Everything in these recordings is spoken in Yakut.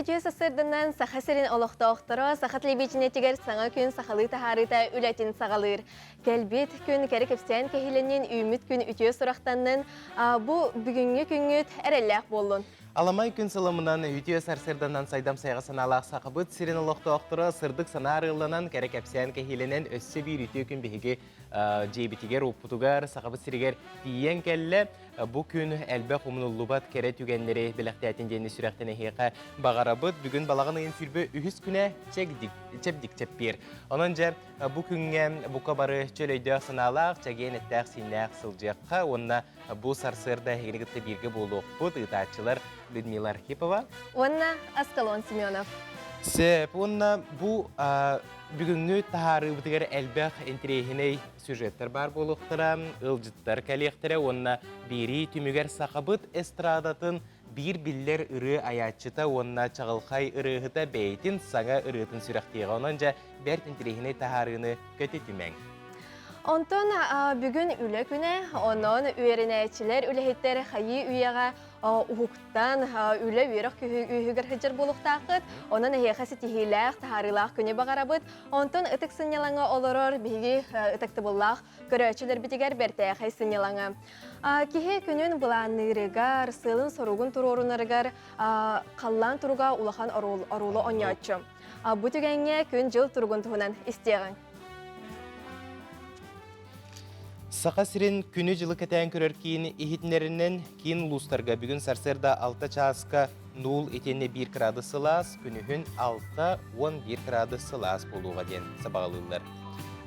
үтүө сарсыарданан Саха сирин олохтоохторо саха телевидениетигэр саҥа күн сахалыы таһаарыыта үлэтин саҕалыыр. Кэлбит күн кэрэ кэпсээн кэһиилэннин, үүммүт күн үтүө сурахтаннын, бу бүгүҥҥү күҥҥүт эрэллээх буоллун. Аламай күн сыламынан үтүө сарсыарданан сайдам сайҕа санаалаах сахабыт сирин олохтоохторо сырдык санаа арыалланан кэрэ кэпсээн кэһиилэнэн өссө биир үтүө күн биһиги дьиэбитигэр, уоппутугар, сахабыт сиригэр тиийэн кэллэ. Бу күн элбэх умнуллубат кэрэ түгэннэри бэлэхтээтин диэни сүрэхтэн эһиэхэ баҕарабыт. Бүгүн балаҕан ыйын 23 күнэ чэбдик чэппиэр. Онон дьэ бу күҥҥэ бука бары чөл өйдөөх санаалаах, чэгиэн эттээх-сииннээх сылдьыахха уонна бу сарсыарда эһигини кытта бииргэ буолуохпут ыытааччылар Людмила Архипова уонна Аскалон Семенов. Сөп уонна бу бүгүҥҥү таһаарыыбытыгар элбэх интэриэһинэй сюжеттар баар буолуохтара, ыалдьыттар кэлиэхтэрэ уонна биэрии түмүгэр сахабыт эстрадатын биир биллэр ырыа айааччыта уонна чаҕылхай ырыаһыта бэйэтин саҥа ырыатын сүрэхтиэҕэ. Онон дьэ бэрт интэриэһинэй таһаарыыны көтүтүмэҥ. Онтон бүгүн үлэ күнэ, онон үөрэнээччилэр, үлэһиттэр хайыы үйэҕэ уһуктан үлэ үөрэх үөһүгэр сылдьар буолуохтааххыт. Онон эһиэхэ ситиһиилээх, таһаарыылаах күнү баҕарабыт. Онтон ытык сынньалаҥа олорор биһиги ытыктабыллаах көрөөччүлэрбитигэр бэртээхэй сынньалаҥа. Киһи күнүн былаанныырыгар, сыалын-соругун туруорунарыгар халлаан туруга улахан оруолу оонньооччу. Бу түгэҥҥэ күн-дьыл туругун туһунан истиэҕиҥ. Саха сирин күнү-дьылы кэтээн көрөр киин иһитиннэринэн киин улуустарга бүгүн сарсыарда 6 чааска нуул итиэннэ 1 градус сылаас, күнүһүн 6-11 градус сылаас буолуоҕа диэн сабаҕалыыллар.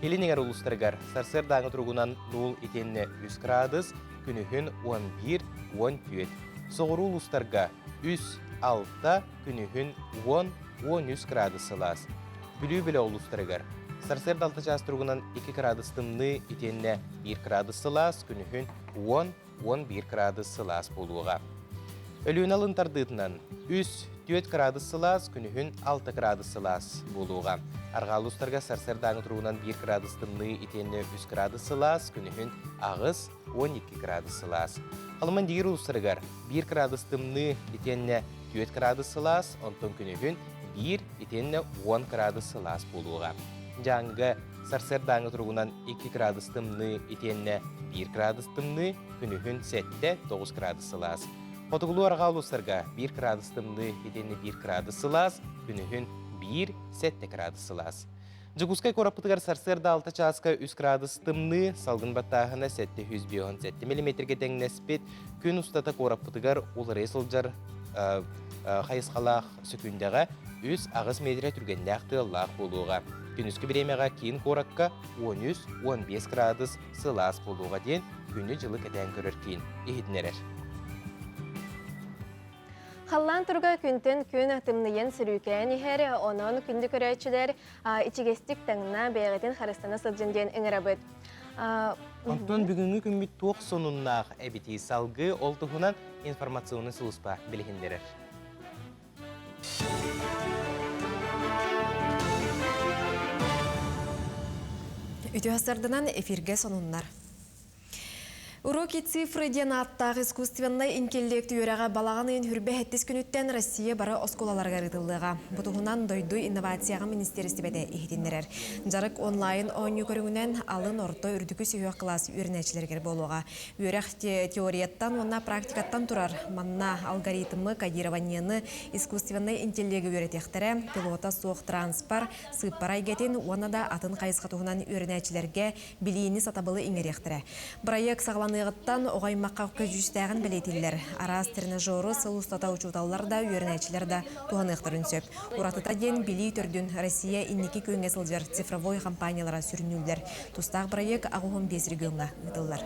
Илин эҥэр улуустарыгар сарсыардааҥы туругунан нуул итиэннэ 3 градус, күнүһүн 11-14. Соҕуруу улуустарга 3-6, күнүһүн 10-13 градус сылаас. Бүлүү бөлөх улуустарыгар сарсыарда 6 чаас туругунан 2 градус тымныы итиэннэ 1 градус сылаас, күнүһүн 10-11 градус сылаас буолуоҕа. Өлүөнэ алын тардыытынан 3-4 градус сылаас, күнүһүн 6 градус сылаас буолуоҕа. Арҕаа улуустарга сарсыардааҥы туругунан 1 градус тымныы итиэннэ 3 градус сылаас, күнүһүн 8-12 градус сылаас. Халыман диир улуустарыгар 1 градус тымныы итиэннэ 4 градус сылаас, онтон күнүһүн 1 итиэннэ 10 градус сылаас буолуоҕа. Дьааҥыга сарсыардааҥы туругунан 2 градус тымныы итиэннэ 1 градус тымныы, күнүһүн 7-9 градус сылаас. Хотугулуу-арҕаа улуустарга 1 градус тымныы итиэннэ 1 градус сылаас, күнүһүн 1-7 градус сылаас. Дьокуускай куораппытыгар сарсыарда 6 чааска 3 градус тымныы, салгын баттааһына 757 миллиметргэ тэҥнэспит. Күн устата куораппытыгар уларыйа сылдьар хайысхалаах сөкүүндэҕэ 3-8 метрэ түргэннээх тыаллаах буолуоҕа. Күнүскү бириэмэҕэ киин куоракка 13-15 градус сылаас буолуоҕа диэн күнү-дьылы кэтээн көрөр киин иһитиннэрэр. Халлаан туруга күнтэн күн тымныйан сөрүүкээн иһэр, онон күндү көрөөччүлэр ичигэстик таҥна, бэйэҕитин харыстана сылдьын диэн ыҥырабыт. Онтон бүгүҥҥү күммүт туох сонуннаах эбитий салгыы ол туһунан информационнай сулууспа билиһиннэрэр. Үтүө сарданан эфиргэ сонуннар. Уроки цифры диэн ааттаах искусственнай интеллект үөрэҕэ балаҕан ыйын хүрбэ сэттис күнүттэн Россия бары оскуолаларыгар ыытыллыаҕа. Бу туһунан дойду инновацияҕа министиэристибэтэ иһитиннэрэр. Дьарык онлайн оонньуу көрүҥүнэн алын, орто, үрдүкү сүһүөх кылаас үөрэнээччилэригэр буолуоҕа. Үөрэх теорияттан уонна практикаттан турар. Манна алгоритмы, кодированиены, искусственнай интеллеги үөрэтиэхтэрэ, пилота суох транспорт, сыыппара эйгэтин уонна да атын хайысха туһунан үөрэнээччилэргэ билиини сатабылы иҥэриэхтэрэ. Бырайыак саҕаланыаҕыттан оҕо аймахха көдьүүстээҕин бэлиэтииллэр. Араас тренажеру сыл устата учууталлар да, үөрэнээччилэр да туһаныахтарын сөп. Уратыта диэн билии төрдүн Россия инники күөҥҥэ сылдьар цифровой компаниялара сүрүннүүллэр. Тустаах бырайыак 85 региоҥҥа ыытыллар.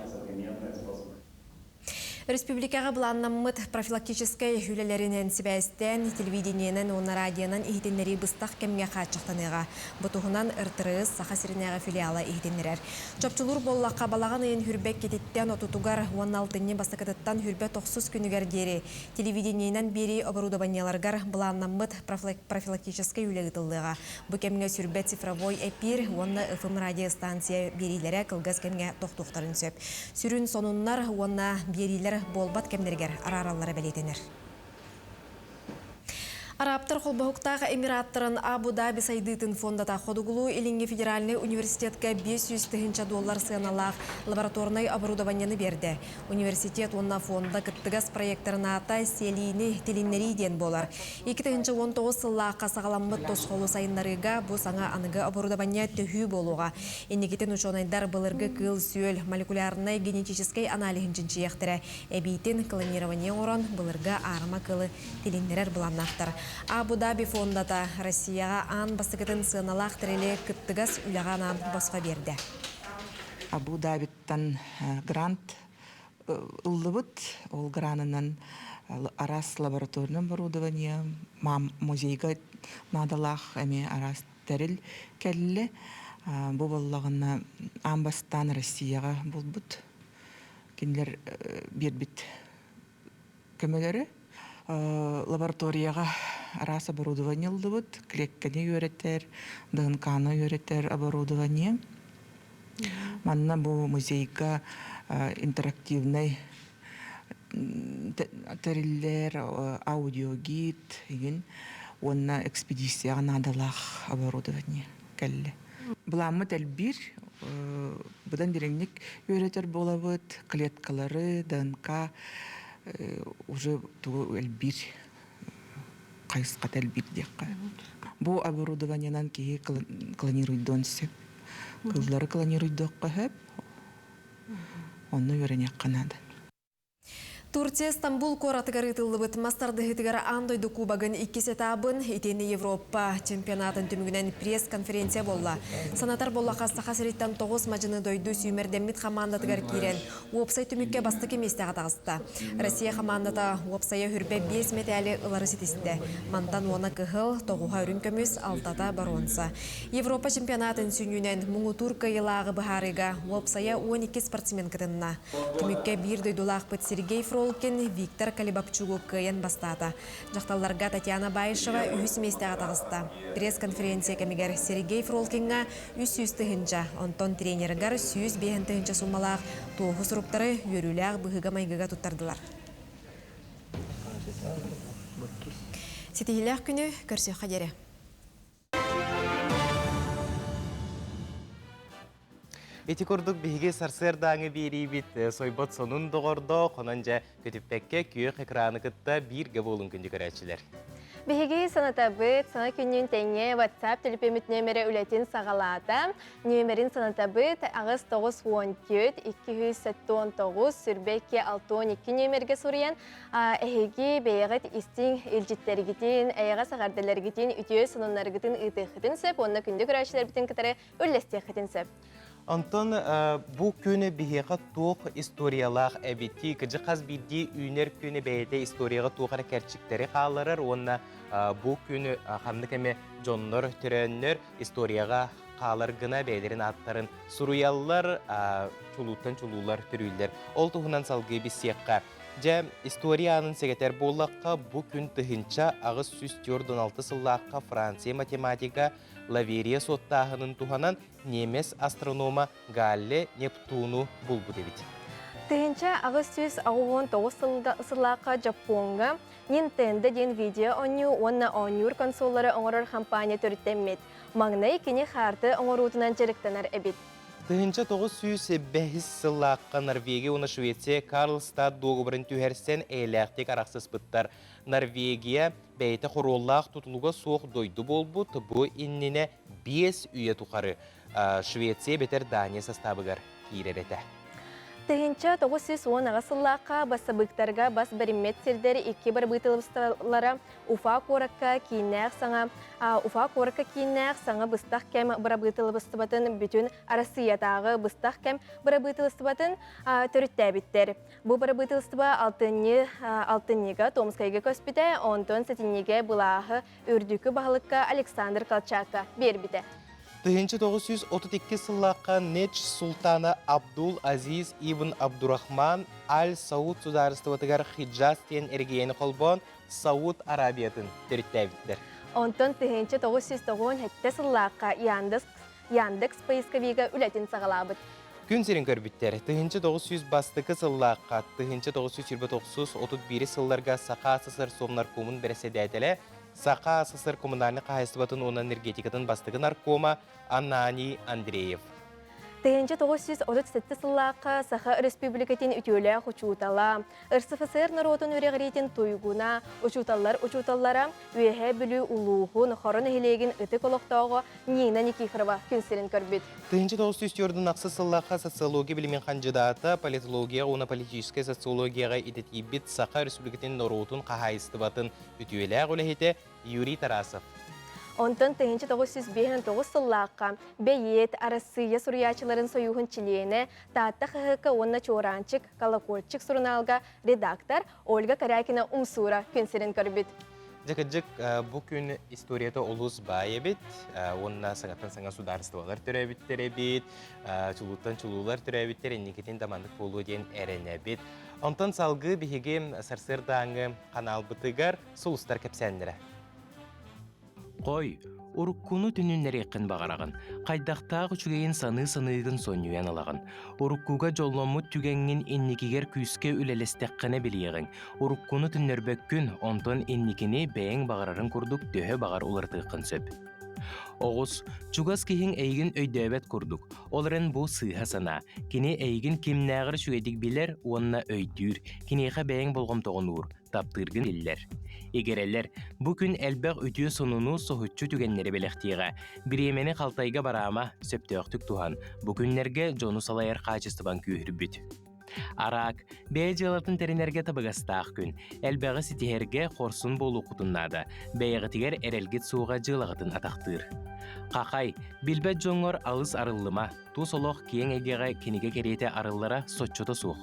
Республикаҕа былааннаммыт профилактическай үлэлэринэн сибээстээн, телевидениенэн уонна радионан иһитиннэрии быстах кэмҥэ хааччахтаныаҕа. Бу туһунан РТРС Саха сиринээҕи филиала иһитиннэрэр. Чопчулуур буоллахха, балаҕан ыйын хүрбэ иккититтэн отутугар уонна алтынньы бастакытыттан хүрбэ тохсус күнүгэр диэри телевидениенэн биэрии оборудованиеларыгар былааннаммыт профилактическай үлэ ыытыллыаҕа. Бу кэмҥэ сүрбэ цифровой эпиир уонна ФМ радиостанция биэриилэрэ кылгас кэмҥэ тохтуохтарын сөп. Сүрүн сонуннар уонна биэриилэр буолбат кэмнэригэр араараллара бэлиэтэнэр. Арабтар холбоһуктаах Эмираттарын Абу-Даби сайдыытын фондата Хотугулуу-Илиҥҥи федеральнай университетка 500 тыһыынча доллар сыаналаах лабораторнай оборудованиены биэрдэ. Университет уонна фонда кыттыгас проектарын аата «Сиэлиини тилиннэрии» диэн буолар. 2019 сыллаахха саҕаламмыт тосхолу сайыннарыыга бу саҥа аныгы оборудование төһүү буолуоҕа. Инникитин учуонайдар былыргы кыыл-сүөл молекулярнай генетическэй аналиһын чинчийиэхтэрэ. Эбиитин клонирование оҥорон былыргы аарыма кыылы тилиннэрэр былааннаахтар. Абу-Даби фондата Россияҕа аан бастакытын сыаналаах тэрили кыттыгас үлэҕэ анаан босхо биэрдэ. Абу-Дабиттан грант ыллыбыт. Ол гранынан араас лабораторнай оборудование, музейга наадалаах эмиэ араас тэрил кэллэ. Бу буоллаҕына аан бастаан Россияҕа булбут. Кинилэр биэрбит көмөлөрү. Лабораторияҕа араас оборудование ыллыбыт, клетканы үөрэтэр, ДНК-ны үөрэтэр оборудование. Манна бу музейга интерактивнай тэриллэр, аудиогид игин уонна экспедицияҕа наадалаах оборудование кэллэ. Былааммыт элбиир, быдан дириҥник үөрэтэр буолабыт, клеткалары, ДНК уже тугу элбиир, хайысхата элбиир диэххэ. Бу оборудованиенан киһи клонируйдуон сөп. Кыллары клонируйдуохха сөп, онно үөрэниэххэ наада. Турция Стамбул куоратыгар ыытыллыбыт мас тардыһыытыгар аан дойду кубогын иккис этабын итиэннэ Европа чемпионатын түмүгүнэн пресс-конференция буолла. Санатар буоллахха, Саха сириттэн тоҕус мадьыны дойду сүүмэрдэммит хамаандатыгар киирэн, уопсай түмүккэ бастакы миэстэҕэ таҕыста. Россия хамаандата уопсайа хүрбэ биэс мэтээли ылары ситистэ. Мантан уона кыһыл, тоҕуһа үрүҥ көмүс, алтата боруонса. Европа чемпионатын сүнньүнэн муҥутуур кыайыылааҕы быһаарыыга уопсайа 12 спортсмен кытынна. Түмүккэ биир дойдулаахпыт Сергей Фролкин Виктор Калибапчугу кыайан бастаата. Дьахталларга Татьяна Баишева үһүс миэстэҕэ таҕыста. Пресс-конференция кэмигэр Сергей Фролкиҥҥа 300 тыһыынча, онтон тренерыгар 105 тыһыынча суммалаах туоһу суруктары үөрүүлээх быһыыга-майгыга туттардылар. Ситиһиилээх күнү көрсүөххэ диэри. Ити курдук биһиги сарсыардааҥы биэриибит сойбот сонун доҕордоох, онон дьэ көтүппэккэ күөх экраны кытта бииргэ буолун күндү көрөөччүлэр. Биһиги санатабыт, саҥа күннүүн тэҥҥэ WhatsApp төлөпүөммүт нүөмэрэ үлэтин саҕалаата. Нүөмэрин санатабыт 8 914 279 22 62 нүөмэргэ суруйан эһиги бэйэҕит истиҥ илдьиттэргитин, эйэҕэс эҕэрдэлэргитин, үтүө сонуннаргытын ыытыаххытын сөп уонна күндү көрөөччүлэрбитин кытары үллэстиэххитин сөп. Онтон бу күн биһиэхэ туох историялаах эбитий? Кыдьы хас биирдии үүнэр күнү бэйэтэ историяҕа туох эрэ кэрчиктэри хаалларар уонна бу күн ханнык эмэ дьоннор төрөөннөр историяҕа хаалар гына бэйэлэрин ааттарын суруйаллар, чулууттан чулуулар төрүүллэр. Ол туһунан салгыы билсиэххэ. Дьэ, история аанын сэгэтэр буоллахха, бу күн 1846 сыллаахха Франция математика Лаверия суоттааһынын туһанан немец астронома Галле Нептуну булбут эбит. 1889 сыллаахха Дьоппуоҥҥа Nintendo диэн видео оонньуу уонна оонньуур консоллары оҥорор компания төрүттэммит. Маҥнай кини хаарты оҥоруутунан дьарыктанар эбит. 1905 сыллаахха Норвегия уонна Швеция Карлстад дуогабарын түһэрсэн эйэлээхтик арахсыспыттар. Норвегия бэйэтэ хоруоллаах тутулуга суох дойду буолбут, бу иннинэ биэс үйэ тухары Швеция бэтэр Дания састаабыгар киирэр этэ. 1918 сыллаахха бассабыыктарга бас бэриммэт сирдэр икки бырабыыталыстыбалара Уфа куоракка кииннээх саҥа Уфа куоракка кииннээх саҥа быстах кэм бырабыыталыстыбатын бүтүн Арассыыйатааҕы быстах кэм бырабыыталыстыбатын төрүттээбиттэр. Бу бырабыыталыстыба алтынньы алтынньыга Томскайга көспүтэ, онтон сэтинньигэ былааһы үрдүкү баһылыкка Александр Колчакка биэрбитэ. 1932 сыллаахха Недж султана Абдул Азиз ибн Абдурахман Аль-Сауд судаарыстыбатыгар Хиджаз диэн эрэгийиэни холбоон Сауд Арабиятын төрүттээбиттэр. Онтон 1997 сыллаахха Яндекс, Яндекс поисковига үлэтин саҕалаабыт. Күн сирин көрбүттэр. 1900 бастакы сыллаахха 1929 31 сылларга Саха СССР Совнаркомун бэрэссэдээтэлэ. Саха СССР коммунальнай хаһаайыстыбатын уонна энергетикатын бастакы наркома Ананий Андреев. 1937 сыллаахха Саха Өрөспүүбүлүкэтин үтүөлээх учуутала, РСФСР норуотун үөрэҕириитин туйгуна, учууталлар учууталлара, Үөһээ Бүлүү улууһун Хоро нэһилиэгин ытык олохтооҕо Нина Никифорова күн сирин көрбүт. 1904 сыллаахха социология билимин хандьыдаата, политология уонна политическай социологияҕа идэтийбит Саха Өрөспүүбүлүкэтин норуотун хаһаайыстыбатын үтүөлээх үлэһитэ Юрий Тарасов. Онтон 1959 сыллаахха бэйиэт, Арассыыйа суруйааччыларын сойууһун чилиэнэ, Таатта хаһыакка уонна Чуораанчык, Колокольчик сурунаалга редактор Ольга Корякина Умсуура күн сирин көрбүт. Дьэ кырдьык, бу күн историята олус баай эбит уонна саҥаттан саҥа судаарыстыбалар төрөөбүттэр эбит, чулууттан чулуулар төрөөбүттэр, инникитин да маннык буолуо диэн эрэнэбит. Онтон салгыы биһиги сарсыардааҥы ханаалбытыгар сулустар кэпсээннэрэ. Хой, уруккуну түнүннэриэххин баҕараҕын, хайдахтаах үчүгэйин саныы-саныыгын сонньуйан ылаҕын. Уруккуга дьолломмут түгэҥҥин инникигэр күүскэ үлэлэстэххинэ билиэҕиҥ. Уруккуну төннөрбөккүн, онтон инникини бэйэҥ баҕарарыҥ курдук төһө баҕар уларытыаххын сөп. Оҕус, чугас киһиҥ эйигин өйдөөбөт курдук. Ол эрэн бу сыыһа санаа. Кини эйигин кимнээҕэр үчүгэйдик билэр уонна өйдүүр. Киниэхэ бэйэҥ болҕомтоҕун уур. таптыыргын биллэр. Игирэлэр, бу күн элбэх үтүө сонуну соһуччу түгэннэри бэлэхтиэҕэ. Бириэмэни халтайга бараама, сөптөөхтүк туһан. Бу күннэргэ дьону салайар хаачыстыбаҥ күүһүрбүт. Араак, бэйэ дьыалатын тэринэргэ табыгастаах күн. Элбэҕи ситиһэргэ хорсун буолуоххутун наада. Бэйэҕитигэр эрэлгит суоҕа дьыалаҕытын атахтыыр. Хахай, билбэт дьоҥҥор алыс арыллыма. Тус олох киэҥ эйгэҕэ кинигэ кэриэтэ арыллара соччото суох.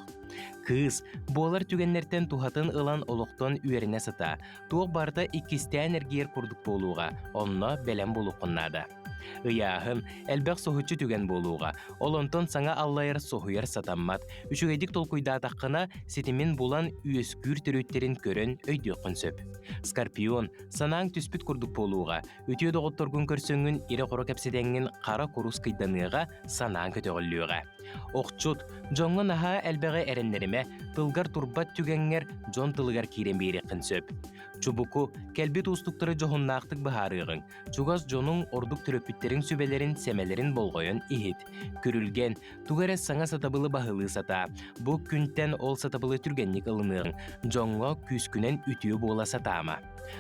Кыыс, буолар түгэннэртэн туһатын ылан олохтон үөрэнэ сытаа. Туох барыта иккистээн эргийэр курдук буолуоҕа, онно бэлэм буолуоххун наада. Ыйааһын, элбэх соһуччу түгэн буолуоҕа. Ол онтон саҥа аллайар соһуйар сатаммат. Үчүгэйдик толкуйдаатаххына, ситимин булан үөскүүр төрүттэрин көрөн өйдүөххүн сөп. Скорпион, санааҥ түспүт курдук буолуоҕа. Үтүө доҕотторгун көрсөҥҥүн ирэ-хоро кэпсэтэҥҥин хара курус кыйданыаҕа, санааҥ көтөҕүллүөҕэ. Охчут, дьоҥҥо наһаа элбэҕи эрэннэримэ, тылгар турбат түгэҥҥэр дьон тылыгар киирэн биэриэххин сөп. Чубуку, кэлбит уустуктары дьоһуннаахтык быһаарыаҕыҥ. Чугас дьонуҥ, ордук төрөппүттэриҥ сүбэлэрин, сэмэлэрин болҕойон иһит. Күрүлгэн, тугу эрэ саҥа сатабылы баһылыы сатаа. Бу күнтэн ол сатабылы түргэнник ылыныаҕыҥ. Дьоҥҥо күүскүнэн үтүө буола сатаама.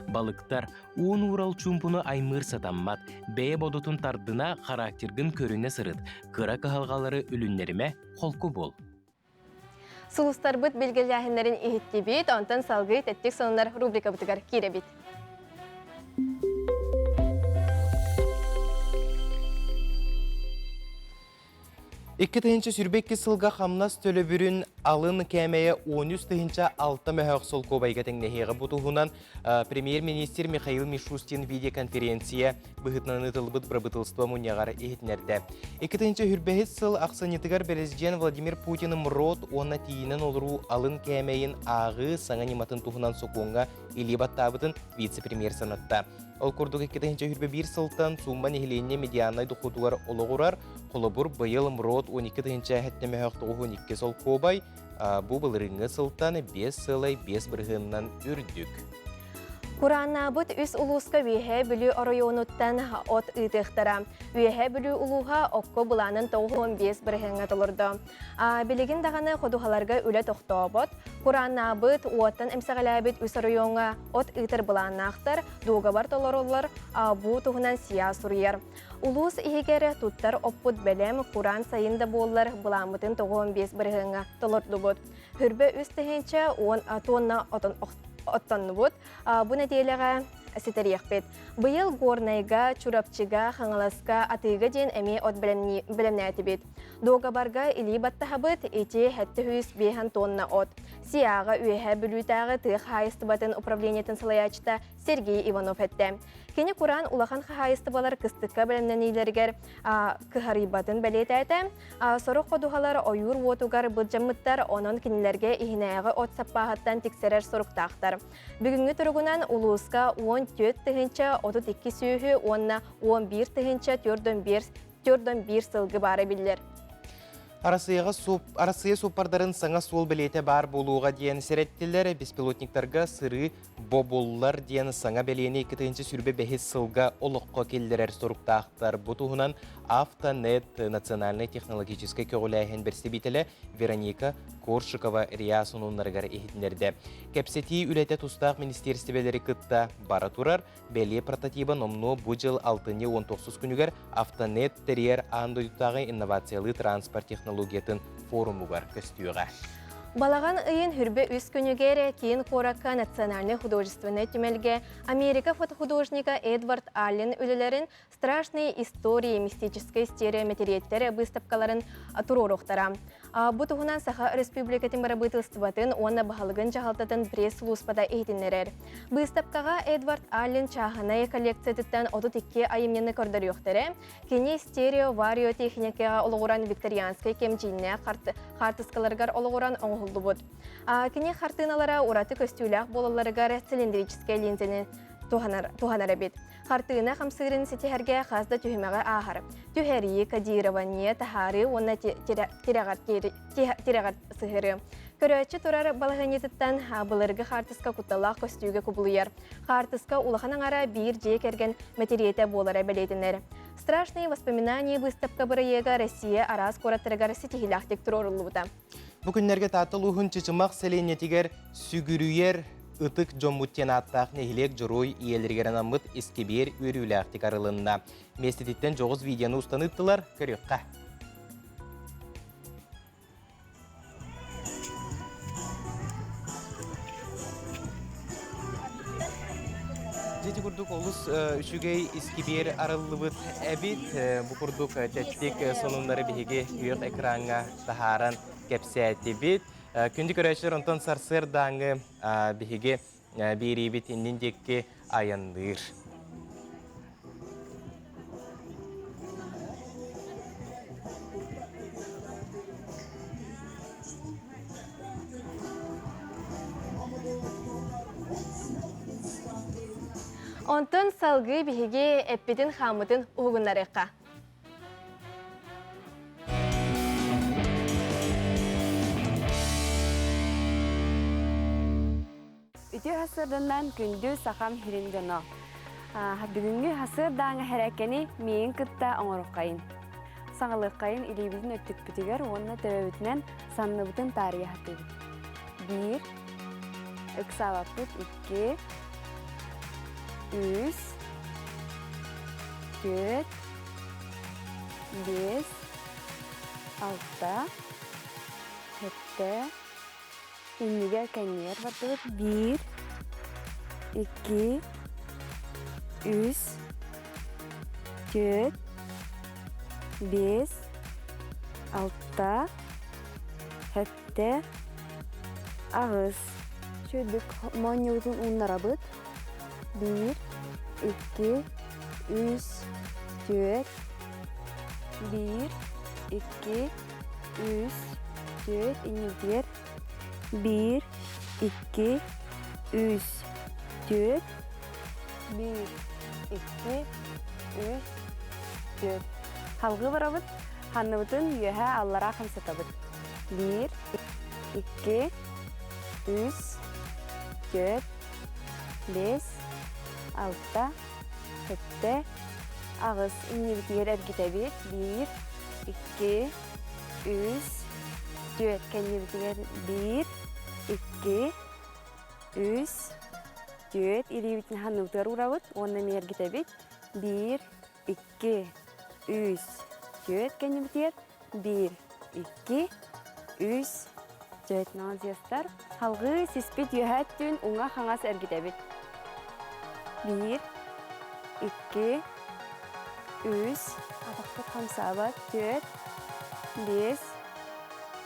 Балыктар, Уун уурал чуумпуну аймыыр сатаммат, бэйэ бодотун тардына, характергын көрүнэ сырыт, кыра кыһалҕалары үлүннэримэ, холку буол. Сулустарбыт билгэлээһиннэрин иһиттибит, онтон салгыы тэттик сонуннар рубрикабытыгар киирэбит. 2022 сылга хамнас төлөбүрүн алын кээмэйэ 13 6 мөһөөх солкуобайга тэҥнэһиэҕэ. Бу туһунан премьер-министр Михаил Мишустин видеоконференция быһыытынан ыытыллыбыт бырабыыталыстыба мунньаҕар иһитиннэрдэ. 2025 сыл ахсынньытыгар бэрэсидьиэн Владимир Путин МРОТ уонна тиийинэн олоруу алын кээмэйин ааҕыы саҥа ньыматын туһунан сокуоҥҥа илии баттаабытын вице-премьер санатта. Ол курдук 2021 сылтан суумма нэһилиэнньэ медианнай дохуотугар олоҕурар. Холобур, быйыл МРОТ 12 тыһыынча сэттэ 92 солкуобай, бу былырыыҥҥы сылтан 5 сыалай 5 бырыһыанынан үрдүк. Курааннаабыт үс улууска Үөһээ Бүлүү оройуонуттан от ыытыахтара. Үөһээ Бүлүү улууһа окко былаанын 95 бырыһыаҥҥа толордо. Билигин даҕаны ходуһаларга үлэ тохтообот. Курааннаабыт, уоттан эмсэҕэлээбит үс оройуоҥҥа от ыытар былааннаахтар, дуогабар толоруллар, бу туһунан СИА суруйар. Улуус иһигэр туттар оппут бэлэм, кураан сайын да буоллар былааммытын 95 бырыһыаҥҥа толордубут. Хүрбэ үс тыһыынча уон тонна отон оттоннубут. Бу нэдиэлэҕэ ситэриэхпит. Быйыл Горнайга, Чурапчыга, Хаҥаласка атыыга диэн эмиэ от бэлэмнээтибит. Дуогабарга илии баттаһабыт, ити 705 тонна от. СИА-ҕа Үөһээ Бүлүүтээҕи тыа хаһаайыстыбатын управлениетын салайааччыта Сергей Иванов эттэ. Кини кураан улахан хаһаайыстыбалар кыстыкка бэлэмнэниилэригэр кыһарыйбатын бэлиэтээтэ. Сорох ходуһалар ойуур уотугар былдьаммыттар, онон кинилэргэ иһинээҕи от саппааһыттан тиксэрэр соруктаахтар. Бүгүҥҥү туругунан улууска 14 тыһыынча 32 сүөһү уонна 11 тыһыынча 401 сылгы баара биллэр. Арассыыйаҕа Арассыыйа суоппардарын саҥа суол бэлиэтэ баар буолуоҕа диэн сэрэттилэр. Беспилотниктарга сырыы бобуллар диэн саҥа бэлиэни 2025 сылга олоххо киллэрэр соруктаахтар. Бу туһунан Автонет национальнай технологическай көҕүлээһин бэрэстэбиитэлэ Вероника Коршикова РИА сонуннарыгар иһитиннэрдэ. Кэпсэтии үлэтэ тустаах министиэристибэлэри кытта бара турар. Бэлиэ прототиба номнуо бу дьыл алтынньы 19 күнүгэр Автонет тэрийэр аан дойдутааҕы инновациялыы транспорт технологиятын форумугар көстүөҕэ. Балаҕан ыйын хүрбэ үс күнүгэр киин куоракка Национальнай художественнай түмэлгэ Америка фотохудожника Эдвард Аллен үлэлэрин «Страшные истории мистической стерео мэтириэттэр» быыстапкаларын туруоруохтара. Бу туһунан Саха Өрөспүүбүлүкэтин бырабыыталыстыбатын уонна баһылыгын дьаһалтатын пресс-сулууспата иһитиннэрэр. Быыстапкаҕа Эдвард Аллен чааһынай коллекциятыттан 32 айымньыны көрдөрүөхтэрэ. Кини стерео-варио техникаҕа олоҕуран викторианскай кэм дьиҥнээх хаартыскаларыгар олоҕуран оҥоһуллубут. Кини хартыыналара ураты көстүүлээх буолалларыгар цилиндрическэй линзэни туһанар эбит. Хартыына хамсыырын ситиһэргэ хас да түһүмэҕи ааһар. Түһэрии, кодирование, таһаарыы уонна тирэҕэр сыһыарыы. Көрөөччү турар балаһыанньатыттан былыргы хаартыска кутталлаах көстүүгэ кубулуйар. Хаартыска улахан аҥара биир дьиэ кэргэн мэтириэтэ буолара бэлиэтэнэр. Страшные воспоминания быыстапка бырайыага Россия араас куораттарыгар ситиһиилээхтик туруоруллубута. Бу күннэргэ Таатта улууһун Чычымах сэлиэнньэтигэр сүгүрүйэр ытык дьоммут диэн ааттаах нэһилиэк дьоруой ийэлэригэр анаммыт искибиэр үөрүүлээхтик арылынна. Миэстэтиттэн дьоҕус видеоны устан ыыттылар, көрүөххэ. Дьэ курдук олус үчүгэй искибиэр арыллыбыт эбит. Бу курдук тэттик сонуннары биһиги күөх экраҥҥа таһааран кэпсээтибит. Күндү көрөөччүлэр, онтон сарсыардааҥы биһиги биэриибит иннин диэки айанныыр. Онтон салгыы биһиги эппитин-хааммытын уһугуннарыахха. Үтүө сарсыарданан күндү сахам сирин дьоно. Бүгүҥҥү сарсыардааҥы хэрээккэни миигин кытта оҥоруххайын. Саҥалыаххайын илиибитин өттүкпүтүгэр уонна төбөбүтүнэн санныбытын таарыйа сатыыбыт. Биир, ыксаабаппыт икки, үс, түөрт, биэс, алта, сэттэ, Иннигэр кэннигэр бардыбыт. Биир, икки, үс, түөрт, биэс, алта, сэттэ, аҕыс. Сүүрдүк моонньубутун ууннарабыт. Биир, икки, үс, түөрт, биир, икки, үс, түөрт, иннибитигэр биир, икки, үс, түөрт, биир, икки, үс, түөрт. Халгыы барабыт, ханныбытын үөһэ аллараа хамсатабыт. Биир, икки, үс, түөрт, биэс, алта, сэттэ, аҕыс. Иннибитигэр эргитэбит. Биир, икки, үс, түөрт кэннибитигэр биир, икки, үс, түөрт илиибитин ханныбытыгар уурабыт уонна эмиэ эргитэбит. Биир, икки, үс, түөрт кэннибитигэр биир, икки, үс, түөрт молодецтар. Салгыы сиспит үөһээ өттүн уҥа-хаҥас эргитэбит. Биир, икки, үс, атахпыт хамсаабат, түөрт, биэс,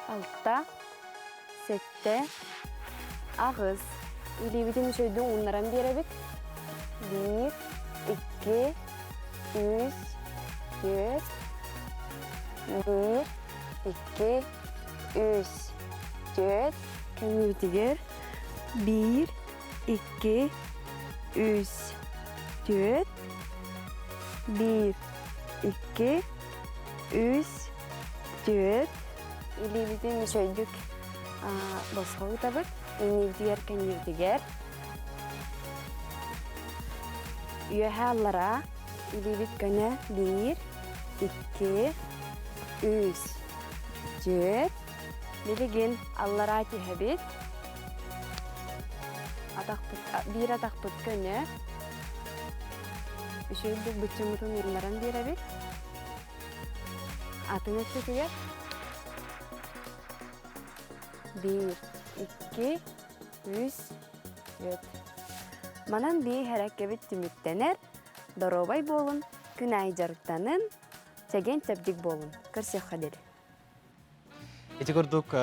алта, сэттэ, аҕыс. Илиибитин үчүгэйдик ууннаран биэрэбит. Биир, икки, үс, түөрт, биир, икки, үс, түөрт. Кэннибитигэр биир, икки, үс, түөрт, биир, икки, үс, түөрт. Илиибитин үчүгэйдик босхо ыытабыт. Иннибитигэр, кэннибитигэр. Үөһэ аллара илиибит көнө биир, икки, үс, түөрт. Билигин аллараа түһэбит. Атахпыт, биир атахпыт көнө. Үчүгэйдик быччыммытын ууннаран биэрэбит. Атын өттүтүгэр биир, икки, үс, түөрт. Манан бии хэрэккэбит түмүктэнэр. Доруобай буолун, күн аайы дьарыктанын, чэгиэн-чэбдик буолун. Көрсүөххэ диэри. Ити курдук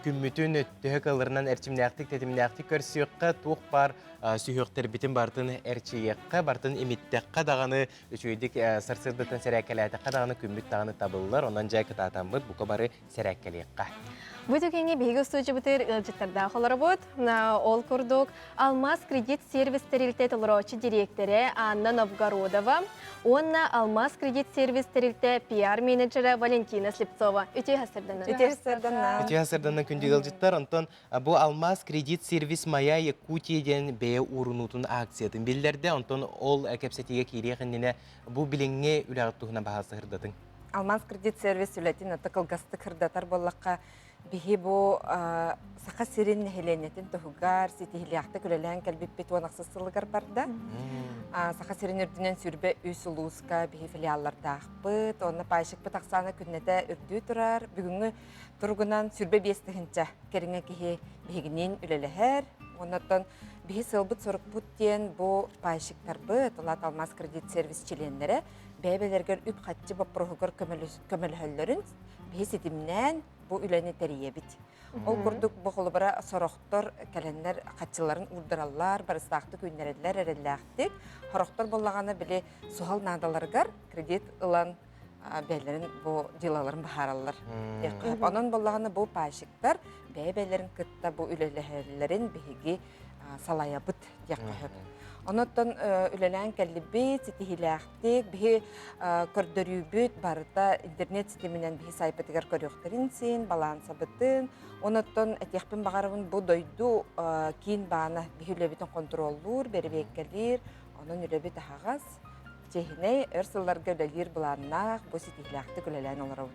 күммүтүн төһө кыалларынан эрчимнээхтик, тэтимнээхтик көрсүөххэ, туох баар сүһүөхтэрбитин барытын эрчийиэххэ, барытын имиттэххэ даҕаны үчүгэйдик сарсыардаттан сэрээккэлээтэххэ даҕаны күммүт даҕаны табыллар. Онон дьэ кытаатаммыт бука бары сэрээккэлиэххэ. Бу түгэҥҥэ биһиги устуудьубутугар ыалдьыттардаах олоробут. Ол курдук Алмаз кредит сервис тэрилтэ толорооччу дириэктэрэ Анна Новгородова уонна Алмаз кредит сервис тэрилтэ пиар-менеджерэ Валентина Слепцова. Үтүө сарсыарданан. Үтүө сарсыарданан. Үтүө сарсыарданан күндү ыалдьыттар. Онтон бу Алмаз кредит сервис Моя Якутия диэн бэйэ уурунуутун акциятын биллэрдэ. Онтон ол кэпсэтиигэ киириэх иннинэ бу билиҥҥи үлэҕит туһунан баһаалыста сырдатыҥ. Алмаз кредит сервис үлэтин ата кылгастык сырдатар буоллахха, Биһи бу Саха сирин нэһилиэнньэтин туһугар ситиһилээхтик үлэлээн кэлбиппит 16 сылыгар барда. Саха сирин үрдүнэн 23 улууска биһи филиаллардаахпыт. Онно пайщикпыт ахсаана күннэтэ үрдүү турар. Бүгүҥҥү туругунан 25 тыһыынча кэриҥэ киһи биһигиниин үлэлэһэр. Оннуттан биһи сыалбыт-сорукпут диэн бу пайщиктарбыт, Улаат Алмаз кредит сервис чилиэннэрэ бэйэ-бэйэлэригэр үп-харчы боппуруоһугар көмөлөһөллөрүн биһи ситимнээн бу үлэни тэрийэбит. Ол курдук бу холобура сорохтор кэлэннэр хаччыларын уурдараллар, барыстаахтык үүннэрэллэр эрэллээхтик. Сорохтор буоллаҕына били суһал наадаларыгар кредит ылан бэйэлэрин бу дьыалаларын быһаараллар. Онон буоллаҕына бу пайщиктар бэйэ-бэйэлэрин кытта бу үлэлэһэллэрин биһиги салайабыт диэххэ сөп. Онон үлэлээн кэллибит, ситиһиилээхтик, биһи көрдөрүүбүт барыта интернет ситиминэн биһи сайпытыгар көрүөхтэрин син, балаансабытын. Онон этиэхпин баҕарабын бу дойду киин баана биһи үлэбитин хонтуруоллуур, бэрэбиэркэлиир, онон үлэбит аһаҕас. Чиэһинэй, өр сылларга үлэлиир былааннаах, бу ситиһиилээхтик үлэлээн олоробут.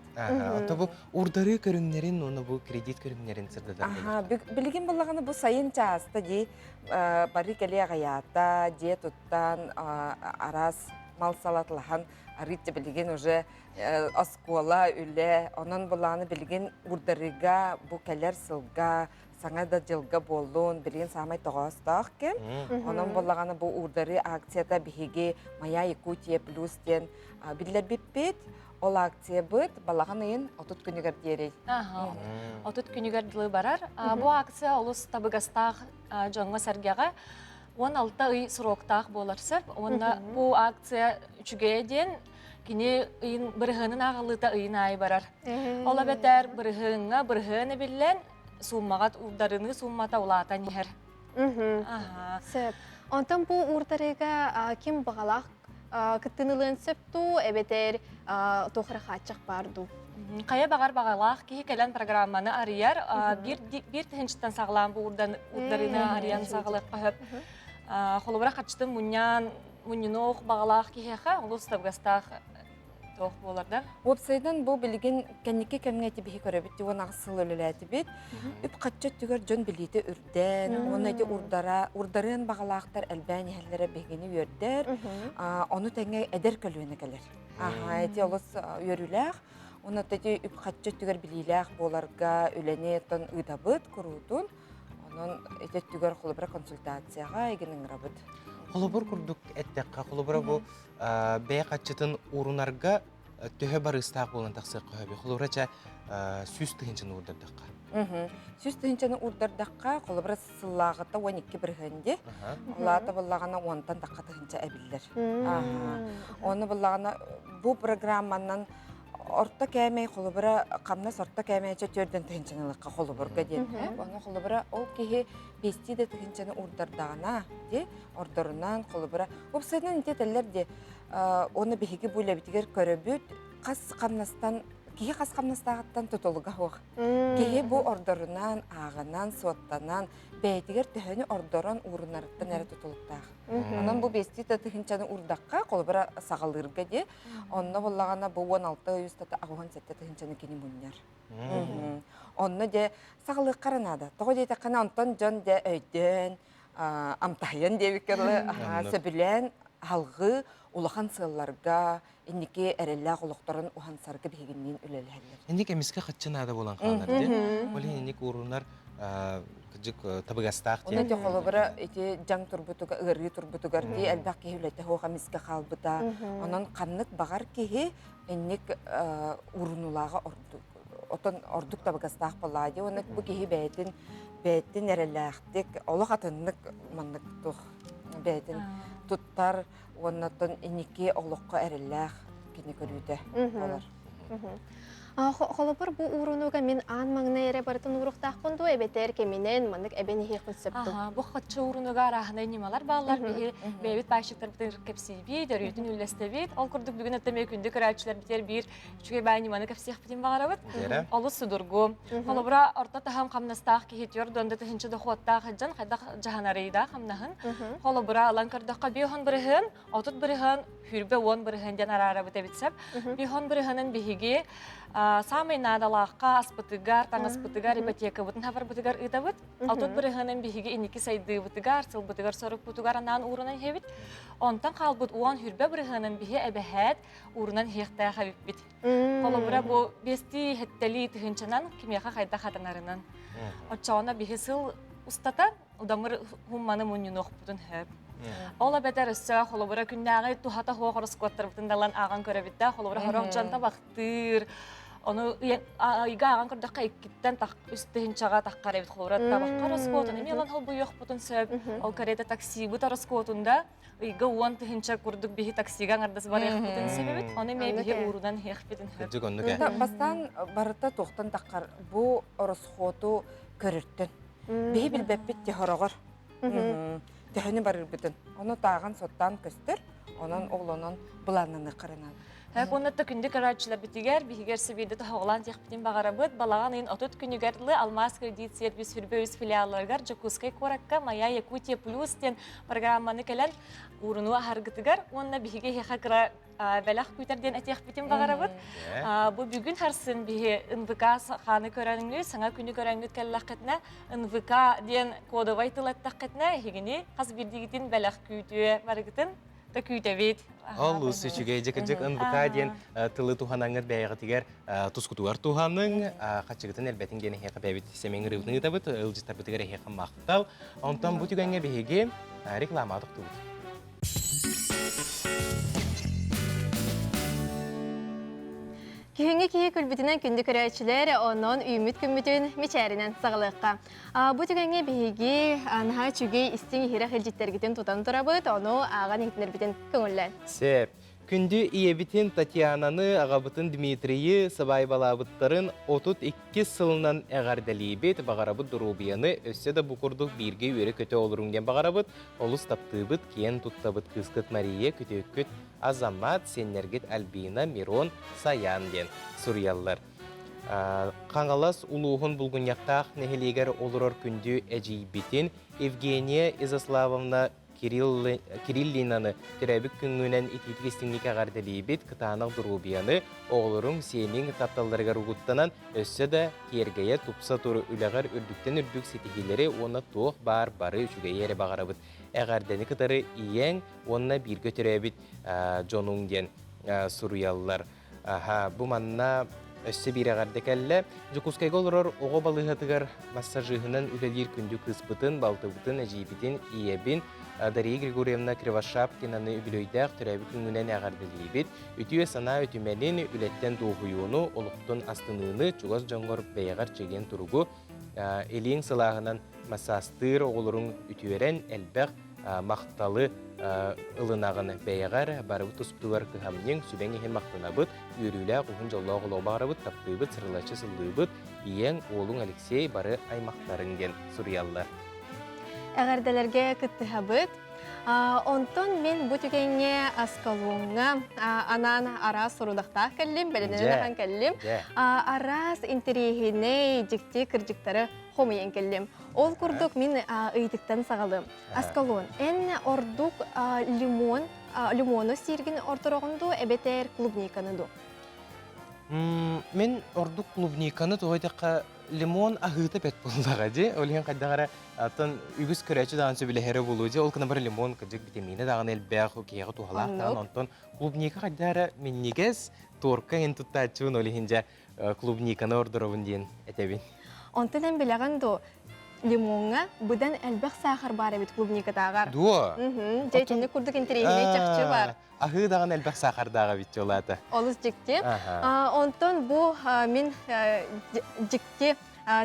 Ото бу урдарыы көрүҥнэрин уонна бу кредит көрүҥнэрин сырдатар Аха, билигин буллаҕына бу сайын чааста дии бары кэлиэ аҕыйаата, дьиэ туттан, араас мал салатлаһан арыычча билигин уже оскуола, үлэ, онон буллаҕына билигин урдарыыга бу кэлэр сылга саҥа да дьылга буоллун, билигин саамай тоҕоостоох кэм. Онон буоллаҕына бу уурдарыы акцията биһиги Моя Якутия плюс диэн биллэрбиппит. Ол акциябыт балаҕан ыйын 30 күнүгэр диэри. 30 күнүгэр дылы барар. Бу акция олус табыгастаах дьоҥҥо-сэргэҕэ 16 ый сроктаах буолар сөп. Уонна бу акция үчүгэйэ диэн кини ыйын бырыһыанын ааҕыллыыта ыйын аайы барар. Ол эбэтэр бырыһыаҥҥа бырыһыан эбиллэн сууммаҕа уурдарыныы сууммата улаатан иһэр. Сөп. Онтон бу уурдарыыга ким баҕалаах кыттыыны ылыан сөп дуу, эбэтэр туох эрэ хааччах баар дуу? Хайа баҕар баҕалаах киһи кэлэн программаны арыйар. Биир биир тыһыынчаттан саҕалаан бу уурдарыыны арыйан саҕалыахха сөп. Холобура харчытын мунньаан мунньунуох баҕалаах киһиэхэ олус табыгастаах туох буолар да? Уопсайынан бу билигин кэнники кэмҥэ ити биһи көрөбүт 18 сыл үлэлээтибит. Үп-харчы өттүгэр дьон билиитэ үрдээн, уонна ити урдара, урдарыан баҕалаахтар элбээн иһэллэрэ биһигини үөрдэр. Ону тэҥэ эдэр көлүөнэ кэлэр. Аха, ити олус үөрүүлээх. Уонна ити үп-харчы өттүгэр билиилээх буоларга үлэни оттон ыытабыт куруутун. Онон ити өттүгэр холобура консультацияҕа игин ыҥырабыт. Холобур курдук эттэххэ, холобура бу бэйэ хаччытын уурунарга төһө барыыстаах буолан тахсыахха сөбүй? Холобура, чэ, 100 тыһыынчаны уурдардахха. 100 тыһыынчаны уурдардахха, холобура, сыллааҕыта 12 бырыһыан дии. Улаата буллаҕына 10-тан тахха тыһыынча эбиллэр. Оны буллаҕына бу программанан орто кээмэй холобура хамнас орто кээмэйчэ төрдөн тыһыынчаны ылыахха холобурга диэн. Оны холобура ол киһи бестии да тыһыынчаны уурдардаҕына ди ордорунан холобура уопсайынан ити этэллэр ди оны биһиги бу үлэбитигэр көрөбүт хас хамнастан. Киһи хас хамнастааҕыттан тутулуга суох. Киһи бу ордорунан, ааҕынан, суоттанан, бэйэтигэр төһөнү ордорон уурунарыттан эрэ тутулуктаах. Онон бу биэстии тыһыынчаны уурдахха, холобура саҕалыырга дии, онно буоллаҕына бу 16 ый устата 87 тыһыынчаны кини мунньар. Онно дьэ саҕалыахха эрэ наада. Тоҕо диэтэххинэ, онтон дьон дьэ өйдөөн, амтаһыйан диэбиккэ дылы, сөбүлээн алҕыы улахан сыалларга, инники эрэллээх олохторун уһансарга биһигинниин үлэлэһэллэр. Инник эмискэ хаччы наада буолан хаалар дии. Ол иһин инник уурунар кыдьык табыгастаах диэн. Ити холобура ити дьаҥ турбутугар, ыарыы турбутугар дии элбэх киһи үлэтэ суох эмискэ хаалбыта. Онон ханнык баҕар киһи инник уурунуулааҕа ордук отон ордук табыгастаах буоллаҕа дии. Уонна бу киһи бэйэтин бэйэтин эрэллээхтик олох атыннык маннык туох бэйэтин туттар уонна оттон инники олоххо эрэллээх кини көрүүтэ буолар. Холобур, бу уурунууга мин аан маҥнай эрэ барытын ууруохтаахпын дуо, эбэтэр кэминэн маннык эбэн иһиэхпин сөп дуо? Бу хаччы уурунууга арааһынай ньымалар бааллар. Биһи бэйэбит пайщиктарбытын кэпсиибит, өрүүтүн үллэстэбит. Ол курдук бүгүн өттө күндү көрөөччүлэрбитигэр биир үчүгэй баай ньыманы кэпсиэхпитин баҕарабыт. Олус судургу. Холобура, орто таһым хамнастаах киһи түөрт уонда тыһыынча дохуоттаах дьон хайдах дьаһанарый да хамнаһын. Холобура, ылан көрдөххө, биэһон бырыһыан, 30 бырыһыан, 20 10 бырыһыан диэн араарабыт эбит сөп. 50 бырыһыанын биһиги саамай наадалаахха аспытыгар, таҥаспытыгар, ипотекабытын хабарбытыгар ыытабыт. 30 бырыһыанын биһиги инники сайдыыбытыгар, сылбытыгар, сорукпутугар анаан уурунан иһэбит. Онтон хаалбыт 10 20 бырыһыанын биһи эбэһээт уурунан иһиэхтээх эбиппит. Холобура, бу биэстии хэттэлии тыһыынчанан кимиэхэ хайдах хатанарынан. Оччоҕуна биһи сыл устата удамыр хумманы мунньунуохпутун сөп. Ол эбэтэр өссө холобура күннээҕи туһата суох ороскуоттарбытын далан ааҕан көрөбүт да, холобура сорох дьон табахтыыр, ону ыйга ааҕан көрдөххө иккиттэн 3 тыһыынчаҕа таххар эбит холобура табахха ороскуотун эмиэ ылан холбуйуохпутун сөп. Ол кэриэтэ таксибыт ороскуотун да ыйга 10 тыһыынча курдук биһи таксига аҥардас барыахпытын сөбүбүт. Ону эмиэ биһи уурунан иһиэхпитин сөп. Кырдьык оннук ээ. Бастаан барыта туохтан таххар бу ороскуоту көрөртөн. Биһи билбэппит те хороҕор. Төһөнү барырбытын. Ону тааҕан соттаан көстөр, онон оҕолонон былааннаныахха наада. Хэк уонна күндү көрөөччүлэрбитигэр биһигэр сибиирде тоһоҕолоон тиэхпитин баҕарабыт. Балаҕан ыйын 30 күнүгэр лы Алмаз кредит сервис 23 филиалларыгар Дьокуускай куоракка Моя Якутия плюс диэн программаны кэлэн уурунуу аһаргытыгар уонна биһиги эһиэхэ кыра бэлэх күүтэр диэн этиэхпитин баҕарабыт. Бу бүгүн харсын биһи НВК хааны көрөнгү, саҥа күнү көрөнгүт кэллэххитинэ НВК диэн кодовай тыл эттэххитинэ эһигини хас биирдиигитин бэлэх күүтүө барыгытын да күүтэбит. Олус үчүгэй дьэ НВК диэн тылы туһанаҥҥыт бэйэҕитигэр тускутугар туһаныҥ, хаччыгытын элбэтин диэн эһиэхэ бэйэбит сэмэҥ ырыыбытын ыытабыт, ыалдьыттарбытыгар эһиэхэ махтал. Онтон бу түгэҥҥэ биһиги реклама тохтуубут. Күһүҥҥү киһи күлбүтүнэн күндү көрөөччүлэр, онон үүммүт күммүтүн мичээринэн саҕалыахха. Бу түгэҥҥэ биһиги наһаа үчүгэй истиҥ иһирэх илдьиттэргитин тутан турабыт, ону ааҕан иһитинэрбитин көҥүллээн. Сөп. Күндү ийэбитин Татьянаны, аҕабытын Дмитрийи сыбаайбалаабыттарын 32 сылынан эҕэрдэлиибит, баҕарабыт доруобуйаны, өссө да бу курдук бииргэ үөрэ-көтө олоруҥ диэн баҕарабыт. Олус таптыыбыт, киэн туттабыт кыыскыт Мария, күтүөккүт Азамат, сиэннэргит Альбина, Мирон, Саян диэн суруйаллар. Хаҥалас улууһун Булгунньахтаах нэһилиэгэр олорор күндү эдьиийбитин Евгения Изославовна Кириллинаны төрөөбүт күҥҥүнэн итиитик истиҥник эҕэрдэлиибит, кытаанах доруобуйаны, оҕолоруҥ, сиэниҥ тапталларыгар угуттанан, өссө да киэргэйэ, тупса тур үлэҕэр үрдүктэн үрдүк ситиһиилэри уонна туох баар бары үчүгэйи эрэ баҕарабыт. Эҕэрдэни кытары ийэҥ уонна бииргэ төрөөбүт дьонуҥ диэн суруйаллар. Аха, бу манна өссө биир эҕэрдэ кэллэ. Дьокуускайга олорор оҕо балыыһатыгар массажиһынан үлэлиир күндү кыыспытын, балтыбытын, эдьиийбитин, ийэбин Дария Григорьевна Кривошапкинаны үбүлүөйдээх төрөөбүт күҥҥүнэн эҕэрдэлиибит. Үтүө санаа үтүмэнин, үлэттэн дуоһуйууну, олохтон астыныыны, чугас дьоҥҥор бэйэҕэр чэгиэн туругу, илииҥ сылааһынан массаастыыр оҕолоруҥ үтүөрэн элбэх махталы ылынаҕын бэйэҕэр барыбыт туспутугар кыһамньыҥ, сүбэҥ иһин махтанабыт, үөрүүлээх уһун дьоллоох олоҕу баҕарабыт, таптыыбыт, сырылаччы сыллыыбыт, ийэҥ, уолуҥ Алексей бары аймахтарыҥ диэн суруйаллар. Эҕэрдэлэргэ кыттыһабыт. Онтон мин бу түгэҥҥэ Аскалоҥҥа анаан араас сорудахтаах кэллим, бэлэмнэнэн ахан кэллим. Араас интэриэһинэй, дьикти кырдьыктары хомуйан кэллим. Ол курдук мин ыйытыктан саҕалыым. Аскалон, эн ордук лимон, лимону сииргин ордороҕун дуу, эбэтэр клубниканы дуу? Мин ордук клубниканы тоҕо диэтэххэ лимон аһыыта бэт буоллаҕа дии. Ол иһин хайдах эрэ оттон үгүс көрөөччү даҕаны сөбүлэһэрэ буолуо дии. Ол гынан баран лимон кырдьык витаминэ даҕаны элбэх, киһиэхэ туһалаах даҕаны. Онтон клубника хайдах эрэ минньигэс, торка иһин туттааччыбын, ол иһин дьэ клубниканы ордоробун диэн этэбин. Онтон эн билэҕин дуо, лимоҥҥа быдан элбэх саахар баар эбит клубникатааҕар. Дуо? Дьэ итинник курдук интэриэһинэй чахчы баар. Аһыы даҕаны элбэх саахардаах эбит дьолаата. Олус дьикти. Онтон бу мин дьикти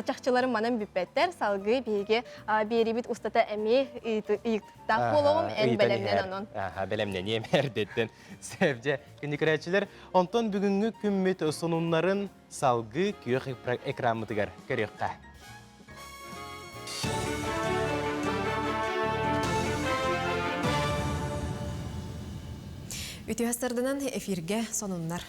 чахчыларым манан бүппэттэр. Салгыы биһиги биэрибит устата эмиэ ыйыктаах буолуоҕум. Эн бэлэмнэн онон. Аха, бэлэмнэниэм эрдэттэн. Сөп дьэ, күндү көрөөччүлэр, онтон бүгүҥҥү күммүт сонуннарын салгыы күөх экраммытыгар көрүөххэ. Үтүө сарданан эфиргэ сонуннар.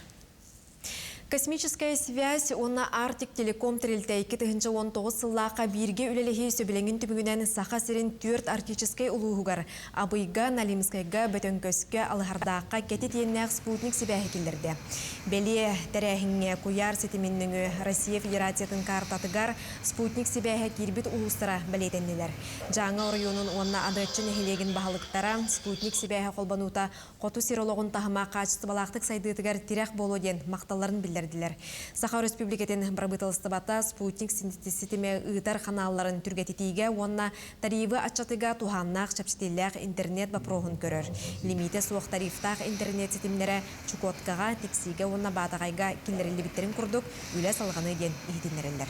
Космическая связь уонна Арктик Телеком тэрилтэ 2019 сыллаахха бииргэ үлэлэһии сөбүлэҥин түмүгүнэн Саха сирин түөрт арктическай улууһугар Абыйга, Налимскайга, Бөтөҥкөскө, Алыһардаахха кэтит иэннээх спутник сибээһи киллэрдэ. Бэлиэ тэрээһиҥҥэ куйаар ситимин нөҥүө Россия Федерациятын каартатыгар спутник сибээһэ киирбит улуустара бэлиэтэннилэр. Дьааҥы оройуонун уонна Адыаччы нэһилиэгин баһылыктара спутник сибээһэ холбонуута хоту сир олоҕун таһыма хаачыстыбалаахтык сайдыытыгар тирэх буолуо диэн махталларын биллэрдилэр. Саха Өрөспүүбүлүкэтин Бырабыыталыстыбата спутник ситимэ ыытар ханаалларын түргэтитиигэ уонна Тарифы аччатыыга туһааннаах чэпчэтиилээх интернет боппуруоһун көрөр. Лимиитэ суох тарифтаах интернет ситимнэрэ Чукоткаҕа, Тиксиигэ уонна Баатаҕайга киллэриллибиттэрин курдук, үлэ салҕаныа диэн иһитиннэрэллэр.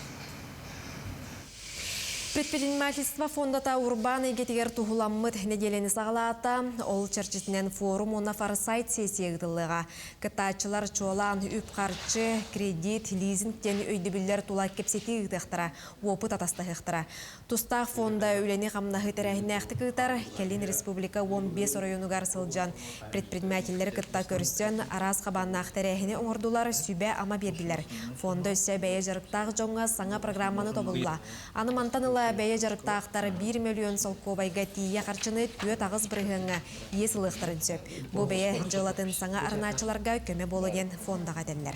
Предпринимательство фондата урбаан эйгэтигэр туһуламмыт нэдиэлэни саҕалаата. Ол чэрчитинэн форум уонна форсайт сессия ыытыллыаҕа. Кыттааччылар чуолаан үп-харчы, кредит, лизинг диэн өйдөбүллэр тула кэпсэтии ыытыахтара, уопут атастаһыахтара. Тустаах фонда үлэни-хамнаһы тэрээһиннээхтик ыытар, кэлин республика 15 оройуонугар сылдьан предпринимателлэри кытта көрсөн, араас хабааннаах тэрээһини оҥордулар, сүбэ-ама биэрдилэр. Фонда өссө бэйэ дьарыктаах дьоҥҥо саҥа программаны тобулла. Аны мантан ыла бэйэ дьарыктаахтар 1 мөлүйүөн солкуобайга тиийэ харчыны 4-8 бырыһыаҥҥа иэс ылыахтарын сөп. Бу бэйэ дьыалатын саҥа арынааччыларга көмө буолуо диэн фондаҕа этэллэр.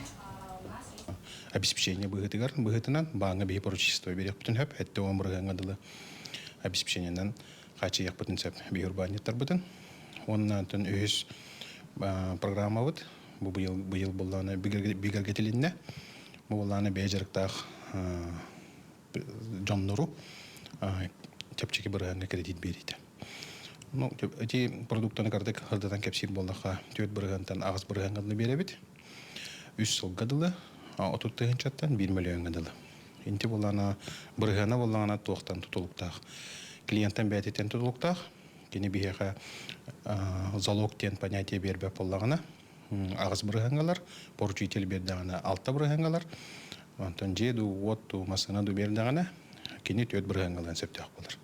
Обеспечение быһыытыгар быһыытынан бааҥҥа биһи поручительство биэриэхпитин сөп, 70 бырыһыаҥҥа дылы обеспечениенэн хааччыйыахпытын сөп биһи урбаанньыттарбытын. Уонна онтон үһүс программабыт бу быйыл быйыл буоллаҕына бигэргэтилиннэ. Бу буоллаҕына бэйэ дьарыктаах дьоннору чэпчэки бырыһыаҥҥа кредит биэриитэ. Ну, эти продуктаны кардык хардатан кэпсиир буоллахха, 4 бырыһыантан 8 бырыһыаҥҥа дылы биэрэбит. Үс сылга дылы, 30 тыһыынчаттан 1 мөлүйүөҥҥэ дылы. Инти буоллаҕына, бырыһыана буоллаҕына туохтан тутулуктаах? Клиенттэн бэйэтиттэн тутулуктаах. Кини биһиэхэ залог диэн понятие биэрбэт буоллаҕына, 8 бырыһыаҥҥалар, поручитель биэрдэҕинэ 6 бырыһыаҥҥалар, онтон дьиэ дуу, уот дуу, массыына дуу биэрдэҕинэ, кини 4 бырыһыаҥҥалыан сөптөөх буолар.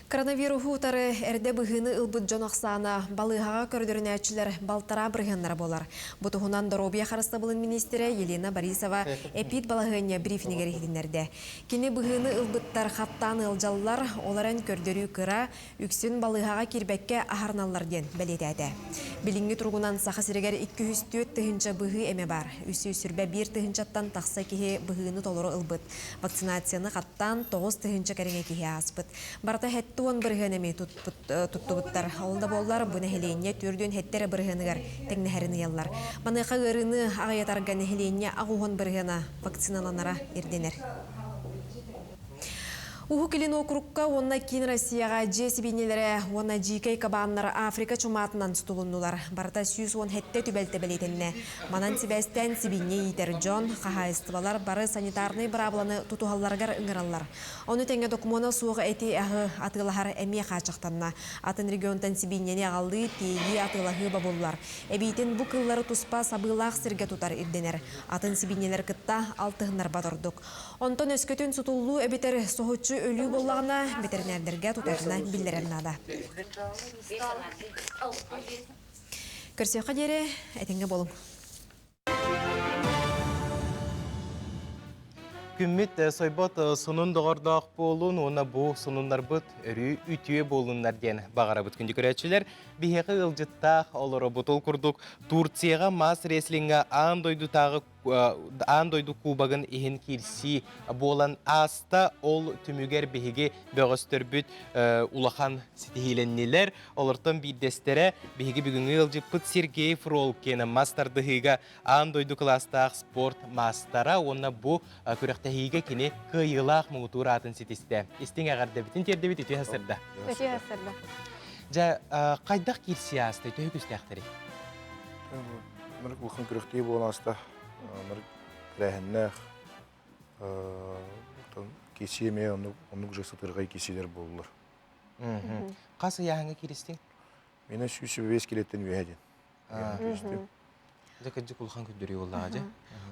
Коронавируһу утары эрдэ быһыыны ылбыт дьон ахсаана балыыһаҕа көрдөрүнээччилэр балтараа бырыһыаннара буолар. Бу туһунан доруобуйа харыстабылын миниистирэ Елена Борисова эпид балаһыанньа брифинигэр иһитиннэрдэ. Кини быһыыны ылбыттар хаттаан ыалдьаллар, ол эрэн көрдөрүү кыра, үксүн балыыһаҕа киирбэккэ аһарыналлар диэн бэлиэтээтэ. Билиҥҥи туругунан Саха сиригэр 204 тыһыынча быһыы эмэ баар. 321 тыһыынчаттан тахса киһи быһыыны толору ылбыт. Вакцинацияны хаттаан 9000 кэриҥэ киһи ааспыт. Барыта 70% эми туттубуттар. Ол да буоллар, бу нэһилиэнньэ 47 эрэ бырыһыаныгар тэҥнэһэрин ыйаллар. Маныаха ыарыыны аҕыйатарга нэһилиэнньэ 80 бырыһыана вакциналанара ирдэнэр. Уһук Илин уокурукка уонна Киин Россияҕа дьиэ сибиинньэлэрэ уонна дьиикэй кабааннар Африка чумаатынан сутулуннулар. Барыта 117 түбэлтэ бэлиэтэннэ. Манан сибээстээн сибиинньэ иитэр дьон, хаһаайыстыбалар бары санитарнай быраабыланы тутуһалларыгар ыҥыраллар. Ону тэҥэ докумуона суох эти-аһы атыылаһар эмиэ хааччахтанна. Атын регионтан сибиинньэни аҕалыы, тиэйии, атыылаһыы бобуллар. Эбиитин бу кыыллары туспа сабыылаах сиргэ тутар ирдэнэр. Атын сибиинньэлэр кытта алтыһыннарбат ордук. Онтон өскөтүн сутуллуу эбэтэр соһуччу Соһуччу өлүү буоллаҕына, бэтэринээрдэргэ тутатына биллэрэр наада. Көрсүөххэ диэри, этэҥҥэ буолуҥ. Күммүт сойбот сонун доҕордоох буолун уонна бу сонуннарбыт өрүү үтүө буолуннар диэн баҕарабыт күндү көрөөччүлэр. Биһиэхэ ыалдьыттаах олоробут. Ол курдук Турцияҕа мас рестлиҥҥэ аан дойдутааҕы аан дойду кубогын иһин киирсии буолан ааста. Ол түмүгэр биһиги бөҕөстөрбүт улахан ситиһиилэннилэр. Олортон биирдэстэрэ биһиги бүгүҥҥү ыалдьыппыт Сергей Фролкин мас тардыһыыга аан дойду кылаастаах спорт маастара уонна бу күрэхтэһиигэ кини кыайыылаах муҥутуур аатын ситистэ. Истиҥ эҕэрдэбитин тиэрдэбит үтүө сырда. Үтүө сырда. Дьэ, хайдах киирсии аастай, төһө күүстээхтэрий? Мырык улахан күрэхтии буолан ааста. Мырык тэрээһиннээх. Киирсии эмиэ оннук же сытырҕай киирсиилэр буоллулар. Хас ыйааһыҥҥа кииристиҥ? Мина 105 килеттен үөһэ диэн. Түстүм. Дьэ кырдьык улахан көрдөрүү буоллаҕа дьэ.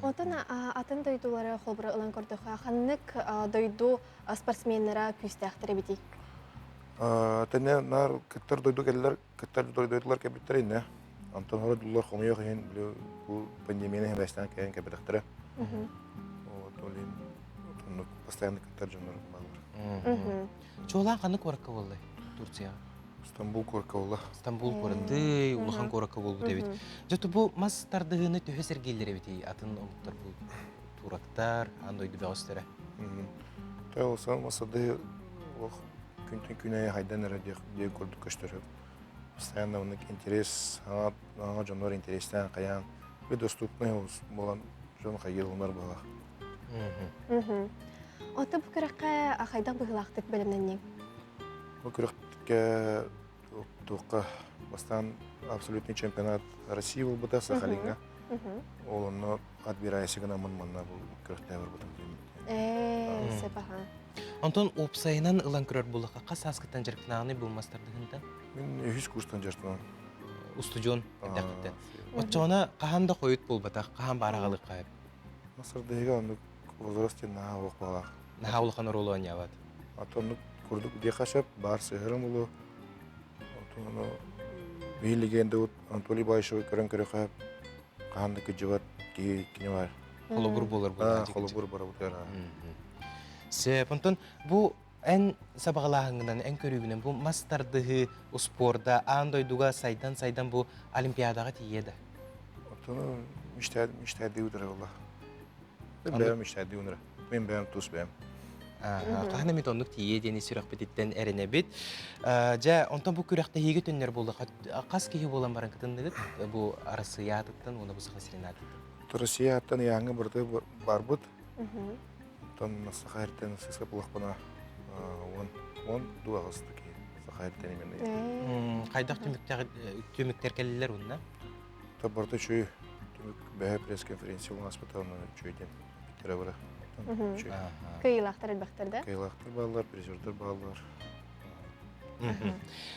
Онтон атын дойдулары холобура ылан көрдөххө, ханнык дойду спортсменнара күүстээхтэр эбитий? Тэнэ наар кыттар дойду кэллэр, кыттар дойдулар кэлбиттэр иннэ. Онтон хоро дуллар хомойуох иһин бу пандемияны хэмэстээн кэлэн кэлбэтэхтэрэ. Вот ол иһин оннук постоянно кыттар дьоннор бааллар. Чуолаан ханнык куоракка буоллай Турцияҕа? Стамбул куоракка буолла. Стамбул куораты, улахан куоракка буолбут эбит. Дьэ, бу мас тардыһыыны төһө сэргииллэр эбитий атын омуктар бу турактар, аан дойду бөҕөстөрө? Тэ мас тардыһыы олох күнтэн күн аайы хайдан эрэ диэх курдук көстөр. Постоянно оннук интерес, аңа дьоннор интерестээн хайаан доступный буолан дьон хайгыыр ылынар буолар. Ото бу күрэххэ хайдах быһыылаахтык бэлэмнэнниҥ? Бу күрэхкэ туохха бастаан абсолютный чемпионат России буолбута Сахалиҥҥа. Ол онно отбирайся гынаммын манна бу күрэхтэһэ барбытым. Ээ, сөп аха. Онтон уопсайынан ылан көрөр буоллахха хас сааскыттан дьарыктанааҕыный бу мас тардыһынтан? Мин үһүс курстан дьарыктанам. Устудьуон эрдэххиттэн. Оччоҕуна хаһан да хойут буолбатах, хаһан баар аҕалыахха Мас тардыһыыга оннук возраст диэн наһаа олох баалаах. Наһаа улахан оруолу оонньообот. Аты оннук курдук диэххэ сөп, баар сыһырым улуу. Отон ону биһи легенда Анатолий Баишевы көрөн көрөхө хаһан да кыдьыбат киһи кини бар. Холобур буолар буолар. Холобур барабытыгар. Сөп. Онтон бу эн сабаҕалааһыҥҥынан, эн көрүүгүнэн бу мас тардыһыы успуорда аан дойдуга сайдан-сайдан бу Олимпиадаҕа тиийиэ да? Оттон мечтаадыы утара буолла. Бэйэм мечтаадыы унара. Мен бэйэм тус бэйэм. Хаһан эмит оннук тиийиэ диэни сүрэхпититтэн эрэнэбит. Дьэ, онтон бу күрэхтэһиигэ төннөр буоллахха, хас киһи буолан баран кытынныгыт? Бу Арассыыйа аатыттан уонна бу Саха сирин аатыттан. Россия ааттан ыйааҥҥа барыта барбыт. Оттон Саха сириттэн сыска булахпына 10 дуу аҕыс киһи Саха сириттэн именно. Хайдах түмүктэр кэллилэр уонна? Барыта үчүгэй түмүк бэһэ пресс-конференция буолан ааспыта онно үчүгэй диэн эппиттэрэ бара. Кыайыылаахтар элбэхтэр да? Кыайыылаахтар бааллар, призердар бааллар.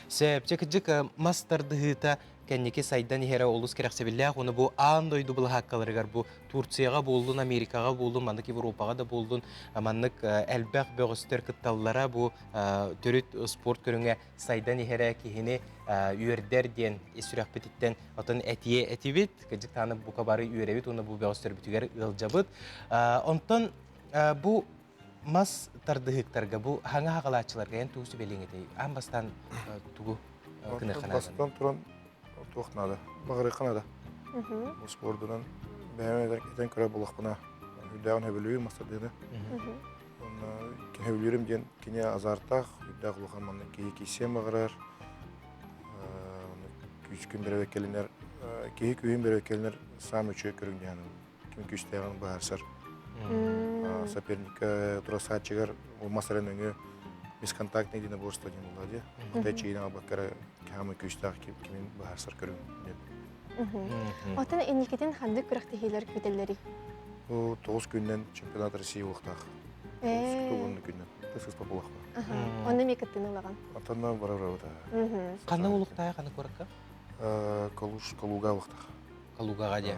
Сөп, дьэ кырдьык мас тардыһыыта кэнники сайдан иһэрэ олус кэрэхсэбиллээх уонна бу аан дойду былаһааккаларыгар бу Турцияҕа буоллун, Америкаҕа буоллун, маннык Европаҕа да буоллун маннык элбэх бөҕөстөр кытталлара бу төрүт спорт көрүҥэ сайдан иһэрэ киһини үөрдэр диэн ис сүрэхпититтэн отон этиэ этибит. Кырдьык даҕаны бука бары үөрэбит уонна бу бөҕөстөрбүтүгэр ыалдьабыт. Онтон бу мас тардыһыктарга бу хаҥа хаҕалааччыларга эн тугу сүбэлиэҥ этэй? Аан бастаан тугу гыныахха наада? Бастатан туран туох наада? Баҕарыахха наада. Бу спордунан бэйэм этэн көрөр буоллахпына үрдээҕин сөбүлүүр мас тардыыны. Уонна сөбүлүүрүм диэн кини азартаах, үрдээх улахан манна киһи киирсиэн баҕарар, күүскүн бэрэбэккэлэнэр, киһи күүһүн бэрэбэккэлэнэр саамай үчүгэй көрүҥ диэн ким күүстээҕин быһаарсар. Соперникка турасааччыгар мас эрэ нөҥүө бесконтактный единоборство диэн буолла дии. Хата чиинэ албакка хаамай күүстээх кимин быһаарсар көрүҥ диэн. Оттон инникитин ханнык күрэхтэһиилэр күүтэллэрий? Бу 9 күннэн чемпионат России буолуохтаах. 9 күннэн. Сыспа буолуохтаах. Онно эмиэ кыттыыны ылаҕын? Отонно бара-бара Ханна буолуохтаах, ханна куоракка? Калуж, Калуга буолуохтаах. Калугаҕа диэ.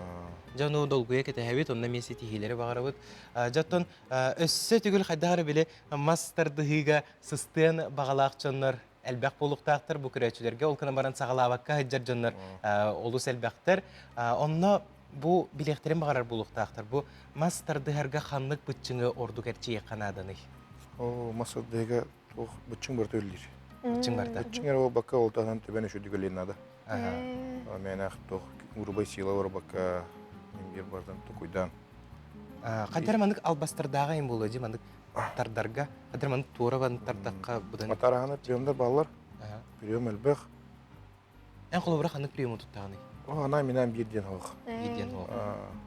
Дьэ ону долгуйа кэтэһэбит, онно эмиэ ситиһиилэри баҕарабыт. Дьэ оттон өссө төгүл хайдах эрэ били мас тардыһыыга сыстыан баҕалаах дьоннор элбэх буолуохтаахтар бу көрөөччүлэргэ ол гынан баран саҕалаабакка сылдьар дьоннор олус элбэхтэр. Онно бу билиэхтэрин баҕарар буолуохтаахтар. Бу мас тардыһарга ханнык быччыҥы ордук эрчийиэххэ нааданый? Оо, мас тардыһыыга туох быччыҥ барыта үлэлиир. Быччыҥ барыта. Быччыҥ эрэ буолбакка, ол таһынан төбөн үчүгдүк үлэлиэн наада. Мээнэх туох грубай сила барбакка, биир барытын токуйдаан. Хантара маннык албастардааҕа им буолуо дии маннык тардарга, хантара маннык туора бан тардахха быдан. Атараһана приемдар бааллар. Прием элбэх. Эн холобура ханнык приему туттаҕыный? О, ана минаан биир диэн хоох. Биир диэн хоох.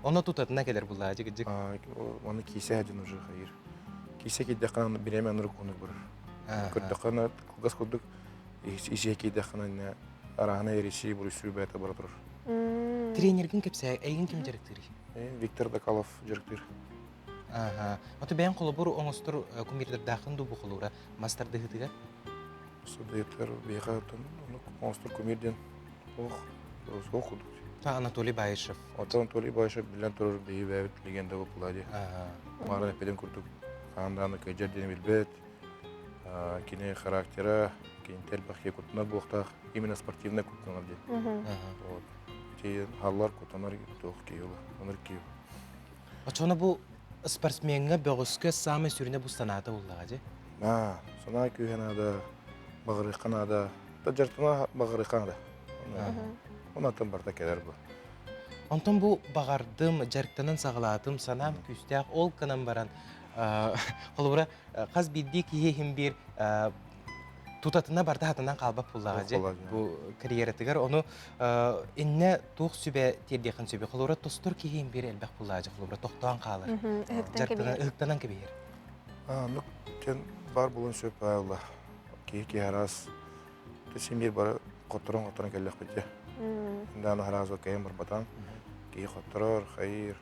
Онно тутатына кэлэр буллаа дьик Оны киисэ дьон уже хайыр. Киисэ киирдэххэ бириэмэ анырык онук барар. Көрдөххө кылгас курдук исиэ киирдэххэ араһана ересии буруйсуу бэйэтэ бара турар. Тренергин кэпсээ, эйигин ким дьарыктыырый? Виктор Дакалов дьарыктыыр. Аха. Ото бэйэҥ холобур оҥостор кумирдардааххын дуу бу холобура мас тардыһыытыгар? Судьуйаттар биһиэхэ оҥостор кумир диэн ох суох курдук. Анатолий Баишев. Оттон Анатолий Баишев биллэн турар биһи бэйэбит легенда буолла дии. Мааран эппитим курдук хаан даҕаны кыдьар диэни билбэт. Кини характера, киниттэн элбэх киһи куттанар буолуохтаах. Именно спортивный куттанар диэн. Вот. Ити халлар куттанар туох киһи ола. Онор киһи. Оччоҕуна бу спортсмеҥҥа бөҕөскө саамай сүрүнэ бу санаата буоллаҕа дьэ? Аа, санаа күүһэ наада, баҕарыахха наада. Дьартана баҕарыахха наада. Онон барыта кэлэр бу. Онтон бу баҕардым, дьарыктанан саҕалаатым, санаам күүстээх ол гынан баран, холобура, хас биирдии киһи иһин биир тутатына барда хатанан хаалбат буоллаҕа дьэ бу карьератыгар ону иннэ туох сүбэ тиэрдиэххин сөбүй холобура тостор киһи биир элбэх буоллаҕа дьэ холобура тохтоон хаалар ыһыктанан кэбиһэр ну кэн бар булун сөп аайла киһи киһи араас син биир бары хотторон хотторон кэллэхпит дьэ дааны араас кэйэн барбатан киһи хотторор хайыр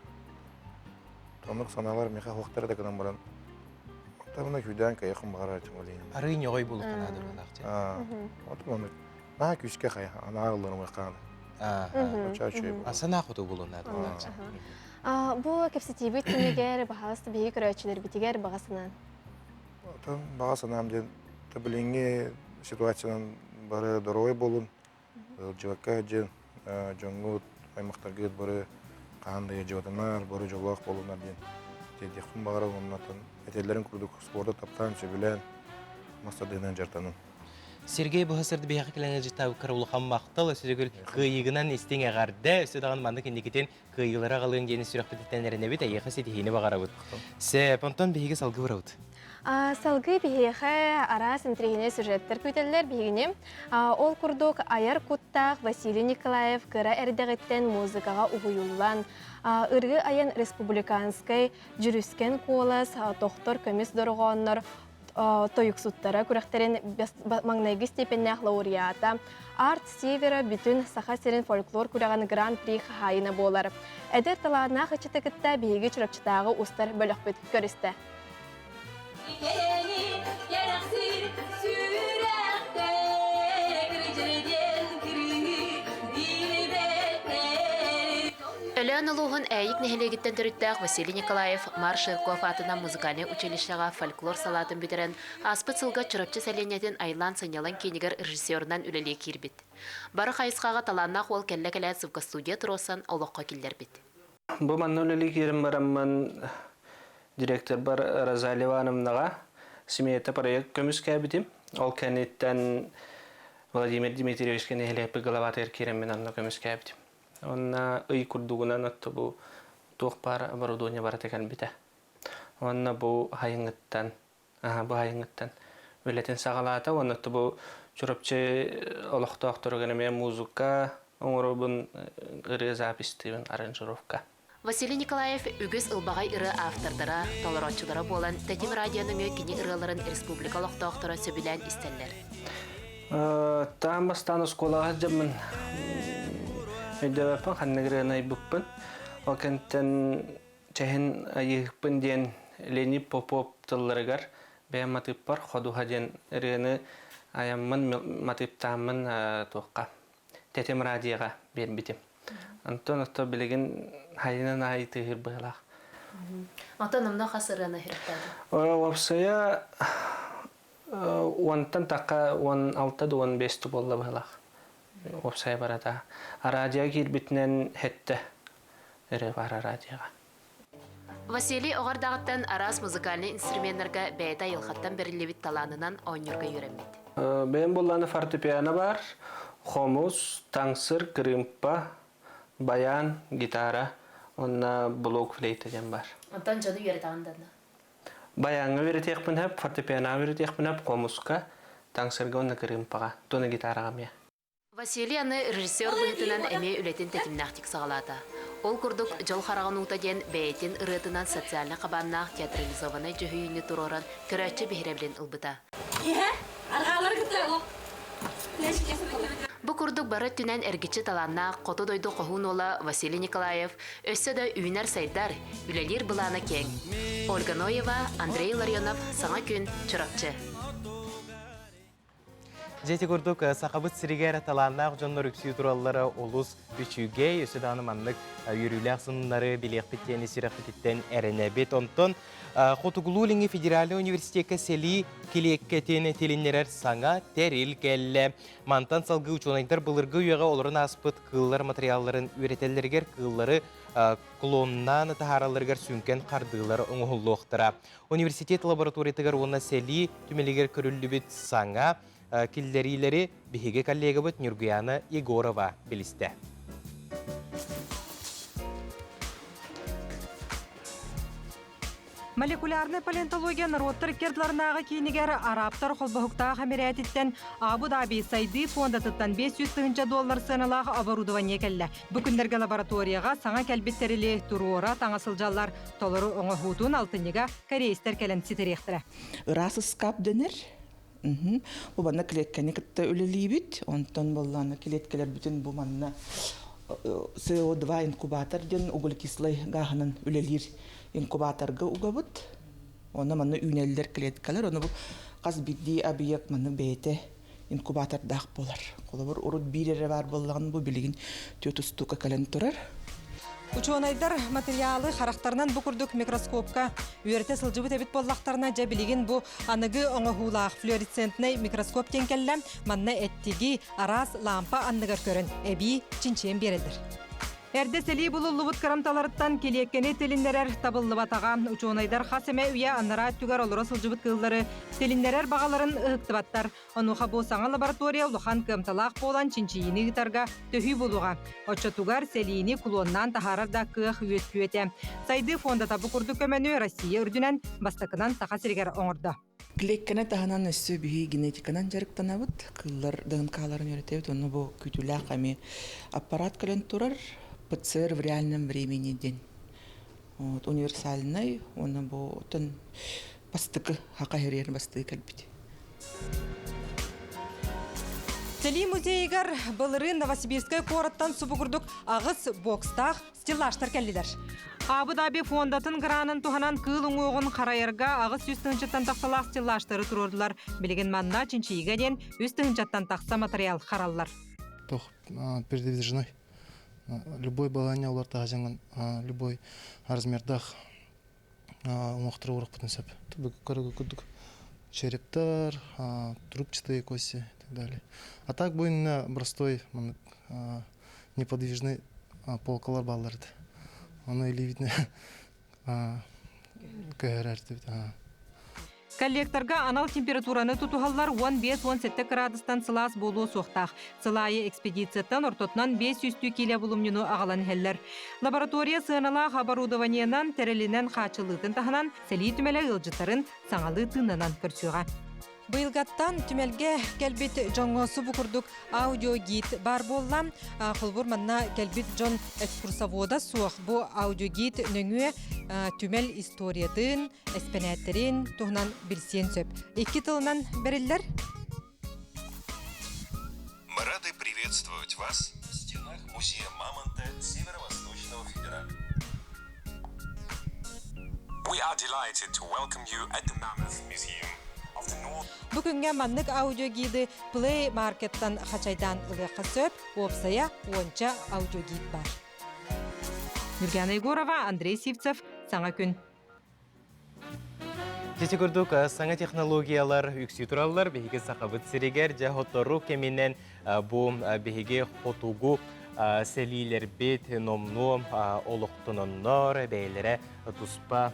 оннук санаалар миэхэ хуохтара да гынан баран Табына күүдээн кайахын баҕарар этим ол иһин. Арыы ньоҕой буолуохха наада быһыылаах дьэ. Отум ону наһаа күүскэ хайа анаа ылларым хаана. Санаа хоту буолуон наада быһыылаах дьэ. Бу кэпсэтиибит түмүгэр баһаалыста биһиги көрөөччүлэрбитигэр баҕа санаан. Отон баҕа санаам диэн билиҥҥи ситуациянан бары доруобай буолун, ыалдьыбакка дьин дьоҥҥут, аймахтаргыт бары хаһан да ыалдьыбатынар, бары дьоллоох буолунар диэн тиэрдиэхпин баҕарабын уонна этэллэрин курдук спорду таптаан, сөбүлээн, мас тардыһынан дьарыктанын. Сергей быһа сырды биһиэхэ кэлэн ыалдьыттаабыккар улахан махтал, өссө төгүл кыайыыгынан истиҥ эҕэрдэ, өссө даҕаны маннык инникитин кыайыылары аҕалыаҥ диэн сүрэхпититтэн эрэнэбит, эйиэхэ ситиһиини баҕарабыт. Сөп, онтон биһиги салгыы барабыт. Салгыы биһиэхэ араас интэриэһинэй сюжеттар күүтэллэр биһигини. Ол курдук айар куттаах Василий Николаев кыра эрдэҕиттэн музыкаҕа уһуйуллан, ырыы айан республиканскай дьүрүскэн куолас, тохтор көмүс дорҕооннор тойуксуттара күрэхтэрин маҥнайгы степеннээх лауреата, Арт Севера бүтүн Саха сирин фольклор күрэҕин гран-при хаһаайына буолар. Эдэр талааннаах ыччаты кытта биһиги Чурапчытааҕы устар бөлөхпүт көрүстэ. Өлөөн улууһун Ээйик нэһилиэгиттэн төрүттээх Василий Николаев Мар Ширков аатынан музыкальнай училищеҕа фольклор салаатын бүтэрэн, ааспыт сылга Чурапчы сэлиэнньэтин Айлаан сынньалаҥ киинигэр режиссерунан үлэлии киирбит. Бары хайысхаҕа талааннаах уол кэллэ-кэлээт звукостудия туруорсан олоххо киллэрбит. Бу манна үлэлии киирэн бараммын директорбар Розалия Ивановнаҕа смета проект көмүскээбитим. Ол кэнниттэн Владимир Дмитриевичка нэһилиэкпит главатыгар киирэммин онно көмүскээбитим. Онно ый курдугунан отто бу туох баар оборудование барыта кэлбитэ. Уонна бу хайыҥыттан бу айыҥыттан үлэтин саҕалаата уонна бу Чурапчы олохтоохторугар эмиэ музыка оҥоробун, ырыа записьтыыбын, аранжировка. Василий Николаев үгүс ылбаҕай ырыа автордара, толорооччулара буолан, Тэтим радио нөҥүө кини ырыаларын республика олохтоохторо сөбүлээн истэллэр. Таан бастаан оскуолаҕа сылдьаммын өйдөөбөппүн, ханнык ырыаны айбыппын. Ол кэнниттэн Чэһин айыыһыкпын диэн Леонид Попов тылларыгар бэйэм матыыппар «Ходуһа» диэн ырыаны айаммын, матыыптааммын туохха Тэтим радиоҕа биэрбитим. Онтон ото билигин хайынан аайы тыаһыыр быһыылаах. Онтон номнуо хас ырыаны үһүрүктээтэ? Уопсайа уонтан тахха 16 да 15 буолла быһыылаах. Уопсайа барата. Араадьыйа киирбитинэн хэттэ ырыа баар араадьыйаҕа. Василий оҕо эрдэҕиттэн араас музыкальнай инструменнарга бэйэтэ айылҕаттан бэриллибит талаанынан оонньуурга үөрэммит. Бэйэм буоллаҕына фортепиано баар, хомус, таҥсыр, кырыымпа, баян, гитара уонна блок флейта диэн баар. Онтон дьону үөрэтэҕин данна? Баяҥҥа үөрэтиэхпин сөп, фортепианоҕа үөрэтиэхпин сөп, хомуска, таҥсырга уонна кырыымпаҕа, туона гитараҕа эмиэ. Василий аны режиссер быһыытынан эмиэ үлэтин тэтимнээхтик саҕалаата. Ол курдук «Дьол хараҕын уута» диэн бэйэтин ырыатынан социальнай хабааннаах театрализованнай дьүһүйүүнү туруоран көрөөччү биһирэбилин ылбыта. Бу курдук бары өттүнэн эргиччи талааннаах хоту дойду хоһуун уола Василий Николаев өссө да үүнэр-сайдар, үлэлиир былаана киэҥ. Ольга Ноева, Андрей Ларионов, Саҥа күн, Чурапчы. Дьэ ити курдук Сахабыт сиригэр талааннаах дьоннор үксүү тураллара олус үчүгэй. Өссө даҕаны маннык үөрүүлээх сонуннары билиэхпит диэн сүрэхпититтэн эрэнэбит. Онтон Хотугулуу-Илиҥҥи федеральнай университекка сэлии килиэккэтин тилиннэрэр саҥа тэрил кэллэ. Мантан салгыы учуонайдар былыргы үйэҕэ олорон ааспыт кыыллар материалларын үөрэтэллэригэр кыыллары клоннаан таһааралларыгар сүҥкэн хардыылар оҥоһуллуохтара. Университет лабораториятыгар уонна сэлии түмэлигэр көрүллүбүт саҥа киллэриилэри биһиги коллегабыт Нюргуяна Егорова билистэ. Молекулярнай палеонтология норуоттар иккердларынааҕы киинигэр арабтар холбоһуктаах эмирээтиттэн Абу-Даби сайдыы фондатыттан 500 тыһыынча доллар сыаналаах оборудование кэллэ. Бу күннэргэ лабораторияҕа саҥа кэлбит тэрили туруора таҥа сылдьаллар. Толору оҥоһуутун алтынньыга корейстэр кэлэн ситэриэхтэрэ. Ыраас ыскаап дэнэр. Бу манна клетканы кытта үлэлиибит. Онтон буоллаана клеткаларбытын бу манна СО2 инкубатор диэн углекислай гааһынан үлэлиир инкубаторга угабыт. Онно манна үүнэллэр клеткалар. Ону бу хас биирдии объект манна бэйэтэ инкубатордаах буолар. Холобур, урут биир эрэ баар буоллаҕына, бу билигин түөрт устуука кэлэн турар. Учуонайдар материалы харахтарынан бу курдук микроскопка үөрэтэ сылдьыбыт эбит буоллахтарына, дьэ билигин бу аныгы оҥоһуулаах флуоресцентнай микроскоп диэн кэллэ. Манна эттиги араас лаампа анныгар көрөн эбии чинчийэн биэрэллэр. Эрдэ сэлии булуллубут кырамталарыттан килиэккэни тилиннэрэр табыллыбатаҕа. Учуонайдар хас эмэ үйэ анараа өттүгэр олоро сылдьыбыт кыыллары тилиннэрэр баҕаларын ыһыктыбаттар. Онуоха бу саҥа лаборатория улахан кыамталаах буолан чинчийиини ыытарга төһүү буолуоҕа. Оччотугар сэлиини кулуоннаан таһаарар да кыах үөскүө этэ. Сайдыы фондата бу курдук көмөнү Россия үрдүнэн бастакынан Саха сиригэр оҥордо. Клетканы таһынан өссө биһи генетиканан дьарыктанабыт. Кыыллар ДНК-ларын үөрэтэбит. Онно бу күүтүүлээх эмиэ аппарат кэлэн турар. ПЦР в реальном времени диэн. Вот, универсальный уонна бу оттон бастакы хака хэрийэр бастыы кэлбит. Сэлии музейыгар былырыын Новосибирскай куораттан субугурдук аҕыс бокстаах стеллажтар кэллилэр. Абу-Даби фондатын гранын туһанан кыыл уҥуоҕун харайарга 800 тыһыынчаттан тахсалаах стеллажтары туруордулар. Билигин манна чинчийигэ диэн 3 тыһыынчаттан тахса материал хараллар. Туох передвижной. Любой баланя олар таһажаңан любой размердах уҥуохтары уурукпутун сөп. Көрөгө курдук черептар, трубчатые кости и так далее. А так бу инна простой неподвижный полкалар бааллар этэ. Ону илиибитинэ көһөрөр Коллекторга анал температураны тутуһаллар 15-17 кыраадыстан сылаас буолуо суохтаах. Сыл аайы экспедицияттан ортотунан 500 киилэ булумньуну аҕалан иһэллэр. Лаборатория сыаналаах оборудованиенан, тэрилинэн хааччыллыытын таһынан сэлии түмэлэ ыалдьыттарын саҥалыы тыыннанан көрсүөҕэ. Быйылгаттан түмэлгэ кэлбит дьоҥҥо субу курдук аудиогид баар буолла. Холобур, манна кэлбит дьон экскурсовода суох. Бу аудиогид нөҥүө түмэл историятын, эспэнээттэрин туһунан билсиэн сөп. Икки тылынан бэриллэр. Мы рады приветствовать вас в стенах музея Мамонта Северо-Восточного Федерального. We are delighted to welcome you at the Mammoth Museum. Бу күҥҥэ маннык аудиогиды Play Market-тан хачайдаан ылыахха сөп, уопсайа уонча аудиогид бар. Нюргана Егорова, Андрей Сивцев, Саҥа күн. Ити курдук саҥа технологиялар үксүү тураллар. Биһиги Сахабыт сиригэр дьэ сотору кэминэн бу биһиги хотугу сэлиилэрбит номнуо олохтононнор, бэйэлэрэ туспа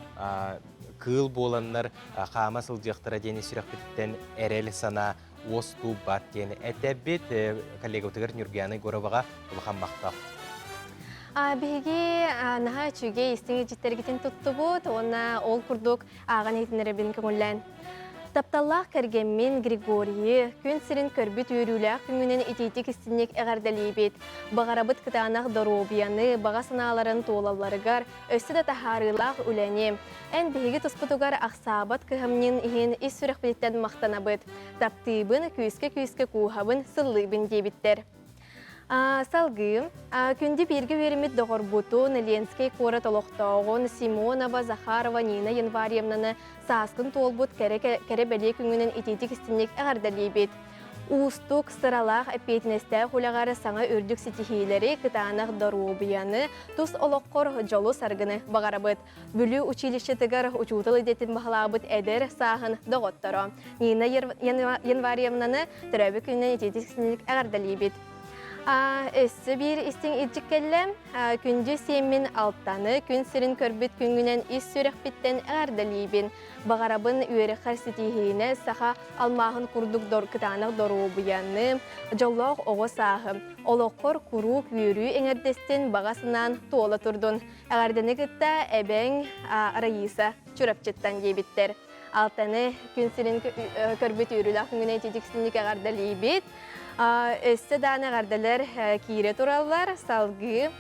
кыыл буоланнар хаама сылдьыахтара диэн сүрэхпититтэн эрэл санаа уостубат диэн этэбит. Коллегабытыгар Нюргияна Егороваҕа улахан махтал. Биһиги наһаа үчүгэй истиҥ илдьиттэргитин туттубут уонна ол курдук ааҕан иһитиннэрэбин көҥүллээн. Тапталлаах кэргэммин Григорийы күн сирин көрбүт үөрүүлээх күҥүнэн итиитик истинник эҕэрдэлиибит. Баҕарабыт кытаанах доруобуйаны, баҕа санааларын туолалларыгар өссө да таһаарыылаах үлэни. Эн биһиги туспутугар ахсаабат кыһамньын иһин ис сүрэхпититтэн махтанабыт. Таптыыбын, күүскэ-күүскэ кууһабын, сыллыыбын диэбиттэр. Салгыы, күндү бииргэ үөрэммит доҕорбутун, Ленскэй куорат олохтооҕун Симонова Захарова Нина Январьевнаны сааскын туолбут кэрэ, кэрэ бэлиэ күҥүнэн итиитик истинник эҕэрдэлиибит. Уустук, сыралаах, эппиэтинэстээх үлэҕэр саҥа үрдүк ситиһиилэри, кытаанах доруобуйаны, тус олоххор дьолу-саргыны баҕарабыт. Бүлүү училищетыгар учуутал идэтин баһылаабыт эдэр сааһын доҕотторо Нина Январьевнаны төрөөбүт күнүнэн итиитик эҕэрдэлиибит. Өссө биир истиҥ илдьик кэллэ. Күндү сиэммин Алтаны күн сирин көрбүт күҥҥүнэн ис сүрэхпиттэн эҕэрдэлиибин. Баҕарабын үөрэххэр ситиһиини, саха алмааһын курдук кытаанах доруобуйаны, дьоллоох оҕо сааһы, олоххор куруук үөрүү эҥэрдэстин, баҕа санаан туола турдун. Эҕэрдэни кытта эбэҥ Раиса Чурапчыттан диэбиттэр. Алтаны күн сирин көрбүт үөрүүлээх күҥүнэн ититиксинник эҕэрдэлиибит. Өссө дааны эҕэрдэлэр киирэ тураллар. Салгыы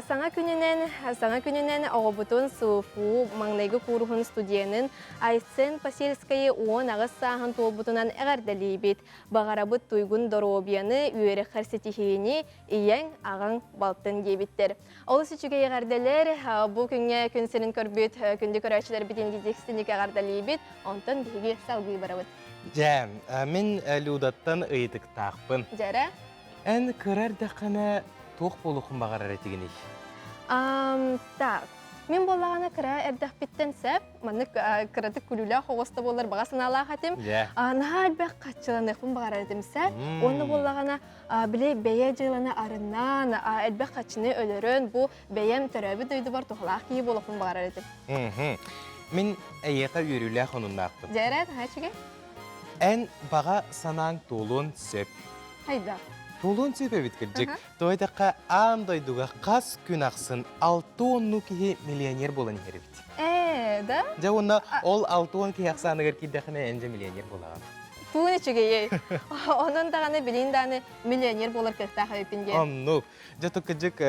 саҥа күнүнэн, саҥа күнүнэн оҕобутун СУФУ маҥнайгы кууруһун студенын Айсен Посельскайы 18 сааһын туолбутунан эҕэрдэлиибит. Баҕарабыт туйгун доруобуйаны, үөрэххэр ситиһиини, ийэҥ, аҕаҥ, балтын диэбиттэр. Олус үчүгэй эҕэрдэлэр. Бу күҥҥэ күн сирин көрбүт күндү көрөөччүлэрбитин дидиксиник эҕэрдэлиибит. Онтон биһиги салгыы барабыт. Дьэ, мин Людаттан ыйытыктаахпын. Дьэрэ? Эн кыра эрдэххинэ туох буолуоххун баҕарар этигиний? Так, мин буоллаҕына кыра эрдэхпиттэн сөп. Маннык кыратык күлүүлээх оҕус да буоллар баҕа санаалаах этим. Наһаа элбэх хаччыланыахпын баҕарар этим сөп. Уонна буоллаҕына били бэйэ дьыаланы арынаан, элбэх хаччыны өлөрөн, бу бэйэм төрөөбүт дойдубар туһалаах киһи буолуохпун баҕарар этим. Мин эйиэхэ үөрүүлээх онуннаахпын. Дьэрэ, наһаа үчүгэй. Эн баҕа санааҥ туолуон сөп. Хайда? Туолуон сөп эбит кырдьык. Тоҕо диэтэххэ, аан дойдуга хас күн ахсын алта уоннуу киһи миллионер буолан иһэр эбит. Ээ, да? Дьэ уонна ол 60 киһи ахсааныгар киирдэххинэ эн дьэ миллионер буолаҕын. Туун үчүгэйэй. Онон даҕаны билин даҕаны миллионер буолар кыахтаах эбиппин диэн. Оннук. Дьэ кыдьык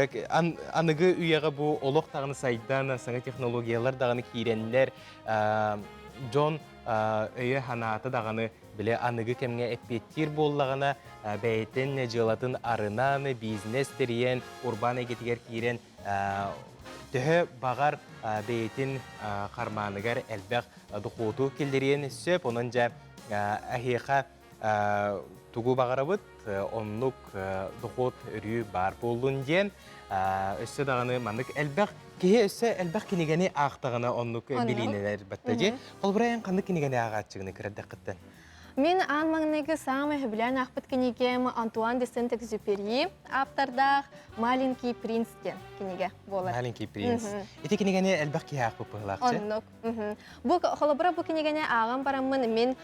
аныгы үйэҕэ бу олох даҕаны сайдан, саҥа технологиялар даҕаны киирэннэр, дьон өйө-санаата даҕаны бile аныгы кэмҥэ эппиэттиир буоллаҕына, бэйэтин дьыалатын арынан, бизнес тэрийэн, урбаан эйгэтигэр киирэн төһө баҕар бэйэтин хармааныгар элбэх дохуоту киллэриэн сөп. Онон дьэ эһиэхэ тугу баҕарабыт, оннук дохуот өрүү баар буоллун диэн. Өссө даҕаны маннык элбэх киһи өссө элбэх кинигэни аахтаҕына оннук билиинэлэр батта дии. Холобура эн ханнык кинигэни ааҕааччыгыный кыра эрдэххиттэн? Мин аан маҥнайгы саамай сөбүлээн аахпыт кинигэм Антуан де Сент-Экзюпери ааптардаах «Маленький принц» диэн кинигэ буолар. «Маленький принц». Ити кинигэни элбэх киһи аахпыт быһыылаах Оннук. Бу холобура бу кинигэни ааҕан бараммын мин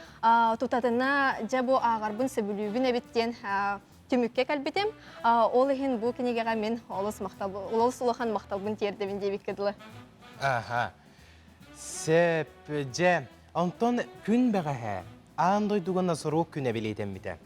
тутатына дьэ бу ааҕарбын сөбүлүүбүн эбит диэн түмүккэ кэлбитим. Ол иһин бу кинигэҕэ мин олус махтал олус улахан махталбын тиэрдэбин диэбиккэ дылы. Аха. Сөп, дьэ. Онтон күн бэҕэһээ аан дойдуга носорог күнэ бэлиэтэммитэ.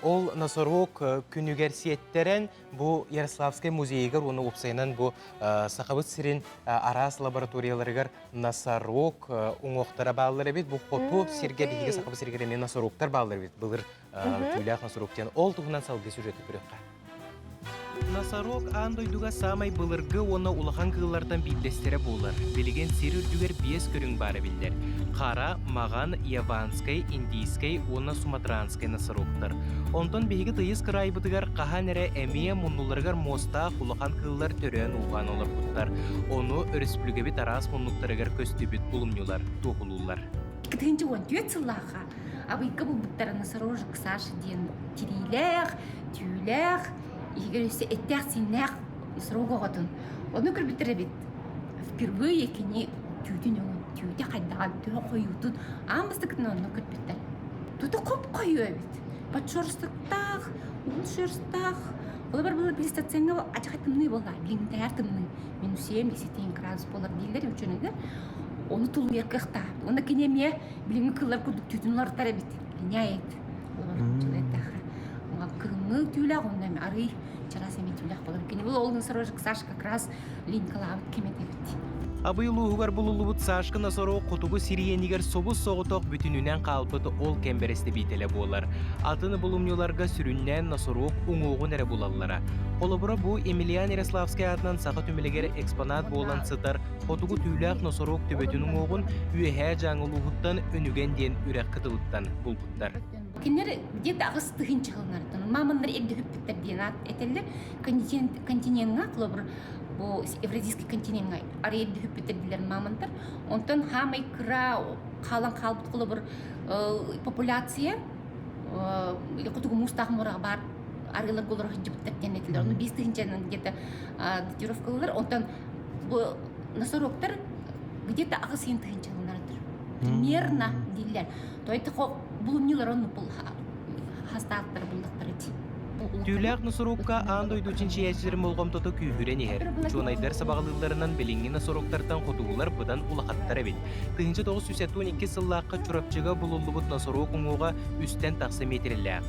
Ол носорог күнүгэр сиэттэрэн бу Ярославскай музейыгар уонна уопсайынан бу Сахабыт сирин араас лабораторияларыгар носорог уҥуохтара бааллар эбит. Бу хоту сиргэ биһиги Сахабыт сиригэр эмиэ носорогтар бааллар эбит. Былыр түүлээх носорог диэн. Ол туһунан салгыы сюжеты көрүөххэ. Носорог аан дойдуга саамай былыргы уонна улахан кыыллартан биирдэстэрэ буолар. Билигин сир үрдүгэр биэс көрүҥ баара биллэр. Хара, маҕан, яванскай, индийскэй уонна суматранскай носорогтар. Онтон биһиги тыйыс кыраайбытыгар хаһан эрэ эмиэ муннуларыгар муостаах улахан кыыллар төрөөн-ууһаан олорбуттар. Ону өрөспүүбүлүкэбит араас муннуктарыгар көстүбүт булумньулар туоһулууллар. 2014 сыллаахха Абыйга булбуттара носорожек Саша диэн тириилээх, түүлээх, иһигэр өссө эттээх-сииннээх носорог оҕотун. Ону көрбүттэр эбит. Впервые кини түүтүн өҥүн, түүтэ хайдаҕын, төһө хойуутун аан бастакытын онно көрбүттэр. Тута хоп-хойуу эбит. Подшерстыктаах, уһун шерстаах. Олор была плейстоцеҥҥа ачахай тымныы буолла, билиҥҥитээҕэр тымныы. Минус 7, 10 градус буолар дииллэр ученыйдар. Ону тулуйар кыахтаах. Уонна кини эмиэ билиҥҥи кыллар курдук түүтүн уларытар эбит. Линяет. Кыһыҥҥы түүлээх онно эми арый чараас эми түүлээх болор. Кини бұл ол носорожек Саша как раз линькалаабыт кэм эбит. Абый улууһугар булуллубут Сашка носорог хотугу сириэнигэр собус-соҕотох бүтүнүнэн хаалбыт ол кэм бэрэстэбиитэлэ буолар. Атын булумньуларга сүрүннээн носорог уҥуоҕун эрэ булаллара. Холобура бу Емельян Ярославскай аатынан Саха түмэлигэр экспонат буолан сытар хотугу түүлээх носорог төбөтүн уҥуоҕун Үөһээ Дьааҥы улууһуттан Өнүгэн диэн үрэх кытылыттан булбуттар. Кинилэр где-то 8000 сылларыттан мамоннар эрдэ диэн аат этэллэр. Континентҥа, холобур, бу Евразийский континентҥа арый эрдэ хүппүттэр дииллэр мамонтар. Онтон хаамай кыра хаалан хаалбыт холобур популяция хотугу муустаах муораҕа баар арыыларга олоро сылдьыбыттар диэн этилэр. Ону биэс тыһыынчанан где-то датировкалылар. Онтон бу носорогтар где-то 8000 сылларыдыр. Примерно дииллэр. То это булумньулар онну хастааттар буллахтар ити. Түүлээх носорогка аан дойду чинчийээччилэрин болҕомтото күүһүрэн иһэр. Учуонайдар сабаҕалыылларынан билиҥҥи носорогтартан хотугулар быдан улахаттар эбит. 1972 сыллаахха Чурапчыга булуллубут носорог уҥуоҕа үстэн тахса миэтирэлээх.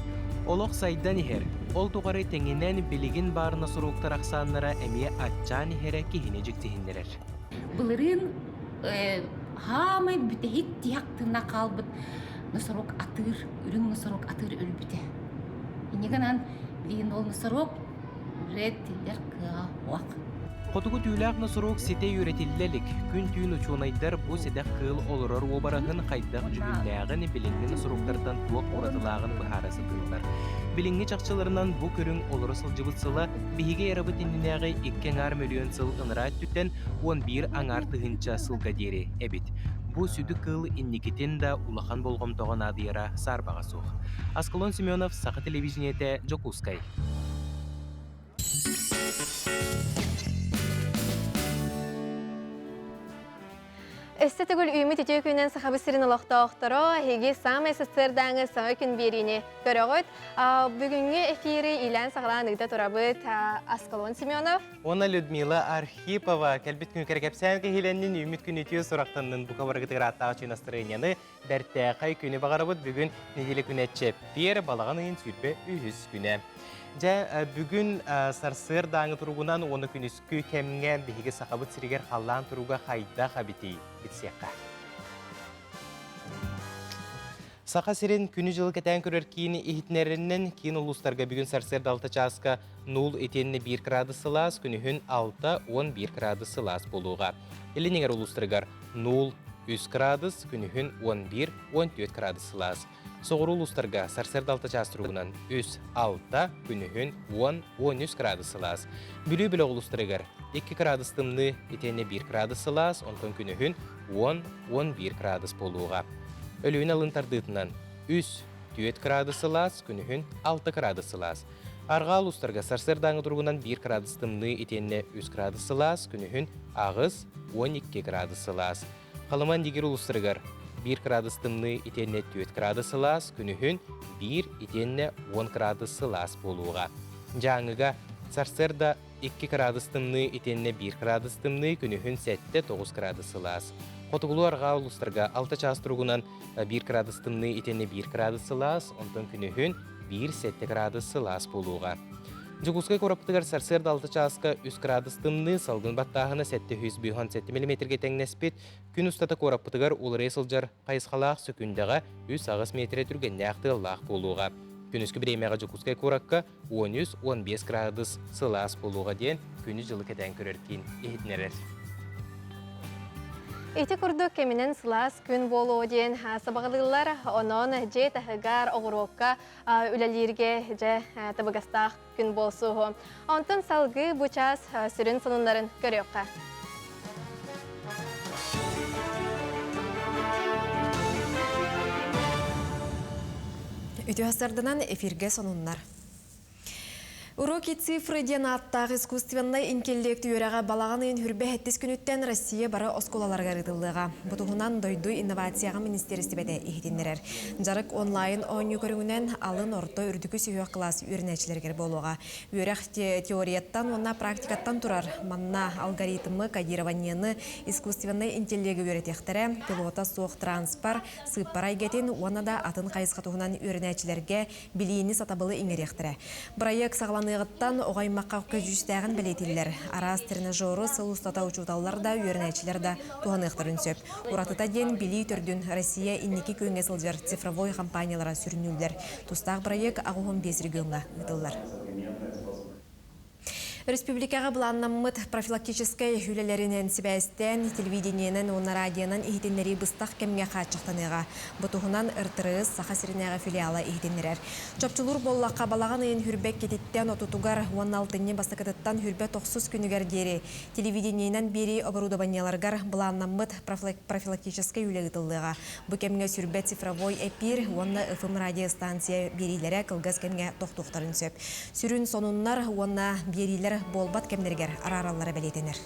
Олох сайдан иһэр. Ол тухары тэҥинэн билигин баар носорогтар ахсааннара эмиэ аччаан иһэрэ киһини дьиктиһиннэрэр. Былырыын хаамай бүтэһик тиһэх тыына хаалбыт носорог атыыр, үрүҥ носорог атыыр өлбүтэ. Инньэ гынан билигин ол носорог уже тиллэр кыаҕа суох. Хотугу түүлээх носорог ситэ үөрэтиллэ илик. Күн-түүн учуонайдар бу сэдэх кыыл олорор уобараһын хайдах дьүһүннээҕин, билиҥҥи носорогтартан туох уратылааҕын быһаара сатыыллар. Билиҥҥи чахчыларынан бу көрүҥ олоро сылдьыбыт сыла биһиги эрабыт иннинээҕи 2,5 мөлүйүөн сыл ынараа өттүттэн 11,5 тыһыынча сылга диэри эбит. Бу сүдү кыыл инникитин да улахан болҕомтоҕо наадыйара саарбаҕа суох. Аскалон Семенов, Саха телевидениетэ, Дьокуускай. Өссө төгүл үүммүт үтүө күнүнэн Сахабыт сирин олохтоохторо, эһиги саамай сарсыардааҥы саҥа күн биэриини көрөҕүт. Бүгүҥҥү эфири иилээн-саҕалаан ыыта турабыт Аскалон Семенов. Уонна Людмила Архипова кэлбит күн кэрэкэпсээн киһилэннин үүммүт күн үтүө сурахтаннын бука барыгытыгар ааттаах үчүгэй настарыанньаны бэртээхэй күнү баҕарабыт. Бүгүн нэдиэлэ күнэ чэппиэр, балаҕан ыйын 23 күнэ. Дьэ, бүгүн сарсыардааҥы туругунан уонна күнүскү кэмҥэ биһиги Сахабыт сиригэр халлаан туруга хайдах эбитий билсиэххэ. Саха сирин күнү-дьылы кэтээн көрөр киин иһитиннэрэринэн киин улуустарга бүгүн сарсыарда 6 чааска 0 итиэннэ 1 градус сылаас, күнүһүн 6 11 градус сылаас буолуоҕа. Илин эҥэр улуустарыгар 0 3 градус, күнүһүн 11-14 градус сылаас. Соҕуруу улуустарга сарсыарда 6 чаас туругунан 3 6, күнүһүн 10-13 градус сылаас. Бүлүү бөлөх улуустарыгар 2 градус тымныы, итиэннэ 1 градус сылаас, онтон күнүһүн 10-11 градус буолуоҕа. Өлүөнэ алын тардыытынан 3 4 градус сылаас, күнүһүн 6 градус сылаас. Арҕаа улуустарга сарсыардааҥы туругунан 1 градус тымныы итиэннэ 3 градус сылаас, күнүһүн 8 12 градус сылаас. Халыман Дигир улуустарыгар 1 градус тымныы итиэннэ 4 градус сылаас, күнүһүн 1 итиэннэ 10 градус сылаас буолуоҕа. Дьааҥыга сарсыарда 2 градус тымныы итиэннэ 1 градус тымныы, күнүһүн 7-9 градус сылаас. Хотугулуу-арҕаа улуустарга 6 чаас туругунан 1 градус тымныы итиэннэ 1 градус сылаас, онтон күнүһүн 1-7 градус сылаас буолуоҕа. Дьокуускай куораппытыгар сарсыарда 6 чааска 3 градус тымныы, салгын баттааһына 757 миллиметргэ тэҥнэспит. Күн устата куораппытыгар уларыйа сылдьар хайысхалаах сөкүүндэҕэ 3-8 миэтэрэ түргэннээх тыаллаах буолуоҕа. Күнүскү бириэмэҕэ Дьокуускай куоракка 13-15 кыраадыс сылаас буолуоҕа диэн күнү-дьылы кэтээн көрөр киин иһитиннэрэр. Ити курдук кэминэн сылаас күн буолуо диэн сабаҕалыыллар. Онон дьиэ таһыгар, оҕуруокка үлэлииргэ дьэ табыгастаах күн буолсуоһу. Онтон салгыы бу чаас сүрүн сонуннарын көрүөххэ. Үтүө сарданан эфиргэ сонуннар. Уроки цифры диэн ааттаах искусственнай интеллект үөрэҕэ балаҕан ыйын хүрбэ сэттис күнүттэн Россия бары оскуолаларыгар ыытыллыаҕа. Бу туһунан дойду инновацияҕа министиэристибэтэ иһитиннэрэр. Дьарык онлайн оонньуу көрүҥүнэн алын, орто, үрдүкү сүһүөх кылаас үөрэнээччилэригэр буолуоҕа. Үөрэх теорияттан уонна практикаттан турар. Манна алгоритмы, кодированиены, искусственнай интеллеги үөрэтиэхтэрэ, пилота суох транспорт, сыыппара эйгэтин уонна да атын хайысха туһунан үөрэнээччилэргэ билиини сатабылы иҥэриэхтэрэ. Бырайыак саҕаланыаҕыттан оҕо аймахха көдьүүстээҕин бэлиэтииллэр. Араас тренажеру сыл устата учууталлар да, үөрэнээччилэр да туһаныахтарын сөп. Уратыта диэн билии төрдүн Россия инники күөҥҥэ сылдьар цифровой компаниялара сүрүннүүллэр. Тустаах бырайыак 85 региоҥҥа ыытыллар. Республикаҕа былааннаммыт профилактическай үлэлэринэн сибээстээн, телевидениенэн уонна радионан иһитиннэрии быстах кэмҥэ хааччахтаныаҕа. Бу туһунан РТРС Саха сиринээҕи филиала иһитиннэрэр. Чопчулуур буоллахха, балаҕан ыйын хүрбэ иккититтэн отутугар уонна алтынньы бастакытыттан хүрбэ тохсус күнүгэр диэри телевидениенэн биэрии оборудованиеларыгар былааннаммыт профилактическай үлэ ыытыллыаҕа. Бу кэмҥэ сүрбэ цифровой эпиир уонна ФМ радиостанция биэриилэрэ кылгас кэмҥэ тохтуохтарын сөп. Сүрүн сонуннар уонна биэриилэр буолбат кэмнэригэр араараллара бэлиэтэнэр.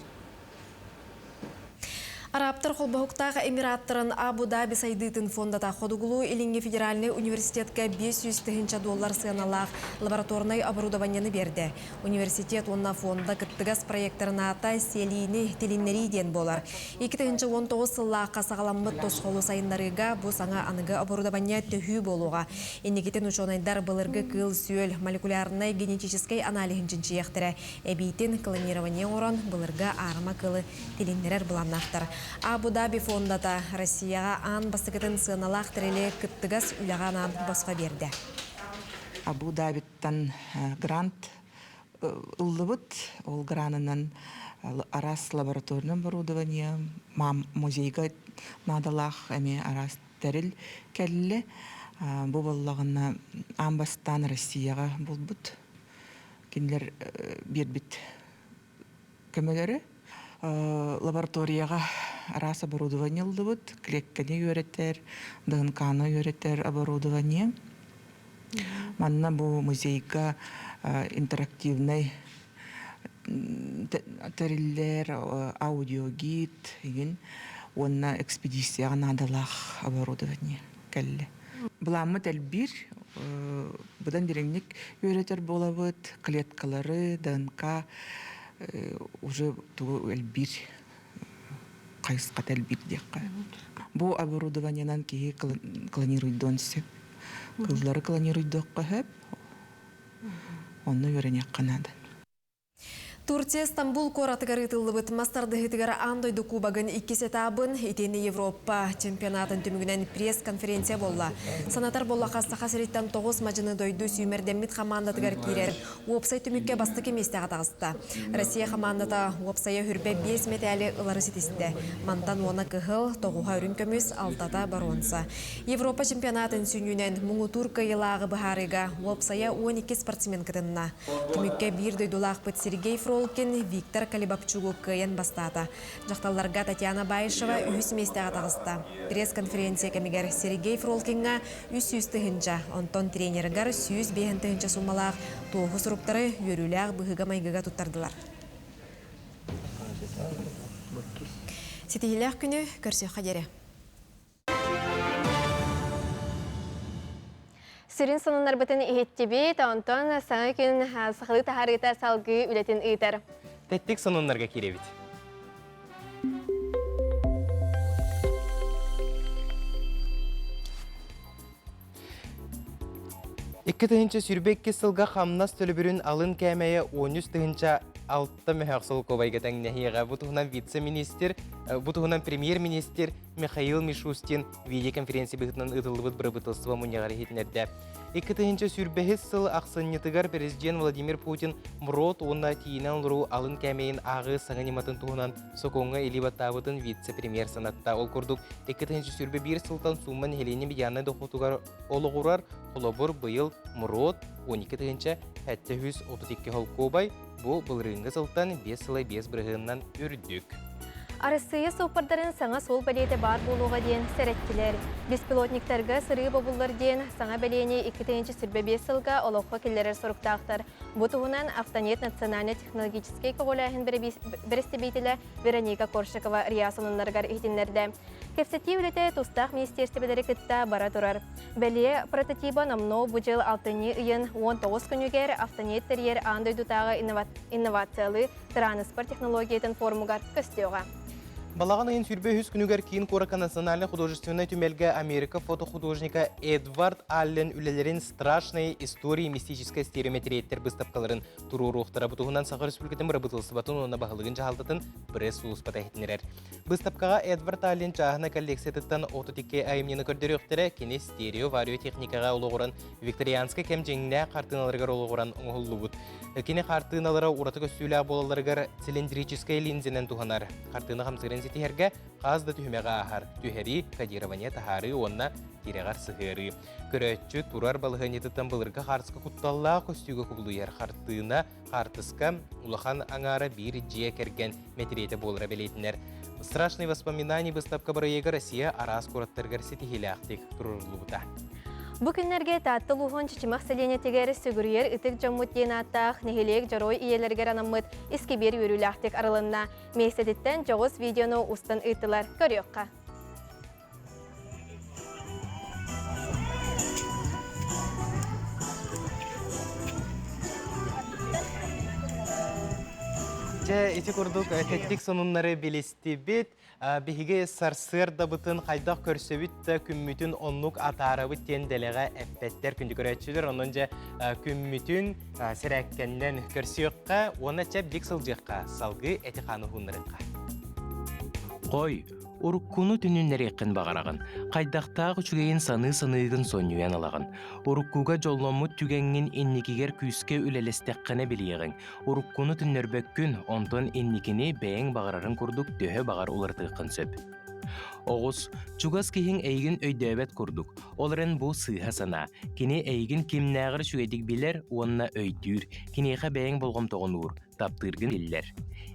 Арабтар холбоһуктаах Эмираттарын Абу-Даби сайдыытын фондата Хотугулуу-Илиҥҥи федеральнай университетка 500 тыһыынча доллар сыаналаах лабораторнай оборудованиены биэрдэ. Университет уонна фонда кыттыгас проектарын аата Сиэлиини тилиннэрии диэн буолар. 2019 сыллаахха саҕаламмыт тосхолу сайыннарыыга бу саҥа аныгы оборудование төһүү буолуоҕа. Инникитин учуонайдар былыргы кыыл-сүөл молекулярнай генетическэй аналиһын чинчийиэхтэрэ. Эбиитин клонирование оҥорон былыргы аарыма кыылы тилиннэрэр былааннаахтар. Абу-Даби фондата Россияҕа аан бастакытын сыаналаах тэрили кыттыгас үлэҕэ анаан босхо биэрдэ. Абу-Дабиттан грант ыллыбыт. Ол гранынан араас лабораторнай оборудование, музейга наадалаах эмиэ араас тэрил кэллэ. Бу буоллаҕына аан бастаан Россияҕа булбут. Кинилэр биэрбит көмөлөрө. Лабораторияҕа араас оборудование ыллыбыт. Клетканы үөрэтэр, ДНК-ны үөрэтэр оборудование. Манна бу музейга интерактивнай тэриллэр, аудиогид игин уонна экспедицияҕа наадалаах оборудование кэллэ. Былааммыт элбиир, быдан дириҥник үөрэтэр буолабыт, клеткалары, ДНК уже тугу элбиир хайысхата элбиир диэххэ. Бу оборудованиенан киһи клонируйдуон сөп. Кыллары клонируйдуохха сөп. Онно үөрэниэххэ наада. Турция Стамбул куоратыгар ыытыллыбыт мас тардыһыытыгар аан дойду кубогын иккис этабын итиэннэ Европа чемпионатын түмүгүнэн пресс-конференция буолла. Санатар буоллахха, Саха сириттэн 9 мадьыны дойду сүүмэрдэммит хамаандатыгар киирэр уопсай түмүккэ бастакы миэстэҕэ таҕыста. Россия хамаандата уопсайа хүрбэ 5 мэтээли ылары ситистэ. Мантан уона кыһыл, тоҕуһа үрүҥ көмүс, алтата боруонса. Европа чемпионатын сүнньүнэн муҥутуур кыайыылааҕы быһаарыыга уопсайа 12 спортсмен кытынна. Түмүккэ биир дойдулаахпыт Сергей Фролкин Виктор Калибапчугу кыайан бастаата. Дьахталларга Татьяна Баишева үһүс миэстэҕэ таҕыста. Пресс-конференция кэмигэр Сергей Фролкиҥҥа 300 тыһыынча, онтон тренерыгар 105 тыһыынча суумалаах туоһу суруктары үөрүүлээх быһыыга-майгыга туттардылар. Ситиһиилээх күнү көрсүөххэ диэри. Сүрүн сонуннарбытын иһиттибит, онтон саҥа күн сахалыы таһаарыыта салгыы үлэтин ыытар. Тэттик сонуннарга киирэбит. Икки тыһыынча сүүрбэ икки сылга хамнас төлөбүрүн алын кээмэйэ 13 тыһыынча. 6 мөһөөх солкуобайга тэҥнэһиэҕэ. Бу туһунан вице-министр, бу туһунан премьер-министр Михаил Мишустин видеоконференция быһыытынан ыытыллыбыт бырабыыталыстыба мунньаҕар иһитиннэрдэ. 2025 сыл ахсынньытыгар президент Владимир Путин МРОТ уонна тиийинэн олоруу алын кээмэйин ааҕыы саҥа ньыматын туһунан сокуоҥҥа илии баттаабытын вице-премьер санатта. Ол курдук, 2021 сылтан суумма нэһилиэнньэ медианнай дохуотугар олоҕурар, холобур, быйыл МРОТ 12 732 холкуобай, бу былырыыҥҥы сылтан 5 сылай 5 бырыһыанынан үрдүк. Арассыыйа суоппардарын саҥа суол бэлиэтэ баар буолуоҕа диэн сэрэттилэр. Беспилотниктарга сырыы бобуллар диэн саҥа бэлиэни 2025 сылга олоххо киллэрэр соруктаахтар. Бу туһунан Автонет национальнай технологическай көҕүлээһин бэрэстэбиитэлэ Вероника Коршикова РИА сонуннарыгар иһитиннэрдэ. Кэпсэтии үлэтэ тустаах министиэристибэлэри кытта бара турар. Бэлиэ прототиба номнуо бу дьыл алтынньы ыйын 19 күнүгэр Автонет тэрийэр аан дойдутааҕы инновациялыы тырааныспар технологиятын форумугар көстүөҕэ. Балаҕан ыйын 23 күнүгэр киин куоракка Национальнай художественнай түмэлгэ Америка фотохудожника Эдвард Аллен үлэлэрин «Страшные истории мистической стереометрияттар» быыстапкаларын туруоруохтара. Бу туһунан Саха Республикатын бырабыыталыстыбатын уонна баһылыгын дьаһалтатын пресс-сулууспата иһитиннэрэр. Быыстапкаҕа Эдвард Аллен чааһынай коллекциятыттан 32 айымньыны көрдөрүөхтэрэ. Кини стерео-варио техникаҕа олоҕуран викторианскай кэм дьиҥнээх хартыыналарыгар олоҕуран оҥоһуллубут. Кини хартыыналара ураты көстүүлээх буолалларыгар цилиндрическэй линзэнэн туһанар. Хартыына хамсыырын ситиһэргэ хас да түһүмэҕи ааһар. Түһэрии, кодирование таһаарыы уонна тирэҕэр сыһыарыы. Көрөөччү турар балаһыанньатыттан былыргы хаарска кутталлаах көстүүгэ кубулуйар хартыына, хаартыска улахан аҥаара биир дьиэ кэргэн мэтириэтэ буолара бэлиэтинэр. Страшные воспоминания быыстапка бырайыага Россия араас куораттарыгар ситиһиилээхтик туруоруллубута. Бу күннэргэ Таатта улууһун Чычымах сэлиэнньэтигэр сүгүрүйэр ытык дьоммут диэн ааттаах нэһилиэк дьоруой ийэлэригэр анаммыт искибиэр үөрүүлээхтик арылынна. Миэстэтиттэн дьоҕус видеону устан ыыттылар. Көрүөххэ. Дьэ, ити курдук тэттик сонуннары билистибит. Биһиги сарсыардабытын хайдах көрсөбүт да күммүтүн оннук атаарабыт диэн дэлэҕэ эппэттэр күндү көрөөччүлэр. Онон дьэ күммүтүн сэрээккэннэн көрсүөххэ уонна чэбдик сылдьыахха, салгыы эти-хааны уһуннарыахха. Хой, уруккуну түнүннэриэххин баҕараҕын, хайдахтаах үчүгэйин саныы-саныыгын сонньуйан ылаҕын. Уруккуга дьолломмут түгэҥҥин инникигэр күүскэ үлэлэстэххинэ билиэҕиҥ. Уруккуну төннөрбөккүн, онтон инникини бэйэҥ баҕарарыҥ курдук төһө баҕар уларытыаххын сөп. Оҕус, чугас киһиҥ эйигин өйдөөбөт курдук. Ол эрэн бу сыыһа санаа. Кини эйигин кимнээҕэр үчүгэйдик билэр уонна өйдүүр. Киниэхэ бэйэҥ болҕомтоҕун уур, таптыыргын биллэр.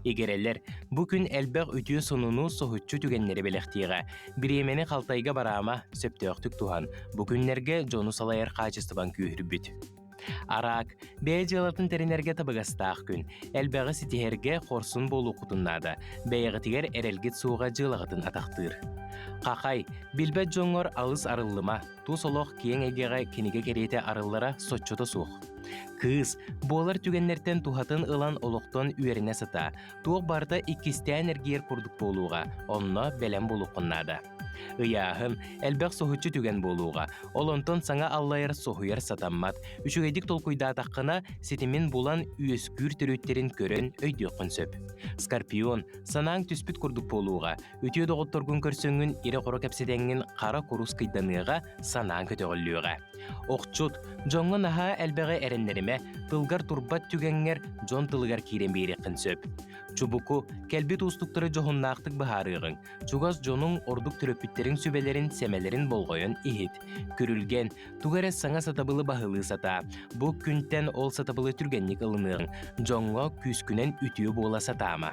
Игирэлэр, бу күн элбэх үтүө сонуну, соһуччу түгэннэри бэлэхтиэҕэ. Бириэмэни халтайга бараама, сөптөөхтүк туһан. Бу күннэргэ дьону салайар хаачыстыбаҥ күүһүрбүт. Араак, бэйэ дьыалатын тэринэргэ табыгастаах күн. Элбэҕи ситиһэргэ хорсун буолуоххутун наада. Бэйэҕитигэр эрэлгит суоҕа дьыалаҕытын атахтыыр. Хахай, билбэт дьоҥҥор алыс арыллыма. Тус олох киэҥ эйгэҕэ кинигэ кэриэтэ арыллара соччото суох. Кыыс, буолар түгэннэртэн туһатын ылан олохтон үөрэнэ сатаа. Туох барыта иккистээн эргийэр курдук буолуоҕа, онно бэлэм буолуоххун наада. Ыйааһын, элбэх соһуччу түгэн буолуоҕа. Ол онтон саҥа аллайар соһуйар сатаммат. Үчүгэйдик толкуйдаатаххына, ситимин булан үөскүүр төрүттэрин көрөн өйдүөххүн сөп. Скорпион, санааҥ түспүт курдук буолуоҕа. Үтүө доҕотторгун көрсөҥҥүн ирэ-хоро кэпсэтэҥҥин хара курус кыйданыаҕа, санааҥ көтөҕүллүөҕэ. Охчут, дьоҥҥо наһаа элбэҕи эрэннэримэ, тылгар турбат түгэҥҥэр дьон тылыгар киирэн биэриэххин сөп. Чубуку, кэлбит уустуктары дьоһуннаахтык быһаарыаҕыҥ. Чугас дьонуҥ, ордук төрөппүттэриҥ сүбэлэрин, сэмэлэрин болҕойон иһит. Күрүлгэн, тугу эрэ саҥа сатабылы баһылыы сатаа. Бу күнтэн ол сатабылы түргэнник ылыныаҥ. Дьоҥҥо күүскүнэн үтүө буола сатаама.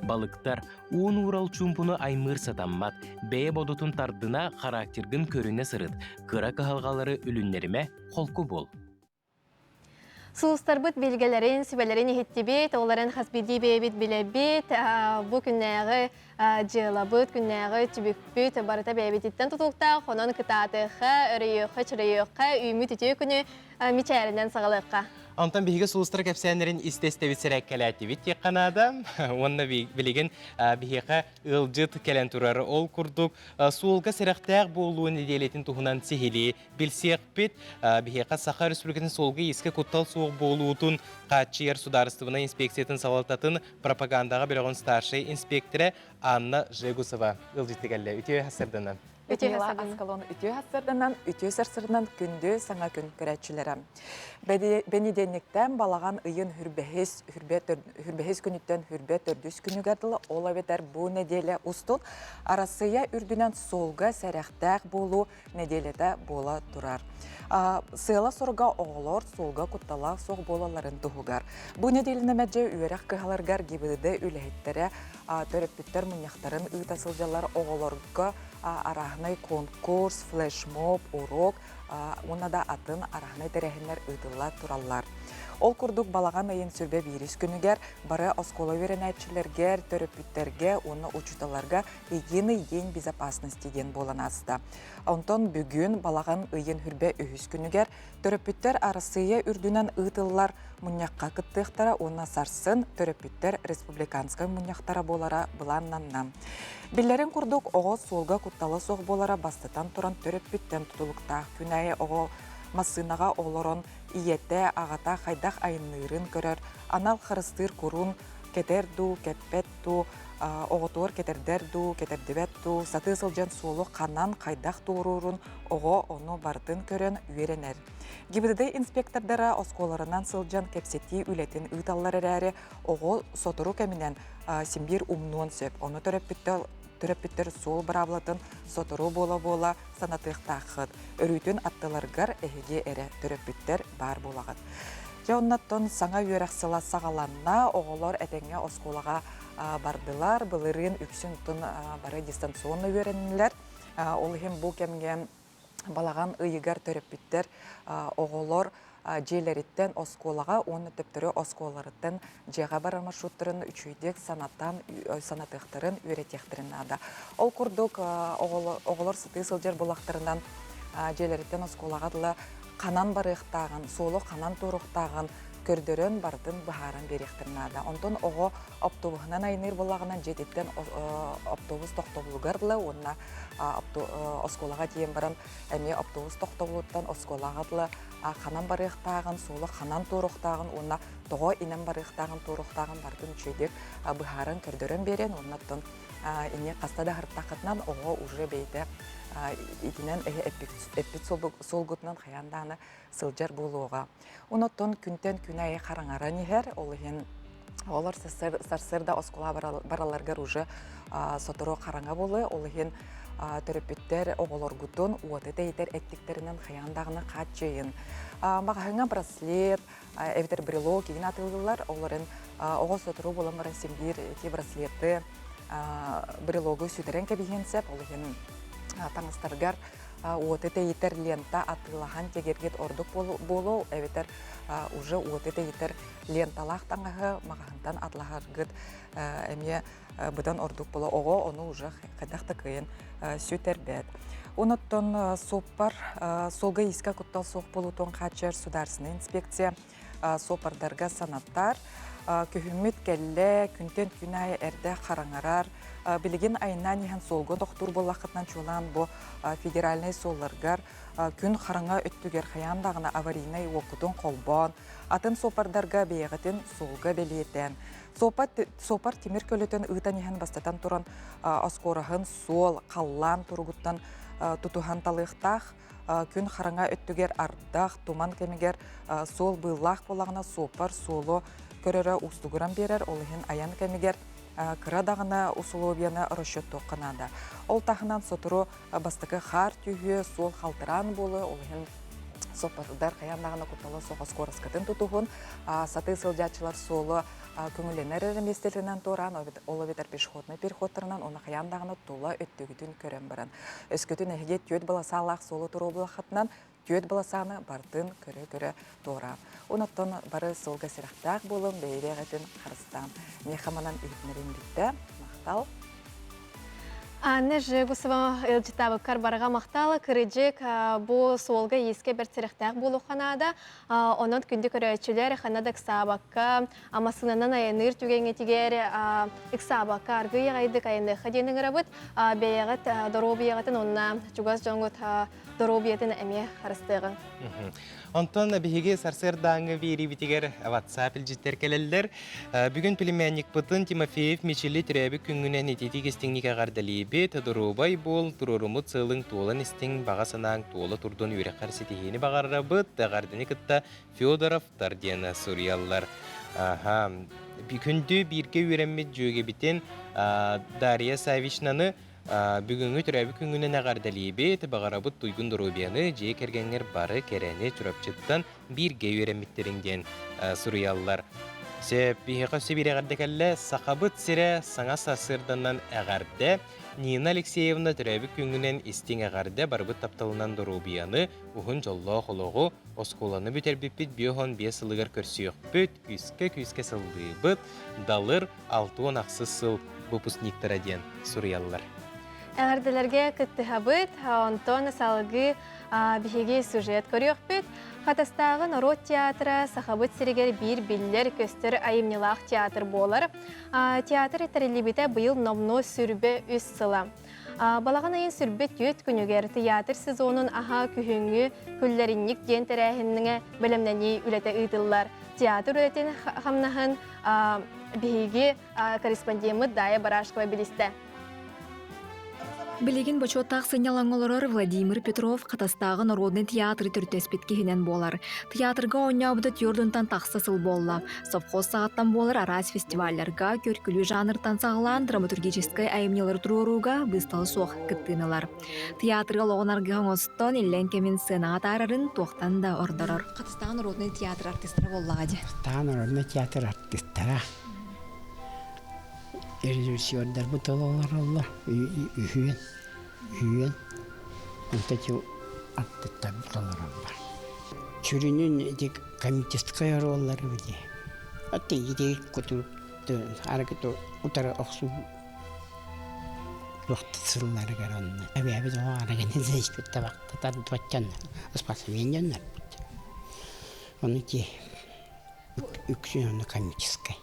Балыктар, уун уурал чуумпуну аймыыр сатаммат. Бэйэ бодотун тардына, характергын көрүнэ сырыт. Кыра кыһалҕалары үлүннэримэ, холку буол. Сулустарбыт билгэлэрин, сүбэлэрин иһиттибит, оларын хас биирдии бэйэбит билэбит. Бу күннээҕи дьыалабыт, күннээҕи түбүкпүт барыта бэйэбититтэн тутулуктаах, онон кытаатыахха, өрөйүөххэ, чөрөйүөххэ, үүммүт үтүө күнү мичээринэн саҕалыахха. Онтон биһиги сулустар кэпсээннэрин истэ-истэбит сэрээккэлээтибит диэххэ наада. Уонна билигин биһиэхэ ыалдьыт кэлэн турар. Ол курдук суолга сэрэхтээх буолуу нэдиэлэтин туһунан сиһилии билсиэхпит. Биһиэхэ Саха Республикатын суолга-иискэ куттал суох буолуутун хааччыйар судаарыстыбаннай инспекциятын салалтатын пропагандаҕа бөлөҕүн старшай инспектора Анна Жегусова ыалдьыттыы кэллэ. Үтүө сарсыарданан. Үтүө Аскалон үтүө сарсыарданан, үтүө сарсыарданан күндү саҥа күн көрөөччүлэрэ. Бэнидиэнньиктэн балаҕан ыйын хүрбэһис, хүрбэһис күнүттэн хүрбэ төрдүс күнүгэр дылы, ол эбэтэр бу нэдиэлэ устун Арассыыйа үрдүнэн суолга сэрэхтээх буолуу нэдиэлэтэ буола турар. Сыала-соруга оҕолор суолга кутталаах суох буолалларын туһугар. Бу нэдиэлэнэ мэлдьи үөрэх кыһаларыгар ГИБДД үлэһиттэрэ төрөппүттэр мунньахтарын ыыта сылдьаллар оҕолорго арааһынай конкурс, флешмоб, урок уонна да атын арааһынай тэрээһиннэр ыытылла тураллар. Ол курдук балаҕан ыйын сүрбэ биирис күнүгэр бары оскуола үөрэнээччилэргэр, төрөппүттэргэ уонна учууталларга «Единый день безопасности» диэн буолан ааста. Онтон бүгүн балаҕан ыйын хүрбэ үһүс күнүгэр Төрөппүттэр Арассыыйа үрдүнэн ыытыллар мунньахха кыттыахтара уонна сарсын төрөппүттэр республиканскай мунньахтара буолара былааннанна. Биллэрин курдук, оҕо суолга куттала суох буолара бастатан туран төрөппүттэн тутулуктаах. Күн аайы оҕо массыынаҕа олорон ийэтэ, аҕата хайдах айанныырын көрөр, анал харыстыыр курун кэтэр дуу, кэппэт дуу, оҕотугар кэтэрдэр дуу, кэтэрдибэт дуу, сатыы сылдьан суолу ханан, хайдах туоруурун оҕо ону барытын көрөн үөрэнэр. ГИБДД инспектордара оскуолаларынан сылдьан кэпсэтии үлэтин ыыталлар эрээри, оҕо сотору кэминэн симбиир умнуон сөп. Ону төрөппүттэр төрөппүттэр суол быраабылатын сотору буола-буола санатыахтааххыт. Өрүүтүн аттыларыгар эһиги эрэ төрөппүттэр баар буолаҕыт. Дьэ оннуттан саҥа үөрэх сыла саҕаланна, оҕолор этэҥҥэ оскуолаҕа бардылар, былырыын үксүн бары дистанционно үөрэннилэр. Ол иһин бу кэмҥэ балаҕан ыйыгар төрөппүттэр оҕолор дьиэлэриттэн оскуолаҕа уонна төптөрү оскуолаларыттан дьиэҕэ барар маршруттарын үчүгэйдик санатан санатыахтарын, үөрэтиэхтэрин наада. Ол курдук оҕолор сытыы сылдьар булахтарынан дьиэлэриттэн оскуолаҕа дылы ханан барыахтааҕын, суолу ханан туоруохтааҕын көрдөрөн барытын быһааран биэриэхтэрин наада. Онтон оҕо автобуһунан айанныыр буоллаҕына дьиэтиттэн автобус тохтобулугар дылы уонна оскуолаҕа тиийэн баран эмиэ автобус тохтобулуттан оскуолаҕа дылы ханан барыахтааҕын, суолу ханан туоруохтааҕын уонна тоҕо инэн барыахтааҕын, туоруохтааҕын барытын үчүгэйдик быһааран көрдөрөн биэрэн уонна оттон ини хаста да аһартаххытынан оҕо уже бэйэтэ итинэн эппит суолгутунан хайаан даҕаны сылдьар буолуоҕа. Онон күнтэн күн аайы хараҥаран иһэр, ол иһин олор сарсыарда оскуола баралларыгар уже сотору хараҥа буолуо, ол иһин төрөппүттэр оҕолоргутун уоты тэйитэр эттиктэринэн хайаан даҕаны хааччыйын. Маҕаһыыҥҥа браслет, эбэтэр брелок игин атыылыыллар, олорун оҕо сотору буолан баран син биир ити браслеты брелогу сүтэрэн кэбиһиэн сөп, ол иһин таҥастарыгар уоту тэйитэр лента атыылаһан тигэргит ордук буолуо эбэтэр уже уоту тэйитэр ленталаах таҥаһы маҕаһынтан атылаһаргыт эмиэ быдан ордук буолуо оҕо ону уже хайдах да кыайан сүтэрбэт. Онуттан суоппар суолга-иискэ куттал суох буолуутун хааччыйар судаарыстыбаннай инспекция суоппардарга санаттар. Күһүммүт кэллэ, күнтэн күн аайы эрдэ хараҥарар. Билигин айаннаан иһэн суолга тохтуур буоллаххытынан чуолаан бу федеральнай суолларгар күн хараҥа өттүгэр хайаан даҕаны аварийнай уоккутун холбоон, атын суоппардарга бэйэҕитин суолга бэлиэтээн, суоппар тимир көлөтүн ыытан иһэн бастатан туран оскуораһын суол, халлаан туругуттан тутуһан талыахтаах. Күн хараҥа өттүгэр ардах, туман кэмигэр суол быыллаах буоллаҕына суоппар суолу көрөрө уустугуран биэрэр, ол иһин айан кэмигэр кыра даҕаны усулуобуйаны расчеттуохха наада. Ол таһынан сотору бастакы хаар түһүө, суол халтыраан буолуо, ол иһин суоппардар хайаан даҕаны куттала суох скоростькытын тутуһун, сатыы сылдьааччылар суолу көҥүллэнэр эрэ миэстэлэринэн туораан, ол эбэтэр пешеходнай переходтарынан уонна хайаан даҕаны тула өттүгүтүн көрөн баран. Өскөтүн эһиги түөрт баласаалаах суолу туруобулаххытынан, түөрт баласааны бартын көрө-көрө туораан. Онуттан бары суолга сэрэхтээх буолуҥ, бэйэ-бэйэҕитин харыстаан. Миэхэ манан иһитиннэрин бүттэ. Махтал. Анна Жегусова ыалдьыттаабыккар барҕа махтал. Кырдьык, бу суолга иискэ бэрт сэрэхтээх буолуохха наада. Онон күндү көрөөччүлэр ханна да ыксаабакка, массыынанан айанныыр түгэҥҥитигэр ыксаабакка аргыый аҕайдык айанныахха диэн ыҥырабыт. Бэйэҕит доруобуйаҕытын уонна чугас дьоҥҥут доруобуйатын эмиэ харыстыаҕыҥ. Онтон биһиги сарсыардааҥҥы биэриибитигэр WhatsApp илдьиттэр кэлэллэр. Бүгүн племянникпытын Тимофеев Мичили төрөөбүт күҥҥүнэн ититик истиҥник эҕэрдэлиибит. Доруобай буол, туруоруммут сыалыҥ туолан истиҥ, баҕа санааҥ туола турдун үөрэххэр ситиһиини баҕарарабыт. Эҕэрдэни кытта Федоровтар диэн суруйаллар. Аха. Күндү бииргэ үөрэммит дьүөгэбитин Дарья Савичнаны Бүгүҥҥү төрөөбүт күҥҥүнэн эҕэрдэлиибит, баҕарабыт туйгун доруобуйаны, дьиэ кэргэҥҥэр бары кэрэни Чурапчыттан бииргэ үөрэммиттэриҥ диэн суруйаллар. Сөп, биһиэхэ өссө биир эҕэрдэ кэллэ. Сахабыт сирэ саҥа сарсыарданан эҕэрдэ. Нина Алексеевна төрөөбүт күҥҥүнэн истиҥ эҕэрдэ, барыбыт тапталынан доруобуйаны, уһун дьоллоох олоҕу, оскуоланы бүтэрбиппит 55 сылыгар көрсүөхпүт, күүскэ-күүскэ сыллыыбыт, далыр 66 сыл выпускниктара диэн суруйаллар. Эҕэрдэлэргэ кыттыһабыт, онтон салгыы биһиги сюжет көрүөхпүт. Хатастааҕы норуот театра Сахабыт сиригэр биир биллэр-көстөр айымньылаах театр буолар. Театр тэриллибитэ быйыл номнуо сүрбэ үс сыла. Балаҕан ыйын сүрбэ түөрт күнүгэр театр сезонун аһа күһүҥҥү күллэринньик диэн тэрээһиҥҥэ бэлэмнэнии үлэтэ ыытыллар. Театр үлэтин хамнаһын биһиги корреспондеммыт Дая Барашкова билистэ. Билигин бочуоттаах сынньалаҥ олорор Владимир Петров Хатастааҕы народнай театры төрүттэспит киһинэн буолар. Театрга оонньообута түөрт тахса сыл буолла. Совхоз саҕаттан буолар араас фестивалларга, көркүлүү жанртан саҕалаан драматургическай айымньылары туруорууга быыстала суох кыттыыны ылар. Театрга олоҕун аргыһа оҥостон, иллэҥ кэмин сценаҕа таарарын туохтан да ордорор. Хатастааҕы народнай театр артистара буоллаҕа дии. Хатастааҕы народнай театр артистара режиссердарбыт олороллор үһүөн үһүөн онтон артыттарбыт олороллор сүрүнүн ити комическай оруоллары били аты ити кутурук арыгы утары охсуу сылларыгар онно эбээбит оҕо арыгыны испит табахта тардыбаччан спортсмен дьоннорбут ону ити үксүн онно комическай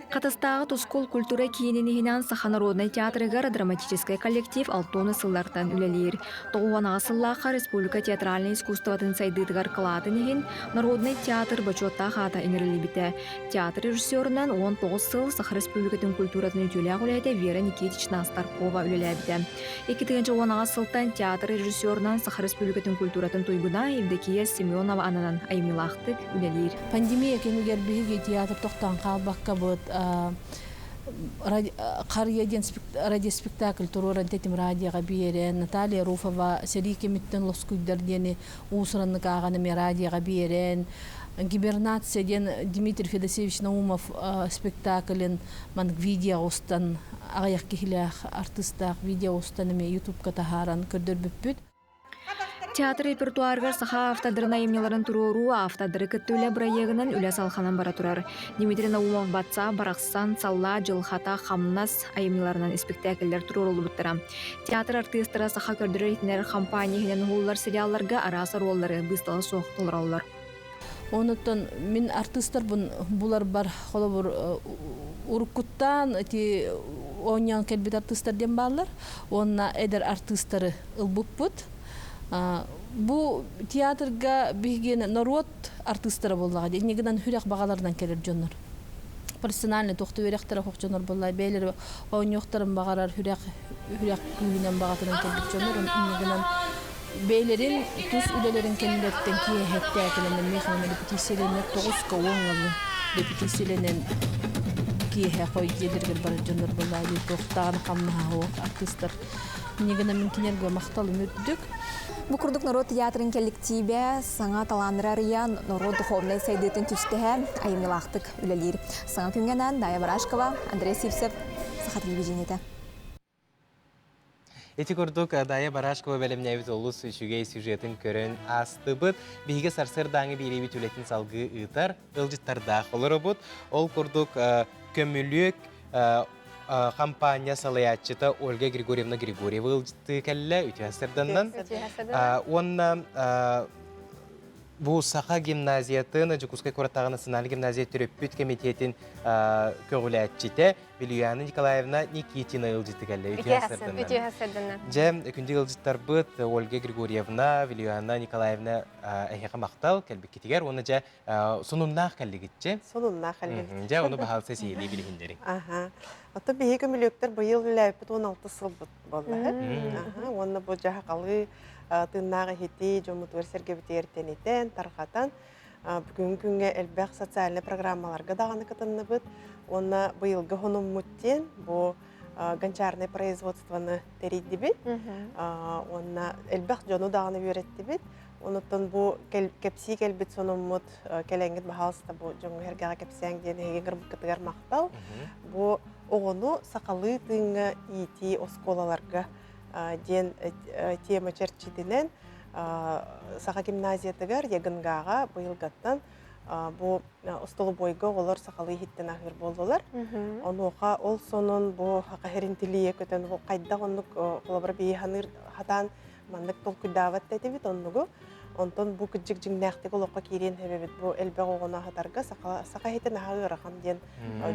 Хатастааҕы Тускул культура киинин иһинэн Саха народнай театрыгар драматическай коллектив алтуона сыллартан үлэлиир. 98 сыллаахха республика театральнай искусствотын сайдыытыгар кылаатын иһин Народнай театр бочуоттаах аата иҥэриллибитэ. Театр режиссерунан 19 сыл Саха Республикатын культуратын үтүөлээх үлэһитэ Вера Никитична Старкова үлэлээбитэ. 2018 сылтан театр режиссерунан Саха Республикатын культуратын туйгуна Евдокия Семенова ананан айымньылаахтык үлэлиир. Пандемия кэмигэр биһиги театр тохтоон хаалбаккабыт Харыйа диэн радиоспектакль туруоран тэтим радиоҕа биэрэн, Наталья Руфова сэрии кэмиттэн лоскуйдар диэни уус-ураннык ааҕан эмиэ радиоҕа биэрэн, Гибернация диэн Дмитрий Федосеевич Наумов спектаклын маннык видеоҕа устан аҕыйах киһилээх артыыстаах видео устан эмиэ ютубка таһааран көрдөрбүппүт. Театр репертуарыгар саха автордарын айымньыларын туруоруу автордары кытта үлэ бырайыагынан үлэ салҕанан бара турар. Дмитрий Наумов Батса, Барахсан, Саллаа, Дьылхата, Хамнас айымньыларынан испиктээкиллэр туруоруллубуттара. Театр артыыстара саха көрдөрөр-иһитиннэрэр хампаанньа иһинэн уһуллар сериалларга араас оруоллары быыстала суох толороллор. Онуттан мин артыыстарбын буларбар холобур уруккуттан ити оонньоон кэлбит артыыстар диэн бааллар. Уонна эдэр артыыстары ылбыппыт. Бу театрга биһиги норуот артыыстара буоллаҕа дии. Инньэ гынан сүрэх баҕаларынан кэлэр дьоннор. Профессиональный туохта үөрэхтэрэ суох дьоннор буолла. Бэйэлэрэ оонньуохтарын баҕарар сүрэх сүрэх күүһүнэн баҕатынан кэлбит дьоннор. Инньэ гынан Бэйэлэрин тус үлэлэрин кэннилэриттэн киэһэттээкилэнэн миэхэ репетициялэнэр тоҕуска уоҥҥалыы репетициялэнэн киэһэ хой дьиэлэригэр барар дьоннор буоллаа туохтаан хамнаһа артыыстар инньэ гынан мин кинилэргэ махталым үрдүк. Бу курдук норуот театрын кэлликтиибэ саҥа талааннары арыйан, норуот духовнай сайдыытын түстэһэ айымньылаахтык үлэлиир. Саҥа күҥҥэ анаан Дая Барашкова, Андрей Сивцев, Саха телевидениетэ. Ити курдук Дая Барашкова бэлэмнээбит олус үчүгэй сюжетын көрөн аастыбыт. Биһиги сарсыардааҥы биэриибит үлэтин салгыы ыытар, ыалдьыттардаах олоробут. Ол курдук көмүлүөк компания салайааччыта Ольга Григорьевна Григорьева ыалдьыттыы кэллэ үтүө сырданнан. Уонна Бу Саха гимназиятын Дьокуускай куораттааҕы национальнай гимназия төрөппүт кэмитиэтин көҕүлээччитэ Вилюяна Николаевна Никитина ыалдьыты кэллэ. Үтүө сарсыарданнан. Үтүө сарсыарданнан. Дьэ, күндү ыалдьыттарбыт Ольга Григорьевна, Вилюяна Николаевна эһиэхэ махтал кэлбиккитигэр уонна дьэ сонуннаах кэллигитчи. Сонуннаах кэллигит. Дьэ, ону баһаалса сиһилии билиһиннэриҥ. Аха. Ото биһиги көмүлүөктэр быйыл үлэлээбиппит 16 сылбыт буолла. Аха. Уонна бу дьаһахалыы тыыннаах иһити дьоммутугар сэргэбитигэр тэнитэн, тарҕатан, бүгүҥҥү күҥҥэ элбэх социальнай программаларга даҕаны кытынныбыт. Уонна быйылгы хонуммут диэн бу гончарнай производствоны тэрийдибит. Уонна элбэх дьону даҕаны үөрэттибит. Онуттан бу кэпсии кэлбит сонуммут кэлэҥҥит баһаалыста бу дьоҥҥо сэргэҕэ кэпсээҥ диэн эһиги гырбыккытыгар махтал. Бу оҕону сахалыы тыыҥҥа иитии оскуолаларга диэн тема чэрчитинэн Саха гимназиятыгар Ягынгааҕа быйылгаттан бу остолобуойга оҕолор сахалыы иһиттэн аһыыр буоллулар. Онуоха ол сонун бу хаһырин тилийэ көтөн хайдах оннук холобура биһи ханыыр хатаан маннык толкуйдаабат да этибит оннугу. Онтон бу кыдьык дьиҥнээхтик олоххо киириэн хэбэбит бу элбэх оҕону аһатарга саха саха иһитин аһа ыарахан диэн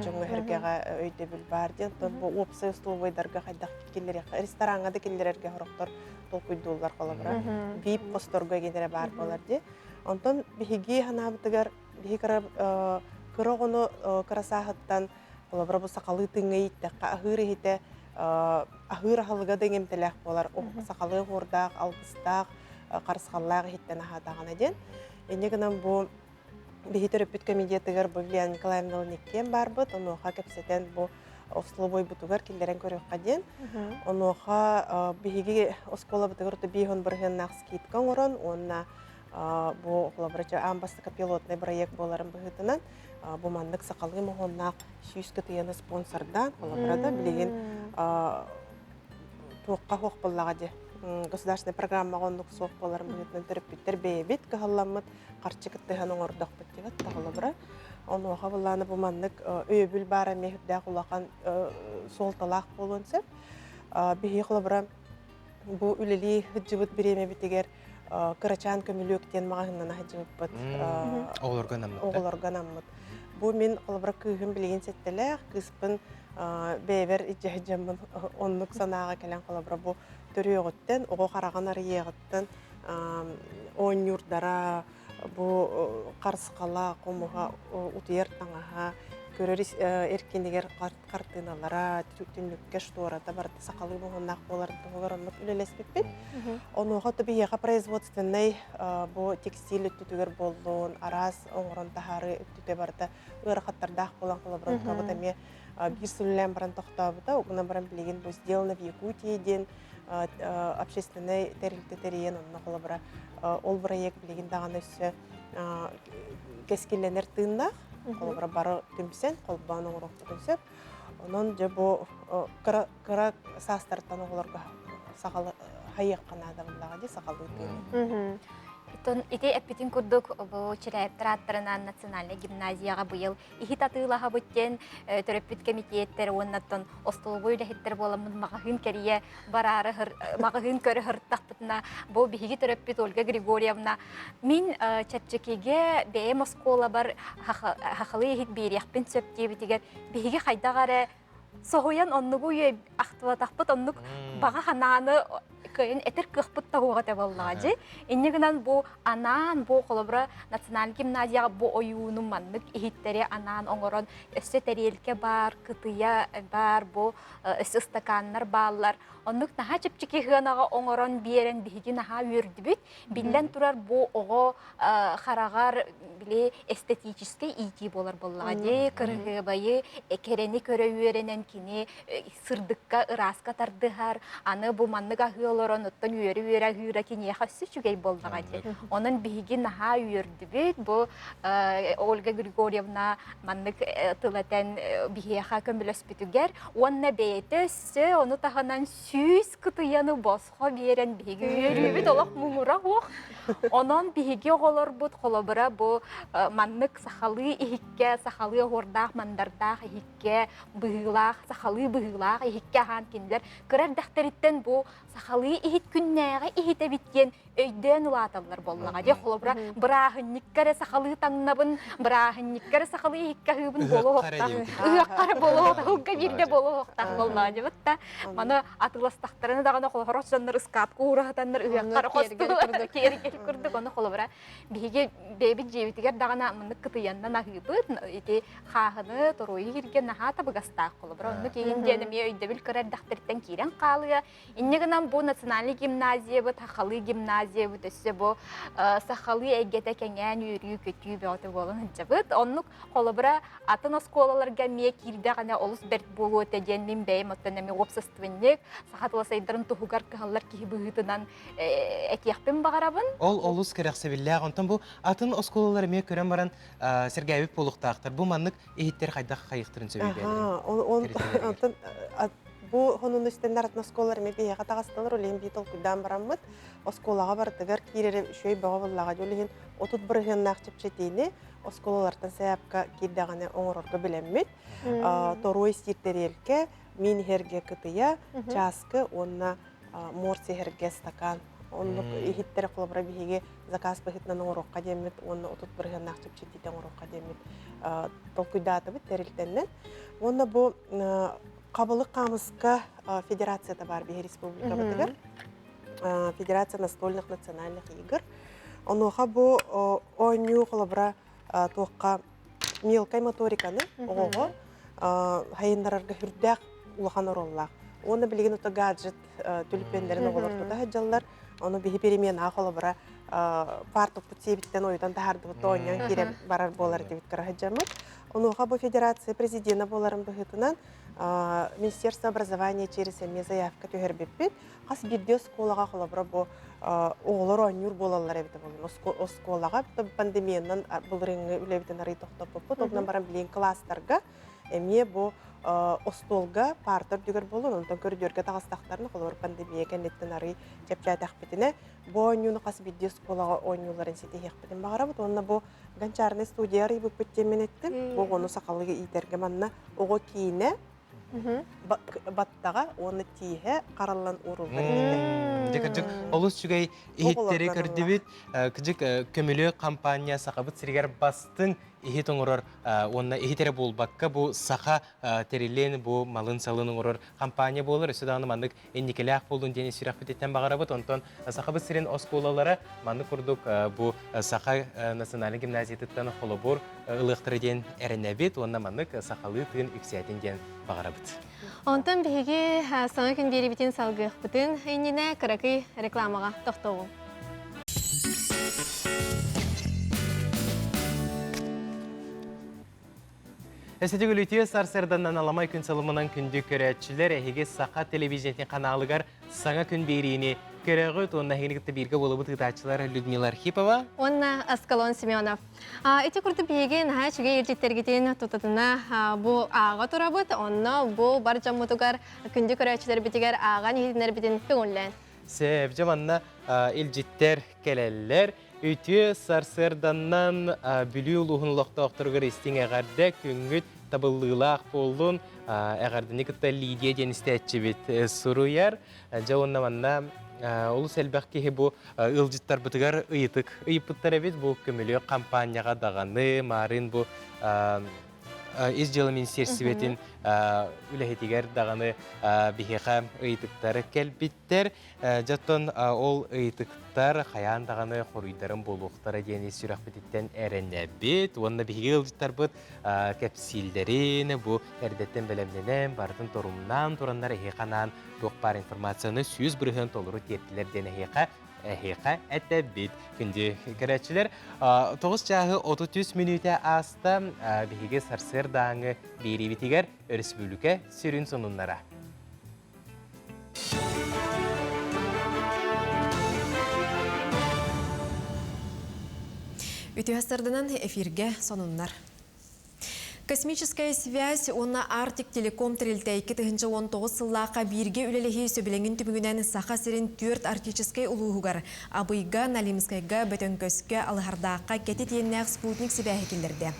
дьоҥҥо сэргэҕэ өйдөбүл баар диэн. Онтон бу уопсай остолобуойдарга хайдах киллэриэххэ рестораҥҥа да киллэрэргэ сорохтор толкуйдууллар холобура вип хосторго генерэ баар буолар дии. Онтон биһиги ханаабытыгар биһи кыра кыра оҕону кыра сааһыттан холобура бу сахалыы тыҥҥа ииттэххэ аһыыр иһитэ аһыыр аһылыга да иҥэмтэлээх буолар сахалыы оһуордаах алгыстаах харысхаллаах иһиттэн аһаатаҕына диэн. Инньэ гынан бу биһи төрөппүт комедиятыгар бу Вилена Николаевна Никкиэн баарбыт, онуоха кэпсэтэн бу остолобуойбутугар киллэрэн көрүөххэ диэн. Онуоха биһиги оскуолабытыгар биир бырыһыаннаах скидка оҥорон уонна бу холобура аан бастакы пилотный проект буоларын быһыытынан бу маннык сахалыы моһуоннаах 100 кытыйаны спонсордаан холобура да билигин туохха суох буоллаҕа дии государственный программаҕа оннук суох буоларын быһыытынан төрөппүттэр бэйэбит кыһалламмыт харчы кыттыһан оҥордохпут диэбит холобура онуоха былааны бу маннык өйөбүл баара эмиэ сүрдээх улахан суолталаах буолуон сөп биһиги холобура бу үлэлии сылдьыбыт бириэмэбитигэр кырачаан көмүлүөк диэн маҕаһыыннана сылдьыбыппыт оҕолорго анаммыт оҕолорго анаммыт бу мин холобура кыыһым билигин сэттэлээх кыыспын бэйэбэр илдьэ сылдьаммын оннук санааҕа кэлэн холобура бу төрүөҕүттэн оҕо хараҕын арыйыаҕыттан оонньуурдара бу харысхала хомуһа утуйар таҥаһа көрөр эркинигэр хартыыналара, түннүккэ штората барыта сахалыы моһуоннаах буоларын туһугар оннук үлэлэспиппит. Онуоха то биһиэхэ производственнай бу текстиль өттүтүгэр буоллун, араас оҥорон таһаарыы өттүтэ барыта ыарахаттардаах буолан холобура эмиэ биир сыл үлэлээн баран тохтообута. Угунан баран билигин бу «Сделано в Якутии» диэн общественнай тэрилтэ тэрийэн онно холобура ол проект билигин даҕаны өссө кэскиллэнэр тыыннаах. Холобура бары түмсэн, холбоон оҥоруохпутун сөп. Онон дьэ бу кыра кыра саастартан оҕолорго сахалы хайыахха наада буоллаҕа дии сахалыы тыыны. Итон ити эппитин курдук бу Чирээптэр ааттарынан национальнай гимназияҕа быйыл иһит атыылаһабыт диэн төрөппүт кэмитиэттэр уоннаттан остолобуой үлэһиттэр буоламмыт маҕаһыын кэрийэ бараары маҕаһыын көрө сырыттахпытына бу биһиги төрөппүт Ольга Григорьевна мин чэпчэкигэ бэйэм оскуолабар хахалыы иһит биэриэхпин сөп диэбитигэр биһиги хайдах эрэ соһуйан оннугу ахтыбатахпыт оннук баҕа ханааны кыайан этэр кыахпыт да суох этэ буоллаҕа дьи. Инньэ гынан бу анаан бу холобура национальный гимназияҕа бу ойууну маннык иһиттэри анаан оҥорон өссө тэриэлкэ баар, кытыйа баар, бу өссө ыстакааннар бааллар. Оннук наһаа чэпчэки сыанаҕа оҥорон биэрэн биһиги наһаа үөрдүбүт. Биллэн турар бу оҕо хараҕар били эстетическэй иитии буолар буоллаҕа дии. Кырыһыабайы кэрэни көрө үөрэнэн кини сырдыкка, ырааска тардыһар, аны бу маннык аһыы олорон, оттон үөрэ-үөрэ аһыыра киниэхэ өссө үчүгэй буоллаҕа дии. Онон биһиги наһаа үөрдүбүт. Бу Ольга Григорьевна маннык тыл этэн биһиэхэ көмөлөспүтүгэр уонна бэйэтэ өссө ону таһынан 100 кытыйаны босхо биэрэн биһиги үөрүүбүт олох муҥура суох. Онон биһиги оҕолорбут холобура бу маннык сахалыы иһиккэ, сахалыы оһуордаах мандардаах иһиккэ, быһыылаах, сахалыы быһыылаах иһиккэ аһаан кинилэр кыра эрдэхтэриттэн бу сахалыы иһит күннээҕи иһит эбит диэн өйдөөн улааталлар буоллаҕа дии. Холобура, бырааһынньыкка эрэ сахалыы таҥнабын, бырааһынньыкка эрэ сахалыы иһиккэ аһыыбын буолуохтаах. Ыһыахха эрэ буолуохтаах, ыһылга биирдэ буолуохтаах буоллаҕа дии. Да маны атыыластахтарына даҕаны холобура дьоннор ыскаапка уураһатаннар ыһыахха эрэ хостуулар киэргэл курдук. Ону холобура биһиги бэйэбит дьиэбитигэр даҕаны маннык кытыйаннан аһыыбыт. Ити хааһыны торуойу иһиргэ наһаа табыгастаах холобура. Оннук иһин диэн эмиэ өйдөбүл кыра эрдэхтэриттэн киирэн хаалыа. Инньэ гынан бу национальный гимназиябыт, сахалыы гимназиябыт өссө бу сахалыы эйгэтэ кэҥээн үөрүү-көтүү бөҕөтө буолан сылдьабыт. Оннук холобура атын оскуолаларга эмиэ киирдэҕинэ олус бэрт буолуо этэ диэн мин бэйэм оттон эмиэ уопсастыбанньык, саха тыла сайдарын туһугар кыһаллар киһи быһыытынан этиэхпин баҕарабын. Ол олус кэрэхсэбиллээх. Онтон бу атын оскуолалар эмиэ көрөн баран сэргээбит буолуохтаахтар. Бу маннык иһиттэр хайдах хайыхтарын сөбүй Онтон бу хонуну истэннэр атын оскуолалар эмиэ биһиэхэ таҕыстылар, ол иһин бии толкуйдаан бараммыт оскуолаҕа барытыгар киирэрэ үчүгэй бөҕө буоллаҕа. Ол иһин 30 бырыһыаннаах чэпчэтиини оскуолалартан сайаапка киирдэҕинэ оҥорорго билэммит. Торуой сиир тэриэлкэ, миин иһэргэ кытыйа, чааскы уонна морс иһэргэ стакан. Оннук иһиттэр холобура биһиги заказ быһыытынан оҥоруохха диэммит уонна 30 бырыһыаннаах чэпчэтиитэ оҥоруохха диэммит толкуйдаатыбыт тэрилтэннэн. Уонна бу Хабылык хаамыска федерацията баар биһи республикабытыгар. Федерация настольных национальных игр. Онуоха бу оонньуу холобура туохха мелкай моториканы оҕоҕо хайыннарарга хүрдээх улахан оруоллаах. Уонна билигин ото гаджет түлүпүөннэрин оҕолор тута сылдьаллар. Ону биһи переменаҕа холобура фартукпут сиэбиттэн ойутан таһаардыбыт оонньоон киирэн барар буолар этибит кыра сылдьаммыт. Онуоха бу федерация президена буоларын быһыытынан Министерство образования через эмиэ заявка түһэрбиппит. Хас биирдии оскуолаҕа холобура бу оҕолор оонньуур буолаллар эбитэ буолун. Оскуолаҕа пандемиянан былырыыҥҥы үлэбитин арый тохтоппуппут. Онон баран билигин кылаастарга эмиэ бу остуолга парта үрдүгэр буолун, онтон көрүдүөргэ таҕыстахтарына, холобур пандемия кэнниттэн арый чэпчээтэхпитинэ, бу оонньууну хас биирдии оскуолаҕа оонньууларын ситиһиэхпитин баҕарабыт. Уонна бу гончарный студия арыйбыппыт диэммин эттим. Бу оҕону сахалыы иитэргэ манна оҕо киинэ баттаҕа уонна тииһэ хараллан ууруллар Дьэ кырдьык олус үчүгэй иһиттэри көрдүбүт. Кырдьык көмүлүөк компания Сахабыт сиригэр бастыҥ иһит оҥорор уонна иһит эрэ буолбакка бу саха тэрилин бу малын-салын оҥорор компания буолар. Өссө даҕаны маннык инникилээх буоллун диэн сүрэхпититтэн баҕарабыт. Онтон Сахабыт сирин оскуолалара маннык курдук бу Саха национальнай гимназиятыттан холобур ылыахтара диэн эрэнэбит уонна маннык сахалыы тыын үксээтин диэн баҕарабыт. Онтон биһиги саҥа күн биэрибитин салгыахпытын иннинэ кыракый рекламаҕа тохтоҕуҥ. Эсэтик үлүтүө сарсыарданнан аламай күн сылымынан күндү көрөөччүлэр эһиги Саха телевидениетин ханаалыгар саҥа күн биэриини көрөҕүт уонна эһигини кытта бииргэ буолубут ыытааччылар Людмила Архипова уонна Аскалон Семенов. Ити курдук биһиги наһаа үчүгэй илдьиттэргитин тутатына бу ааҕа турабыт, онно бу бар дьоммутугар күндү көрөөччүлэрбитигэр ааҕан иһитиннэрбитин көҥүллээн. Сөп, дьэ манна илдьиттэр кэлэллэр. Үтүө сарсыарданнан Бүлүү улууһун олохтоохторугар истиҥ эҕэрдэ, күҥҥүт табыллыылаах буоллун. Эҕэрдэни кытта Лидия диэн истээччибит суруйар. Дьэ уонна манна олус элбэх киһи бу ыалдьыттарбытыгар ыйытык ыйыппыттар эбит. Бу көмүлүөк хампаанньаҕа даҕаны, маарыын бу Ис дьыала министиэрстибэтин үлэһитигэр даҕаны биһиэхэ ыйытыктар кэлбиттэр. Дьэ оттон ол ыйытыктар хайаан даҕаны хоруйдарын буолуохтара диэн ис сүрэхпититтэн эрэнэбит уонна биһиги ыалдьыттарбыт кэпсииллэрин бу эрдэттэн бэлэмнэнэн барытын торумнаан тураннар эһиэхэ анаан туох баар информацияны 100% толору тиэртилэр диэн эһиэхэ эһиэхэ этэбит. Күндү көрөөччүлэр, 9 чааһы 33 мүнүүтэ ааста биһиги сарсыардааҥы биэриибитигэр өрөспүүбүлүкэ сүрүн сонуннара. Үтүө сарданан эфиргэ сонуннар. Космическая связь уонна Арктик Телеком тэрилтэ 2019 сыллаахха бииргэ үлэлэһии сөбүлэҥин түмүгүнэн Саха сирин түөрт арктическай улууһугар Абыйга, Налимскайга, Бөтөҥкөскө, Алыһардаахха кэтит иэннээх спутник сибээһи киллэрдэ.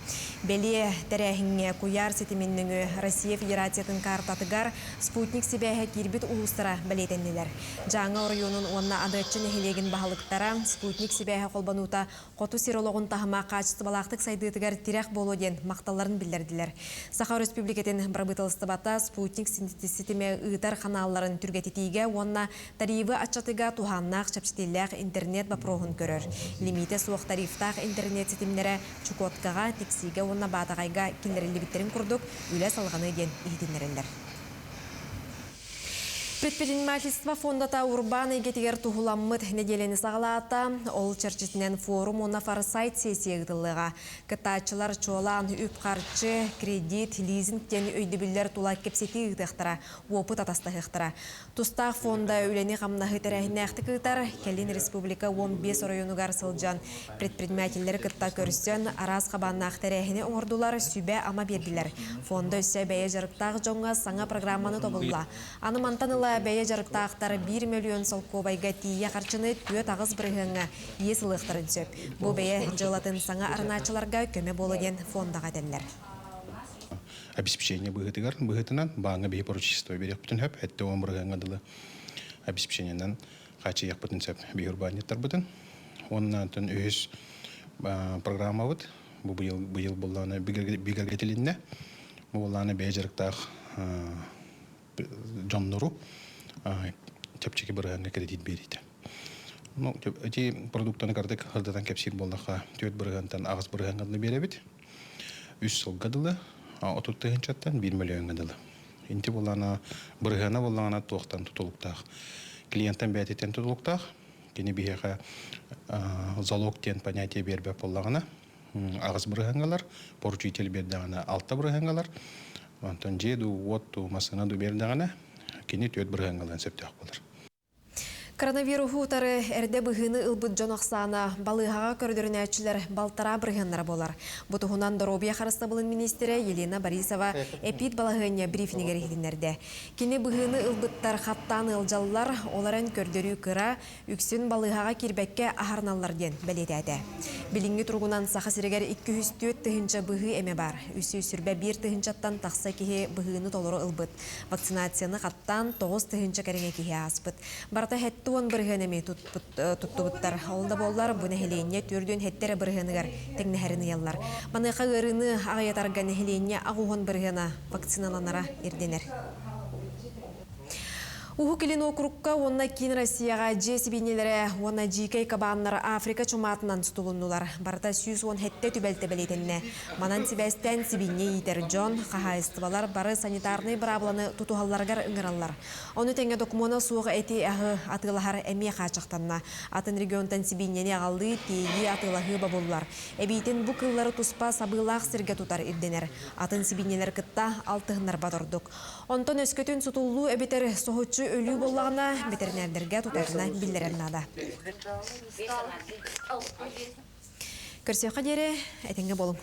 Бэлиэ тэрээһиҥҥэ куйаар ситимин нөҥүө Россия Федерациятын каартатыгар спутник сибээһэ киирбит улуустара бэлиэтэннилэр. Дьааҥы оройуонун уонна Адыаччы нэһилиэгин баһылыктара спутник сибээһэ холбонуута Хоту сир олоҕун таһыма хаачыстыбалаахтык сайдыытыгар тирэх буолуо диэн махталларын биллэрдилэр. Саха Өрөспүүбүлүкэтин Бырабыыталыстыбата спутник ситимэ ыытар ханаалларын түргэтитиигэ уонна тарифы аччатыыга туһааннаах чэпчэтиилээх интернет боппуруоһун көрөр. Лимиитэ суох тарифтаах интернет ситимнэрэ Чукоткаҕа, Тиксиигэ уонна Баатаҕайга киллэриллибиттэрин курдук үлэ салҕаныа диэн иһитиннэрэллэр. Предпринимательство фондата урбаан эйгэтигэр туһуламмыт нэдиэлэни саҕалаата. Ол чэрчитинэн форум уонна форсайт сессия ыытыллыаҕа. Кыттааччылар чуолаан үп-харчы, кредит, лизинг диэн өйдөбүллэр тула кэпсэтии ыытыахтара, уопут атастаһыахтара. Тустаах фонда үлэни-хамнаһы тэрээһиннээхтик ыытар. Кэлин республика 15 оройуонугар сылдьан предпринимателлэри кытта көрсөн, араас хабааннаах тэрээһини оҥордулар, сүбэ-ама биэрдилэр. Фонда өссө бэйэ дьарыктаах дьоҥҥо саҥа программаны тобулла. Аны мантан ыла бэйэ дьарыктаахтар 1 мөлүйүөн солкуобайга тиийэ харчыны 4-8 бырыһыаҥҥа иэс ылыахтарын сөп. Бу бэйэ дьыалатын саҥа арынааччыларга көмө буолуо диэн фондаҕа этэллэр. Обеспечение быһыытыгар быһыытынан бааҥҥа биһи поручительство биэриэхпитин сөп, 70 бырыһыаҥҥа дылы обеспечениенэн хааччыйыахпытын сөп биһи урбаанньыттарбытын. Уонна оттон үһүс программабыт бу быйыл быйыл буоллаҕына бигэргэтилиннэ. Бу буоллаҕына бэйэ дьарыктаах дьоннору чэпчэки бырыһыаҥҥа кредит биэриитэ. Ну, ити продуктаны кырдык ырдатан кэпсиир буоллахха, 4 бырыһыантан 8 бырыһыаҥҥа дылы биэрэбит. Үс сылга дылы, 30 тыһыынчаттан 1 мөлүйүөҥҥэ дылы. Инти буоллаҕына, бырыһыана буоллаҕына туохтан тутулуктаах? Клиентэн бэйэтиттэн тутулуктаах. Кини биһиэхэ залог диэн понятие биэрбэт буоллаҕына, 8 бырыһыаҥҥалар, поручитель биэрдэҕинэ 6 бырыһыаҥҥалар, онтон дьиэ дуу, уот дуу, массыына дуу биэрдэҕинэ, кини 4 бырыһыаҥҥалыан сөптөөх буолар. Коронавируһу утары эрдэ быһыыны ылбыт дьон ахсаана балыыһаҕа көрдөрүнээччилэр балтараа бырыһыаннара буолар. Бу туһунан доруобуйа харыстабылын миниистирэ Елена Борисова эпид балаһыанньа брифинигэр иһитиннэрдэ. Кини быһыыны ылбыттар хаттаан ыалдьаллар, ол эрэн көрдөрүү кыра, үксүн балыыһаҕа киирбэккэ аһарыналлар диэн бэлиэтээтэ. Билиҥҥи туругунан Саха сиригэр 204 тыһыынча быһыы эмэ баар. 321 тыһыынчаттан тахса киһи быһыыны толору ылбыт. Вакцинацияны хаттаан 9000 кэриҥэ киһи ааспыт. Барыта 70% эми туттубуттар. Ол да буоллар, бу нэһилиэнньэ 47 эрэ бырыһыаныгар тэҥнэһэрин ыйаллар. Маныаха ыарыыны аҕыйатарга нэһилиэнньэ 80 бырыһыана вакциналанара ирдэнэр. Уһук Илин уокурукка уонна Киин Россияҕа дьиэ сибиинньэлэрэ уонна дьиикэй кабааннар Африка чумаатынан сутулуннулар. Барыта 117 түбэлтэ бэлиэтэннэ. Манан сибээстээн сибиинньэ иитэр дьон, хаһаайыстыбалар бары санитарнай быраабыланы тутуһалларыгар ыҥыраллар. Ону тэҥэ докумуона суох эти-аһы атыылаһар эмиэ хааччахтанна. Атын регионтан сибиинньэни аҕалыы, тиэйии, атыылаһыы бобуллар. Эбиитин бу кыыллары туспа сабыылаах сиргэ тутар ирдэнэр. Атын сибиинньэлэр кытта алтыһыннарбат ордук. Онтон өскөтүн сутуллуу эбэтэр соһуччу өлүү буоллаҕына, бэтэринээрдэргэ тутатына биллэрэр наада. Көрсүөххэ диэри, этэҥҥэ буолуҥ.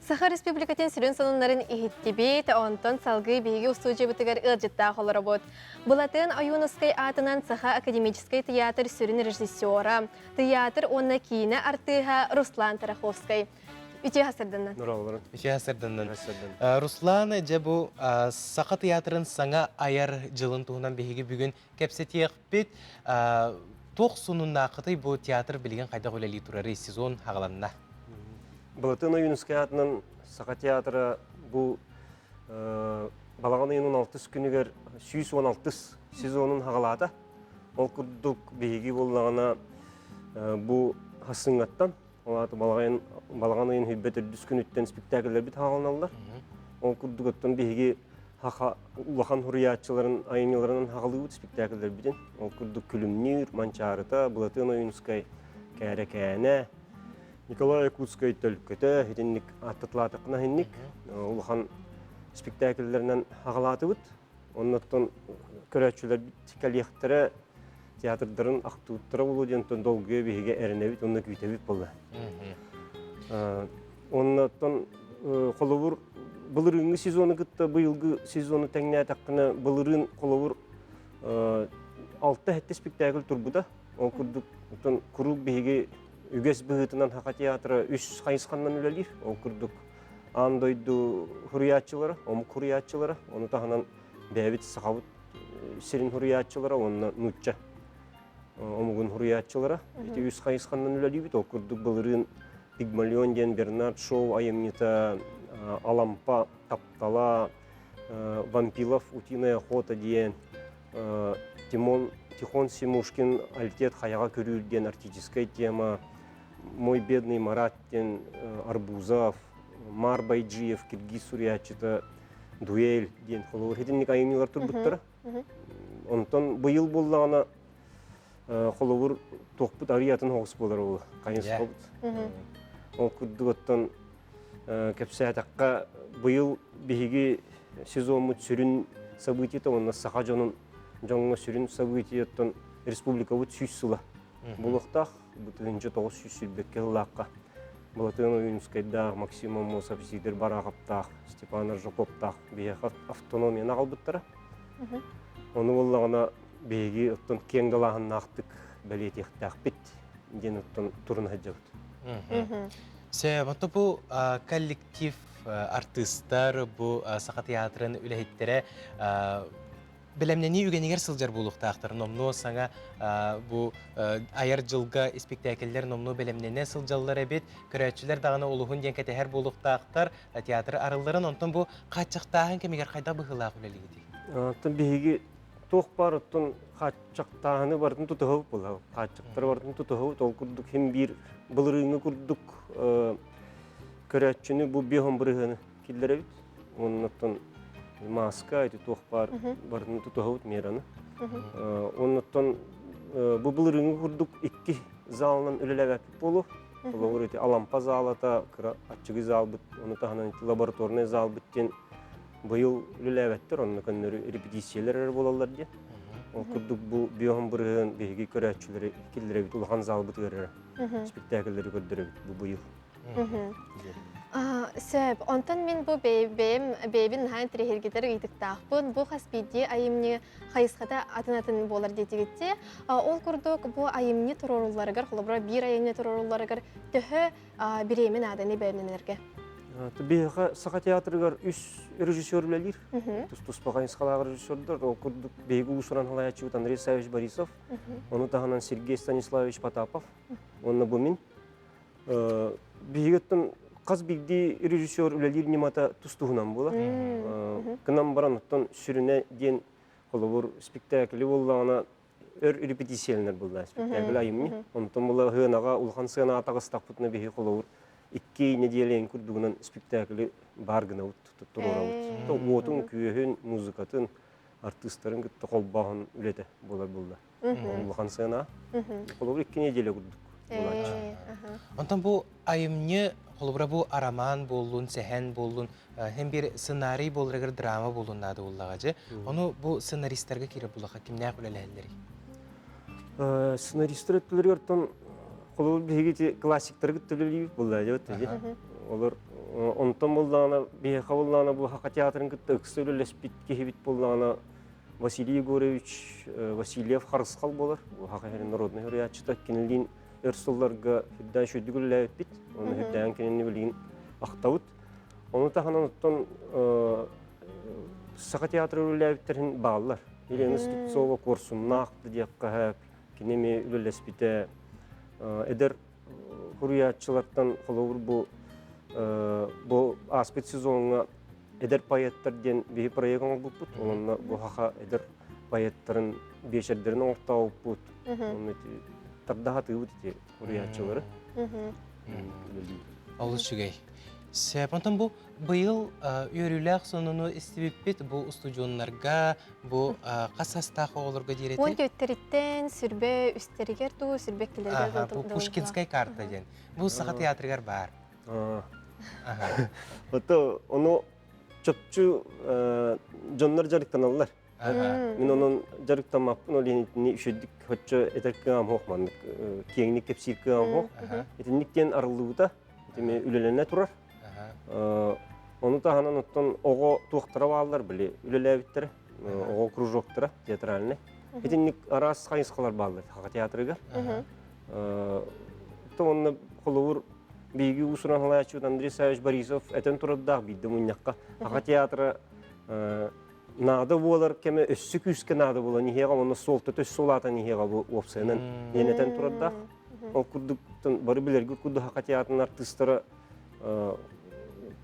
Саха Республикатын сүрүн сонуннарын иһиттибит, онтон салгыы биһиги устуудьуйабытыгар ыалдьыттаах олоробут. Былатыан Ойуунускай аатынан Саха академическай тыйаатыр сүрүн режиссера, тыйаатыр уонна киинэ артыыһа Руслан Тараховскай. Үтүө хасырданнан. Үтүө хасырданнан. Руслан, дьэ бу Саха тыйаатырын саҥа айар дьылын туһунан биһиги бүгүн кэпсэтиэхпит. Туох сонуннааххытый бу театр билигин хайдах үлэлии турарый сезон хаҕаланна? Былатын Ойуунускай аатынан Саха театра бу балаҕан ыйын 16 күнүгэр 116 сезонун хаҕалаата. Ол курдук биһиги буоллаҕына бу хассыҥҥаттан Ол аата балаҕан, балаҕан ыйын хүлбэ төрдүс күнүттэн спектакльлэрбит хааланаллар. Ол курдук оттон биһиги хаха улахан хуруйааччыларын айымньыларынан хаҕалыыбыт спектакльлэрбитин. Ол курдук Күлүмнүүр, Манчаарыта, Былатыан Ойуунускай, Кээрэкээнэ, Николай Якутскай Төлкөтө итинник ааттатылаатаххына иһинник улахан спектакльлэринэн хаҕалаатыбыт. Оннуттан көрөөччүлэрбит кэлиэхтэрэ, театрдарын ахтууттара буолуо диэн долгуйа биһиги эрэнэбит уонна күүтэбит буолла. Оннотон холобур былырыыҥҥы сезону кытта быйылгы сезону тэҥнээтэххинэ былырыын холобур 6-7 спектакль турбута. Ол курдук оттон куруук биһиги үгэс быһыытынан Саха театра үс хайысханнан үлэлиир. Ол курдук аан дойду суруйааччылара, омук суруйааччылара, ону таһынан бэйэбит сахабыт сирин суруйааччылара уонна нуучча омугун суруйааччылара. Ити үс хайысханнан үлэлиибит. Ол курдук былырыын Пигмалион диэн Бернард Шоу айымньыта Алампа таптала, Вампилов Утиная охота диэн Тимон Тихон Симушкин Альтет хайаҕа көрүүр диэн арктическай тема, Мой бедный Марат диэн Арбузов, Мар Байджиев киргиз суруйааччыта Дуэль диэн холобур итинник айымньылар турбуттара. Онтон быйыл буоллаҕына холобур туохпут арый атын оҕус буолар ол хайысхабыт. Ол курдук оттон кэпсээтэххэ быйыл биһиги сезоммут сүрүн событиета уонна саха дьонун дьоҥҥо сүрүн событиеттан республикабыт 100 сыла буолуохтаах. Бу 1921 сыллаахха Былатыан Ойуунускайдаах, Максим Аммосов, Сидор Бараховтаах, Степан Аржаковтаах биһиэхэ автономияны аҕалбыттара. Ону буоллаҕына биһиги оттон киэҥ далааһыннаахтык бэлиэтиэхтээхпит диэн оттон турун сылдьабыт. Сөп, ото бу коллектив артыыстар, бу Саха театрын үлэһиттэрэ бэлэмнэнии үгэнигэр сылдьар буолуохтаахтар. Номнуо саҥа бу айар дьылга испиктээкиллэр номнуо бэлэмнэнэ сылдьаллар эбит. Көрөөччүлэр даҕаны олуһун диэн кэтэһэр буолуохтаахтар. Театр арылларын онтон бу хааччахтааһын кэмигэр хайдах быһыылаах үлэлиигитий? Оттон биһиги туох баар оттон хааччахтааһыны барытын тутуһабыт буолла. Хааччахтары барытын тутуһабыт. Ол курдук хим биир былырыыҥҥы курдук көрөөччүнү бу биоһон бырыһыаны киллэрэбит. Оннуттан маска ити туох баар барытын тутуһабыт мераны. Оннуттан бу былырыыҥҥы курдук икки залынан үлэлээбэппит буолуо. Холобур ити Алампа залата, кыра аччыгый залбыт, ону таһынан ити лабораторнай залбыт диэн быйыл үлэлээбэттэр, онно көннөрү репетициялар эрэ буолаллар диэн. Ол курдук бу биоһон бырыһыан биһиги көрөөччүлэри киллэрэбит улахан залбытыгар эрэ спектакльлэри көрдөрөбүт бу быйыл. Сөп. Онтон мин бу бэйэм бэйэбин наһаа интэриэһиргэтэр ыйытыктаахпын. Бу хас биирдии айымньы хайысхата атын-атын буолар диэтигитти. Ол курдук бу айымньы туруорулларыгар, холобура биир айымньы туруорулларыгар төһө бириэмэ нааданы бэлэмнэнэргэ? Биһиэхэ Саха театрыгар үс режиссер үлэлиир. Тус-туспа хайысхалаах режиссердар. Ол курдук биһиги уус-уран салайааччыбыт Андрей Савич Борисов, ону таһынан Сергей Станиславович Потапов уонна бу мин. Биһигиттэн хас биирдии режиссер үлэлиир ньымата тус-туһунан буолар. Гынан баран оттон сүрүнэ диэн холобур спектакли буоллаҕына өр репетицияланар буолла спектакль айымньы. Онтон була сыанаҕа улахан сыанаҕа таҕыстахпытына биһи холобур икки нэдиэлэйин курдугунан спектакли баар гынабыт туруорабыт. Уотун, күөһүн, музыкатын, артыыстарын кытта холбооһун үлэтэ буолар буолла. Улахан сыана. Холобур икки неделя курдук буолааччы. Онтон бу айымньы холобура бу арамаан буоллун, сэһэн буоллун, һэн бир сценарий буоларыгар драма буолун наада буоллаҕа дьэ. Ону бу сценаристарга киирэр булаха кимнээх үлэлэһэллэрий? Сценаристар өттүлэригэр оттон холобур биһиги ити классиктары кытта үлэлиибит буолла дьэ. Олор онтон буоллаҕына биһиэхэ буоллаҕына бу Саха театрын кытта ыкса үлэлэспит киһибит буоллаҕына Василий Егорович Васильев Харысхал буолар. Саха сирин народнай суруйааччыта. Кинилиин өр сылларга үрдээн үчүгэйдик үлэлээбиппит. Оны үрдээн кинини билигин ахтабыт. Ону таһынан оттон Саха театры үлэлээбиттэрин бааллар. Елена Слепцова Куорсуннаах диэххэ кини эмиэ үлэлэспитэ. Эдэр суруйааччылартан холобур бу бу ааспыт сезоҥҥа эдэр поэттар диэн биһи проект оҥорбуппут. Онно бу саха эдэр поэттарын биэчэрдэрин оҥортообуппут. Онно ити тардаһатыыбыт ити суруйааччылары. Олус үчүгэй. Сөп. Онтон бу быйыл үөрүүлээх сонуну истибиппит бу устудьуоннарга, бу хас састаах оҕолорго диэри Уон түөттэриттэн сүрбэ үстэригэр дуу, сүрбэ иккилэригэр Бу Пушкинскай карта диэн. Бу Саха театрыгар баар. Ото ону чопчу дьоннор дьарыктаналлар. Мин онон дьарыктаммаппын, ол иһин итини үчүгдүк хоччо этэр кыаҕым суох маннык киэҥник кэпсиир кыаҕым суох. Итинник диэн арыллыбыта. Итими үлэлэнэ турар. Ону таһынан оттон оҕо туохтара бааллар били үлэлээбиттэрэ, оҕо кружоктара театральный. Итинник араас хайысхалар бааллар Саха театрыгар. Онно холобур биһиги уус-уран салайааччыбыт Андрей Савич Борисов этэн турардаах биирдэ мунньахха Саха театра наада буолар кэмэ өссө күүскэ наада буолан иһиэҕэ уонна суолтата өссө улаатан иһиэҕэ бу уопсайынан диэн этэн турардаах. Ол курдук бары билэргэ курдук Саха театрын артыыстара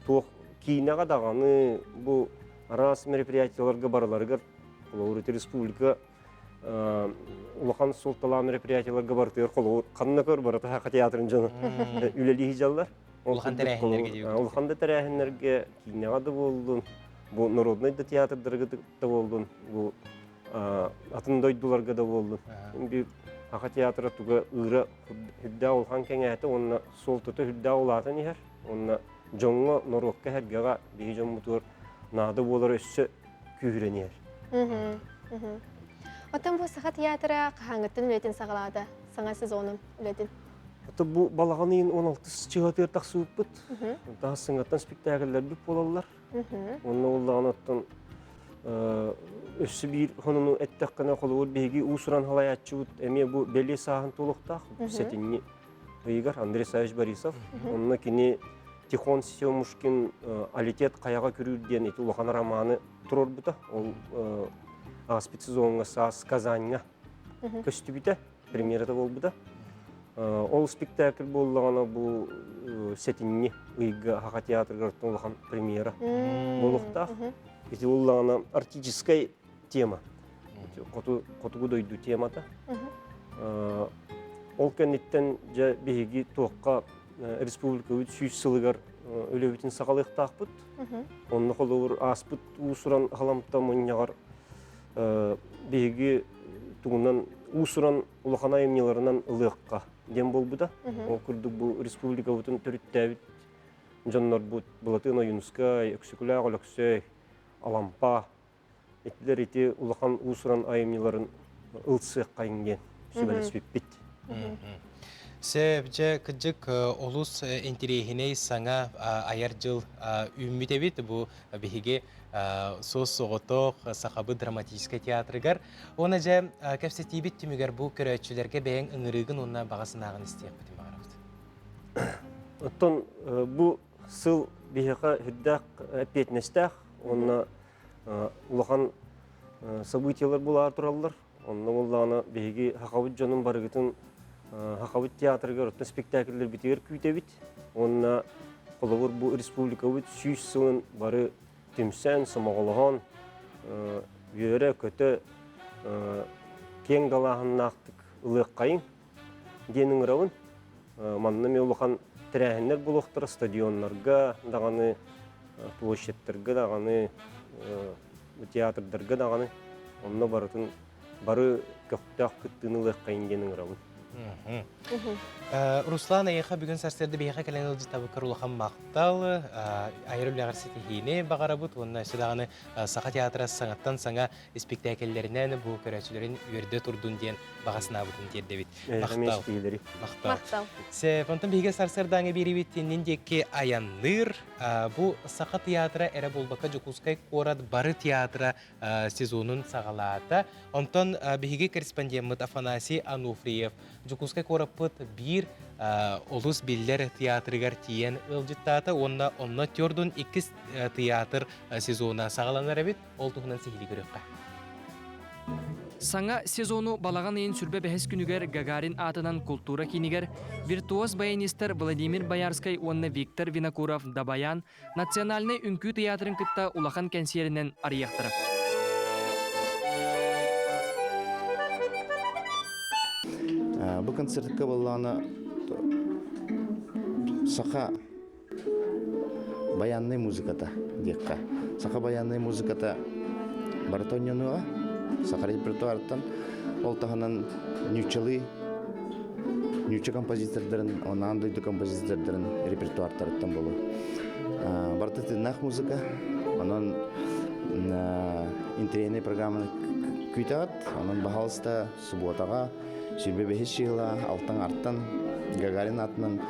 туох киинэҕэ даҕаны бу араас мероприятиеларга барыларыгар холобур республика улахан суолталаах мероприятиеларга барытыгар холобур ханна көр барыта Саха театрын дьоно үлэлии сылдьаллар. Улахан тэрээһиннэргэ Улахан да тэрээһиннэргэ киинэҕэ да буоллун, бу народнай да театрдарга да буоллун, бу атын дойдуларга да буоллун. Бу Саха театра туга ыыра үрдээх улахан кэҥээтэ уонна суолтата үрдээх улаатан иһэр. Уонна дьоҥҥо, норуокка эһэргэҕэ биһи дьоммутугар наада буолара өссө күүһүрэн иһэр. Оттон бу Саха театра хаһааҥҥыттан үлэтин саҕалаата? Саҥа сезонун үлэтин? Ото бу балаҕан ыйын 16 чыһатыгар тахсыбыппыт. Таас сыҥаттан спектакльлэрбит буолаллар. Онно буоллаҕына оттон өссө биир хонуну эттэххинэ холобур биһиги уус-уран халайааччыбыт эмиэ бу бэлиэ сааһын туолуохтаах сэтинньи ыйыгар Андрей Савич Борисов. Онно кини Тихон Семушкин Алитет хайаҕа күрүүр диэн ити улахан романы туруорбута. Ол ааспыт сезоҥҥа саас Казаньҥа көстүбүтэ, премьерата буолбута. Ол спектакль буоллаҕына бу сэтинньи ыйга Саха театрыгар улахан премьера буолуохтаах. Ити буоллаҕына артическай тема, хотугу дойду темата. Ол кэнниттэн дьэ биһиги туохха республикабыт 100 сылыгар үлэбитин саҕалыахтаахпыт. Онно холобур ааспыт уус-уран халамта мунньаҕар биһиги тугунан уус-уран улахан айымньыларынан ылыахха диэн буолбута. Ол курдук бу республикабытын төрүттээбит дьоннорбут Былатыан Ойуунускай, Өксөкүлээх Өлөксөй, Алампа итилэр ити улахан уус-уран айымньыларын ылсыаххайыҥ диэн сүбэлэспиппит. Сөп, дьэ, кырдьык олус интириэһинэй саҥа айар дьыл үүммүт эбит. Бу биһиги суос-соҕотох Сахабыт драматическай театрыгар. Уонна дьэ, кэпсэтиибит түмүгэр бу көрөөччүлэргэ бэйэҥ ыҥырыыгын уонна баҕа санааҕын истиэхпитин баҕарабыт. Оттон бу сыл биһиэхэ үрдээх эппиэтинэстээх уонна улахан событиелар булаар тураллар. Онно буоллаҕына биһиги Сахабыт дьонун барыгытын Сахабыт театрыгар оттон спектакльлэрбитигэр күүтэбит. Уонна холобур бу республикабыт 100 сылын бары түмсэн, сомоҕолоһон, үөрэ-көтө киэҥ далааһыннаахтык ылыаххайыҥ диэн ыҥырабын. Манна эмиэ улахан тэрээһиннэр буолуохтара стадионнарга даҕаны, площадьтарга даҕаны, театрдарга даҕаны онно барытын бары көхтөөх кыттыыны ылыаххайын диэн ыҥырабын. Руслан, эйиэхэ бүгүн сарсыарда биһиэхэ кэлэн ыалдьыттабыккар улахан махтал, айар үлэҕэр ситиһиини баҕарабыт уонна өссө даҕаны Саха театра саҥаттан саҥа испиктээкиллэринэн бу көрөөччүлэрин үөрдэ турдун диэн баҕа санаабытын тиэрдэбит. Махтал. Махтал. Сөп, онтон биһиги сарсыардааҥы биэриибит иннин диэки айанныыр. Бу Саха театра эрэ буолбакка Дьокуускай куорат бары театра сезонун саҕалаата. Онтон биһиги корреспондеммыт Афанасий Ануфриев Дьокуускай куораппыт биир олус биллэр театрыгар тиийэн ыалдьыттаата уонна онно Тердун иккис театр сезона саҕаланар эбит. Ол туһунан сиһилии көрүөххэ. Саҥа сезону балаҕан ыйын сүрбэ бэһис күнүгэр Гагарин аатынан култуура киинигэр виртуоз баянистар Владимир Боярскай уонна Виктор Винокуров Дабайаан национальнай үҥкүү тыйаатырын кытта улахан кэнсиэринэн арыйыахтара. Бу концертка буоллаҕына саха баяннай музыката диэххэ. Саха баяннай музыката барыта оонньонуоҕа. Саха репертуарыттан ол таһынан ньууччалыы ньуучча композитордарын, аан дойду композитордарын репертуартарыттан болу. Барыта тыыннаах музыка. Онон интэриэһинэй программаны күүтэҕит. Онон баһаалыста субуотаҕа 25 чыыла алтан артан Гагарин атынан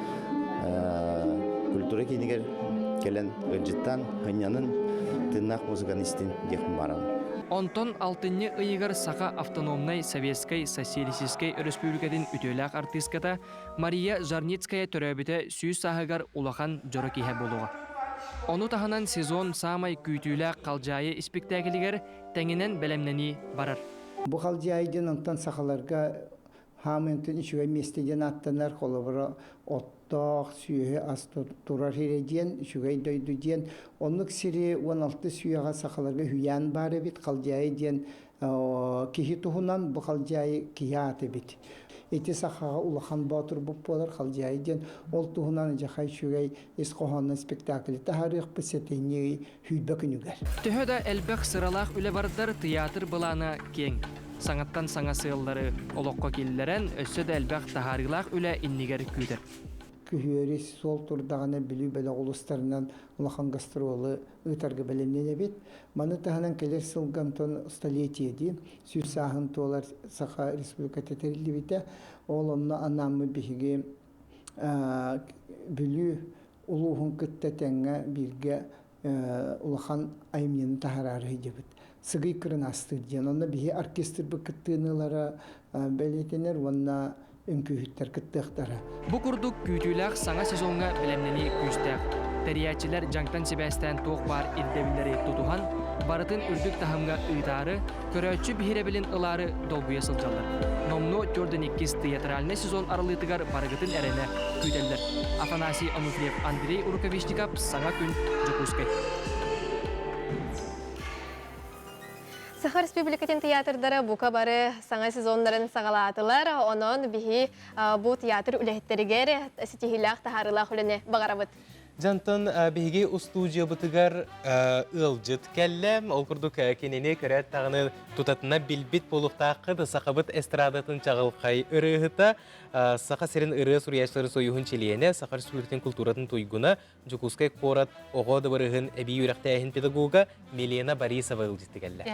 Культура киинигэр кэлэн ыалдьыттаан, һынньанын, тыыннаах музыканы истин диэхпин баарабын. Онтон алтынньы ыйыгар Саха автономнай Советскай Социалистическай Өрөспүүбүлүкэтин үтүөлээх артыыската Мария Жарницкая төрөөбүтэ 100 сааһыгар улахан дьоро киһи буолуоҕа. Ону таһынан сезон саамай күүтүүлээх Халдьаайы испиктээкилигэр тэҥинэн бэлэмнэнии барар. Бу Халдьаайы диэн онтон сахаларга хаамыынтын үчүгэй миэстэ диэн ааттанар, холобура оттоох, сүөһү ас турар сирэ диэн, үчүгэй дойду диэн. Оннук сири 16 үйэҕэ сахаларга үһүйээн баар эбит, Халдьаайы диэн киһи туһунан бу Халдьаайы киһи аата эбит. Ити сахаҕа улахан боотурбут буолар Халдьаайы диэн. Ол туһунан дьахай үчүгэй ис хоһооннон спектакль таһаарыахпыт сэтинньи сүүрбэ күнүгэр. Төһө да элбэх сыралаах үлэ бардар, тыйаатыр былаана киэҥ. Саҥаттан саҥа сыаллары олоххо киллэрэн, өссө да элбэх таһаарыылаах үлэ иннигэр күүтэр. Күһүөрү суол турдаҕына Бүлүү бөлөх улуустарынан улахан гастролы ыытарга бэлэмнэнэбит. Маны таһынан кэлэр сылга Антон столетие дии 100 сааһын туолар Саха Республиката тэриллибитэ. Ол онно анааммыт биһиги Бүлүү улууһун кытта тэҥҥэ бииргэ улахан айымньыны таһараары сылдьабыт. Сыгый кырынаастыыр диэн. Онно биһи оркестрбыт кыттыыныылара бэлиэтэнэр уонна үҥкүүһүттэр кыттыахтара. Бу курдук күүтүүлээх саҥа сезоҥҥа бэлэмнэнии күүстээх. Тэрийээччилэр дьаҥтан сибээстээн туох баар ирдэбиллэри тутуһан, барытын үрдүк таһымҥа ыытаары, көрөөччү биһирэбилин ылаары долгуйа сылдьаллар. Номнуо 42 театральнай сезон арыллыытыгар барыгытын эрэнэ күүтэллэр. Афанасий Онуфриев, Андрей Рукавишников, Саҥа күн, Дьокуускай. Саха Республикатын театрдара бука бары саҥа сезоннарын саҕалаатылар. Онон биһи бу театр үлэһиттэригэр ситиһиилээх таһаарыылаах үлэни баҕарабыт. Дьантан биһиги устуудьуйабытыгар ыалдьыт кэллэ. Ол курдук кинини көрөөт даҕаны тутатына билбит буолуохтааххыт сахабыт эстрадатын чаҕылхай ырыаһыта, Саха сирин ырыа суруйааччыларын союһун чилиэнэ, Саха Республикатын культуратын туйгуна, Дьокуускай куорат оҕо дыбарыһын эбии үөрэхтээһин педагога Милена Борисова ыалдьытты кэллэ.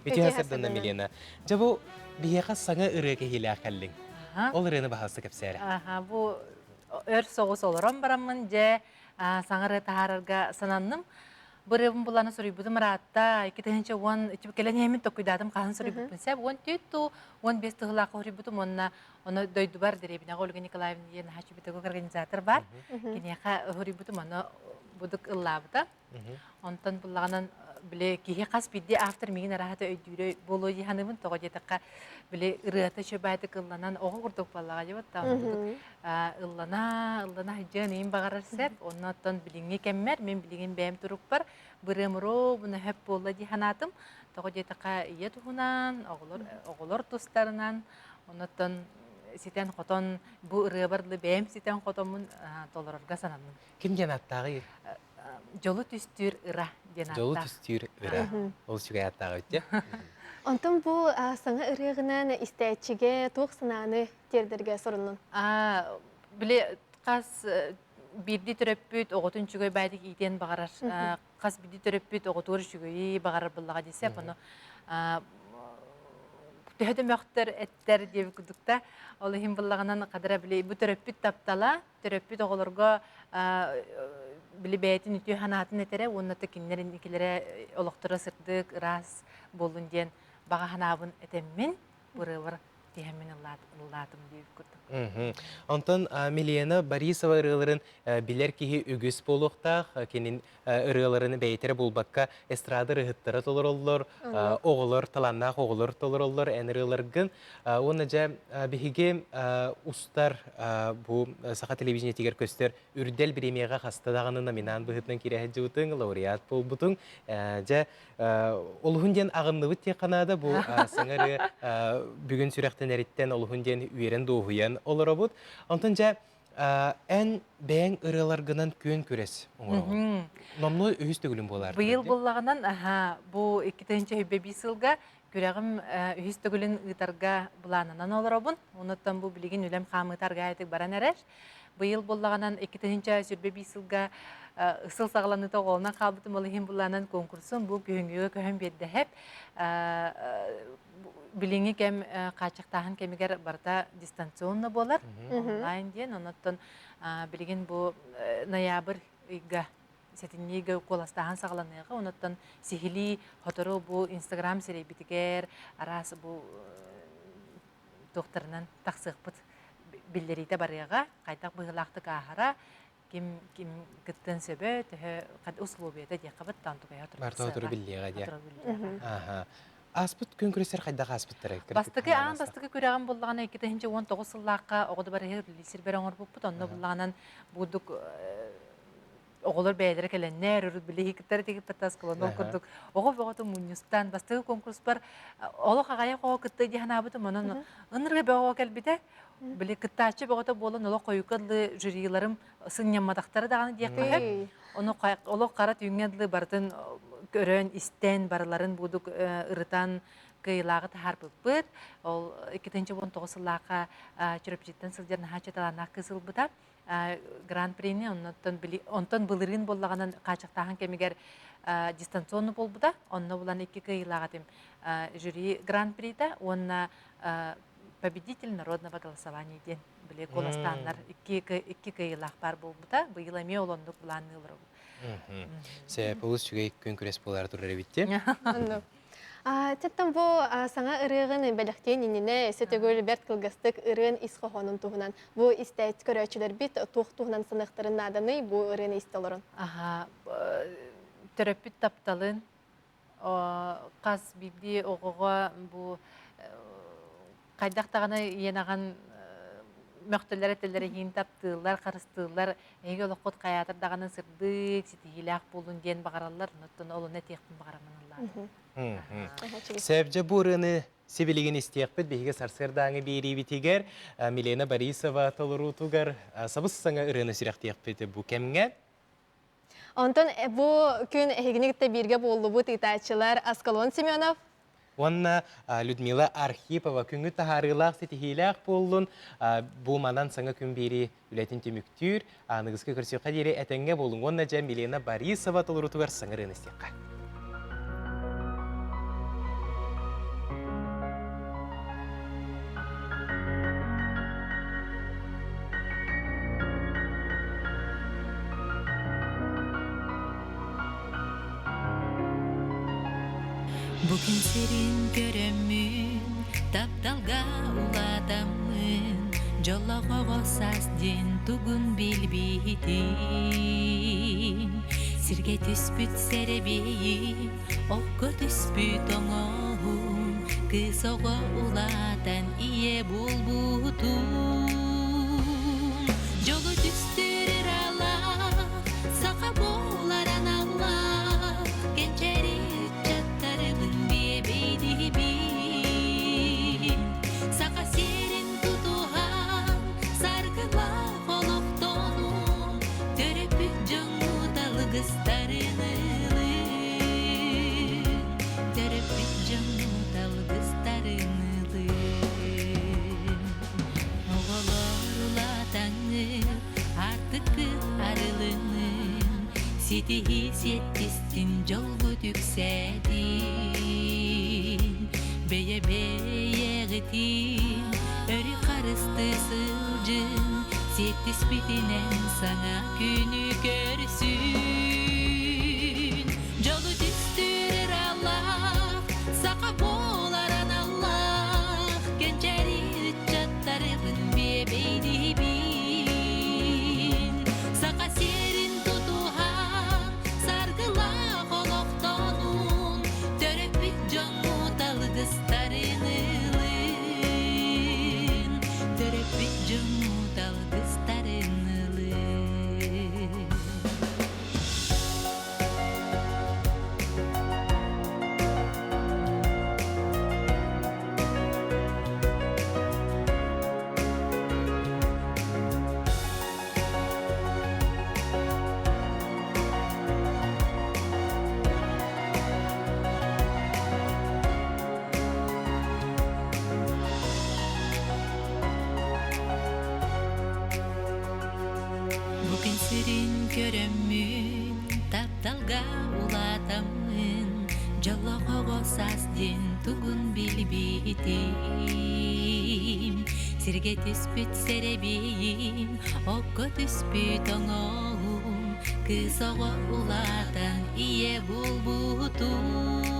Үтүө сарсыарданна Милена. Дьэ бу биһиэхэ саҥа ырыа кэһиилээх кэллиҥ. Ол ырыаны баһаалыста кэпсээрэ. Бу өр соҕус олорон бараммын дьэ саҥа ырыа таһаарарга сананным. Бу ырыабын буланы суруйбутум ыраатта. 2010 кэлэн иһэммин токуйдаатым хаһан суруйбуппун сеп. 14 туу 15 тыһылаахха суруйбутум уонна ону дойдубар дэриэбинэҕэ Ольга Николаевна диэн наһаа педагог организатор бар. Киниэхэ суруйбутум ону будук ыллаабыта. Онтон буллаҕынан били киһи хас биирдии автор миигин арааһата өйдүүрэ буолуо дии саныыбын. Тоҕо диэтэххэ били ырыата үчүгэйдик ылланан оҕо курдук буоллаҕа дии вот ыллана ыллана сылдьыан иин баҕарар сөп. Онно оттон билиҥҥи кэммэр мин билигин бэйэм турукпар бырыамыроо буна сөп буолла дии санаатым. Тоҕо диэтэххэ ийэ туһунан, оҕолор оҕолор тустарынан оннуттан ситэн-хотон бу ырыабар бэйэм ситэн-хотоммун толорорго сананным. Ким диэн аттааҕый? Дьолу түстүүр ыра диэн Дьолу түстүүр ыра. Ол үчүгэй аттааҕы үттэ. Онтон бу саҥа ырыаҕынан истээччигэ туох санааны тиэрдэргэ соруннун? Били хас биирдии төрөппүт оҕотун үчүгэй баайдык иитиэн баҕарар. Хас биирдии төрөппүт оҕотугар үчүгэйи баҕарар буоллаҕа дии Ону төһө да мөхтөр эттэр диэбит курдукта. Ол иһин буллаҕынан хадара били бу төрөппүт таптала төрөппүт оҕолорго били бэйэтин үтүө санаатын этэрэ уонна да кинилэр инникилэрэ олохторо сырдык, ыраас буоллун диэн баҕа санаабын этэммин, ырыабар тиһэммин ыллаатым диэбит курдук. Онтон Милена Борисова ырыаларын билэр киһи үгүс буолуохтаах. Кинин ырыаларын бэйэтэрэ булбакка эстрада ырыһыттара толороллор, оҕолор, талааннаах оҕолор толороллор эн ырыаларгын. Уонна дьэ биһиги устар бу саха телевидениетигэр көстөр Үрдэл бириэмийэҕэ хаста даҕаны номинант быһыытынан киирэ сылдьыбытыҥ, лауреат буолбутуҥ. Дьэ олуһун диэн аҕынныбыт диэххэ наада бу саҥа ырыа бүгүн сүрэхтэнэриттэн олуһун диэн үөрэн дуоһуйан олоробут. Онтон дьэ Эн бэйэҥ ырыаларгынан күөн күрэс оҥороҕун. Номнуо үһүс төгүлүн буолаар. Быйыл буоллаҕынан, аһа, бу 2005 сылга күрэҕим үһүс төгүлүн ыытарга былаанынан олоробун. Онуттан бу билигин үлэм хаамыыта аргаайытык баран эрэр. Быйыл буоллаҕынан 2025 сылга сыл саҕаланыыта оҕолонон хаалбытым ол иһин былаанан конкурсум бу күһүҥҥүгэ көһөн биэрдэһэп. Билиҥҥи кэм хааччахтааһын кэмигэр барыта дистанционно буолар, онлайн диэн. Онон билигин бу ноябрь ыйга сэтинньигэ куоластааһын саҕаланыаҕа. Онон сиһилии сотору бу Инстаграм сирэйбитигэр араас бу туохтарынан тахсыахпыт биллэриитэ барыаҕа. Хайдах быһыылаахтык ааһара, ким ким кыттыан сөбө, төһө условията диэххэ быттаан тукайа Барта отуру биллиэҕэ диэ. Аха. Ааспыт күн күрэсэр хайдах ааспыттара? Бастакы аан бастакы күрэҕим буллаҕына 2019 сыллаахха оҕо дыбарыһы сирбэр оҥорбуппут. Онно буллаҕынан будук оҕолор бэйэлэрэ кэлэннэр, урут били кыттар тигиппаттас кыланол курдук оҕо бөҕөтө мунньустан бастакы конкурспар олох аҕайах оҕо кытта дии санаабытым. Онон ынырга бөҕө кэлбитэ. Били кыттааччы бөҕөтө буолан олох хойукка дылы жюриларым сынньамматахтара даҕаны диэххэ сөп. Ону олох хара түүҥҥэ дылы барытын көрөн, истэн, барыларын будук ырытан кыайыылааҕы таһаарбыппыт. Ол 2019 сыллаахха Чурапчыттан сылдьар наһаа талааннаах кыыс ылбыта. Гран-прини онтон былырыын буоллаҕынан хааччахтааһын кэмигэр дистанционно буолбута. Онно булан икки кыайыылаах этим. Жюри гран-прита уонна победитель народного голосования диэн били куоластааннар икки кыайыылаах баар буолбута. Быйыл эмиэ ол оннук былаанныылар олоробут. Сөп, олус үчүгэй күн күрэс буолара турар эбит дии. Оннук. Чаттан бу саҥа ырыаҕын бэлэхтиэн иннинэ өссө төгүл бэрт кылгастык ырыан ис хоһоонун туһунан бу истээт көрөөччүлэрбит туох туһунан саныахтарын нааданый бу ырыаны истэ олорон? Аха, төрөппүт тапталын хас биирдии оҕоҕо бу хайдах даҕаны ийэн аҕан мөхтөллөр этэллэр иһин таптыыллар, харыстыыллар, эһиги олоххут хайаатар даҕаны сырдык, ситиһиилээх буолун диэн баҕараллар. Онон олуна этиэхпин баҕараммын ыллаатым. Сэбдьэ бу ырыаны сибилигин истиэхпит биһиги сарсыардааҥы биэриибитигэр Милена Борисова толоруутугар сабыс-саҥа ырыаны сүрэхтиэхпит бу кэмҥэ. Онтон бу күн эһигини кытта бииргэ буоллубут ыытааччылар Аскалон Семенов уонна Людмила Архипова күҥҥү таһаарыылаах ситиһиилээх буоллун бу манан саҥа күн биэрии үлэтин түмүктүүр аныгыскы көрсүөххэ диэри этэҥҥэ буолуҥ уонна дьэ Милена Борисова толорутугар саҥа ырыаны истиэххэ. Бу күн сирин көрөммүн, тапталга улаатаммын, дьоллоох оҕо саас диэн тугун билбитим. Сиргэ түспүт сэрэбиэйим, окко түспүт оҥоһум, кыыс оҕо улаатан ийэ буолбутум. Дьолу түстүүр ыралаах, саха буолар аналлаах, кэнчээри ыччаттарыбын биэбэйдиибин. Саха сирин тутуһан, саргылаах олохтонун, төрөппүт дьоҥҥут алгыстарын ылын. Төрөппүт дьоҥҥут алгыстарын ылын. Оҕолор улаатаҥҥыт, аартыккыт арылынын, ситиһии сиэттистин дьолгут үксээтин. Бэйэ-бэйэҕитин өрү харыстыы сылдьыҥ, сиэттиспитинэн саҥа күнү көрсүн. Дьолу түстүүр ыралаах, саха буолар аналлаах, кэнчээри ыччаттарыбын биэбэйдиибин. Саха сирин тутуһан, саргылаах олохтонун, төрөппүт дьоммут алгыстарын ылын. Төрөппүт дьоммут алгыстарын ылын. Дьоллоох оҕо саас диэн тугун билбитим. Сиргэ түспүт сэрэбиэйим, окко түспүт оҥоһум, Кыыс оҕо улаатан ийэ булбутум.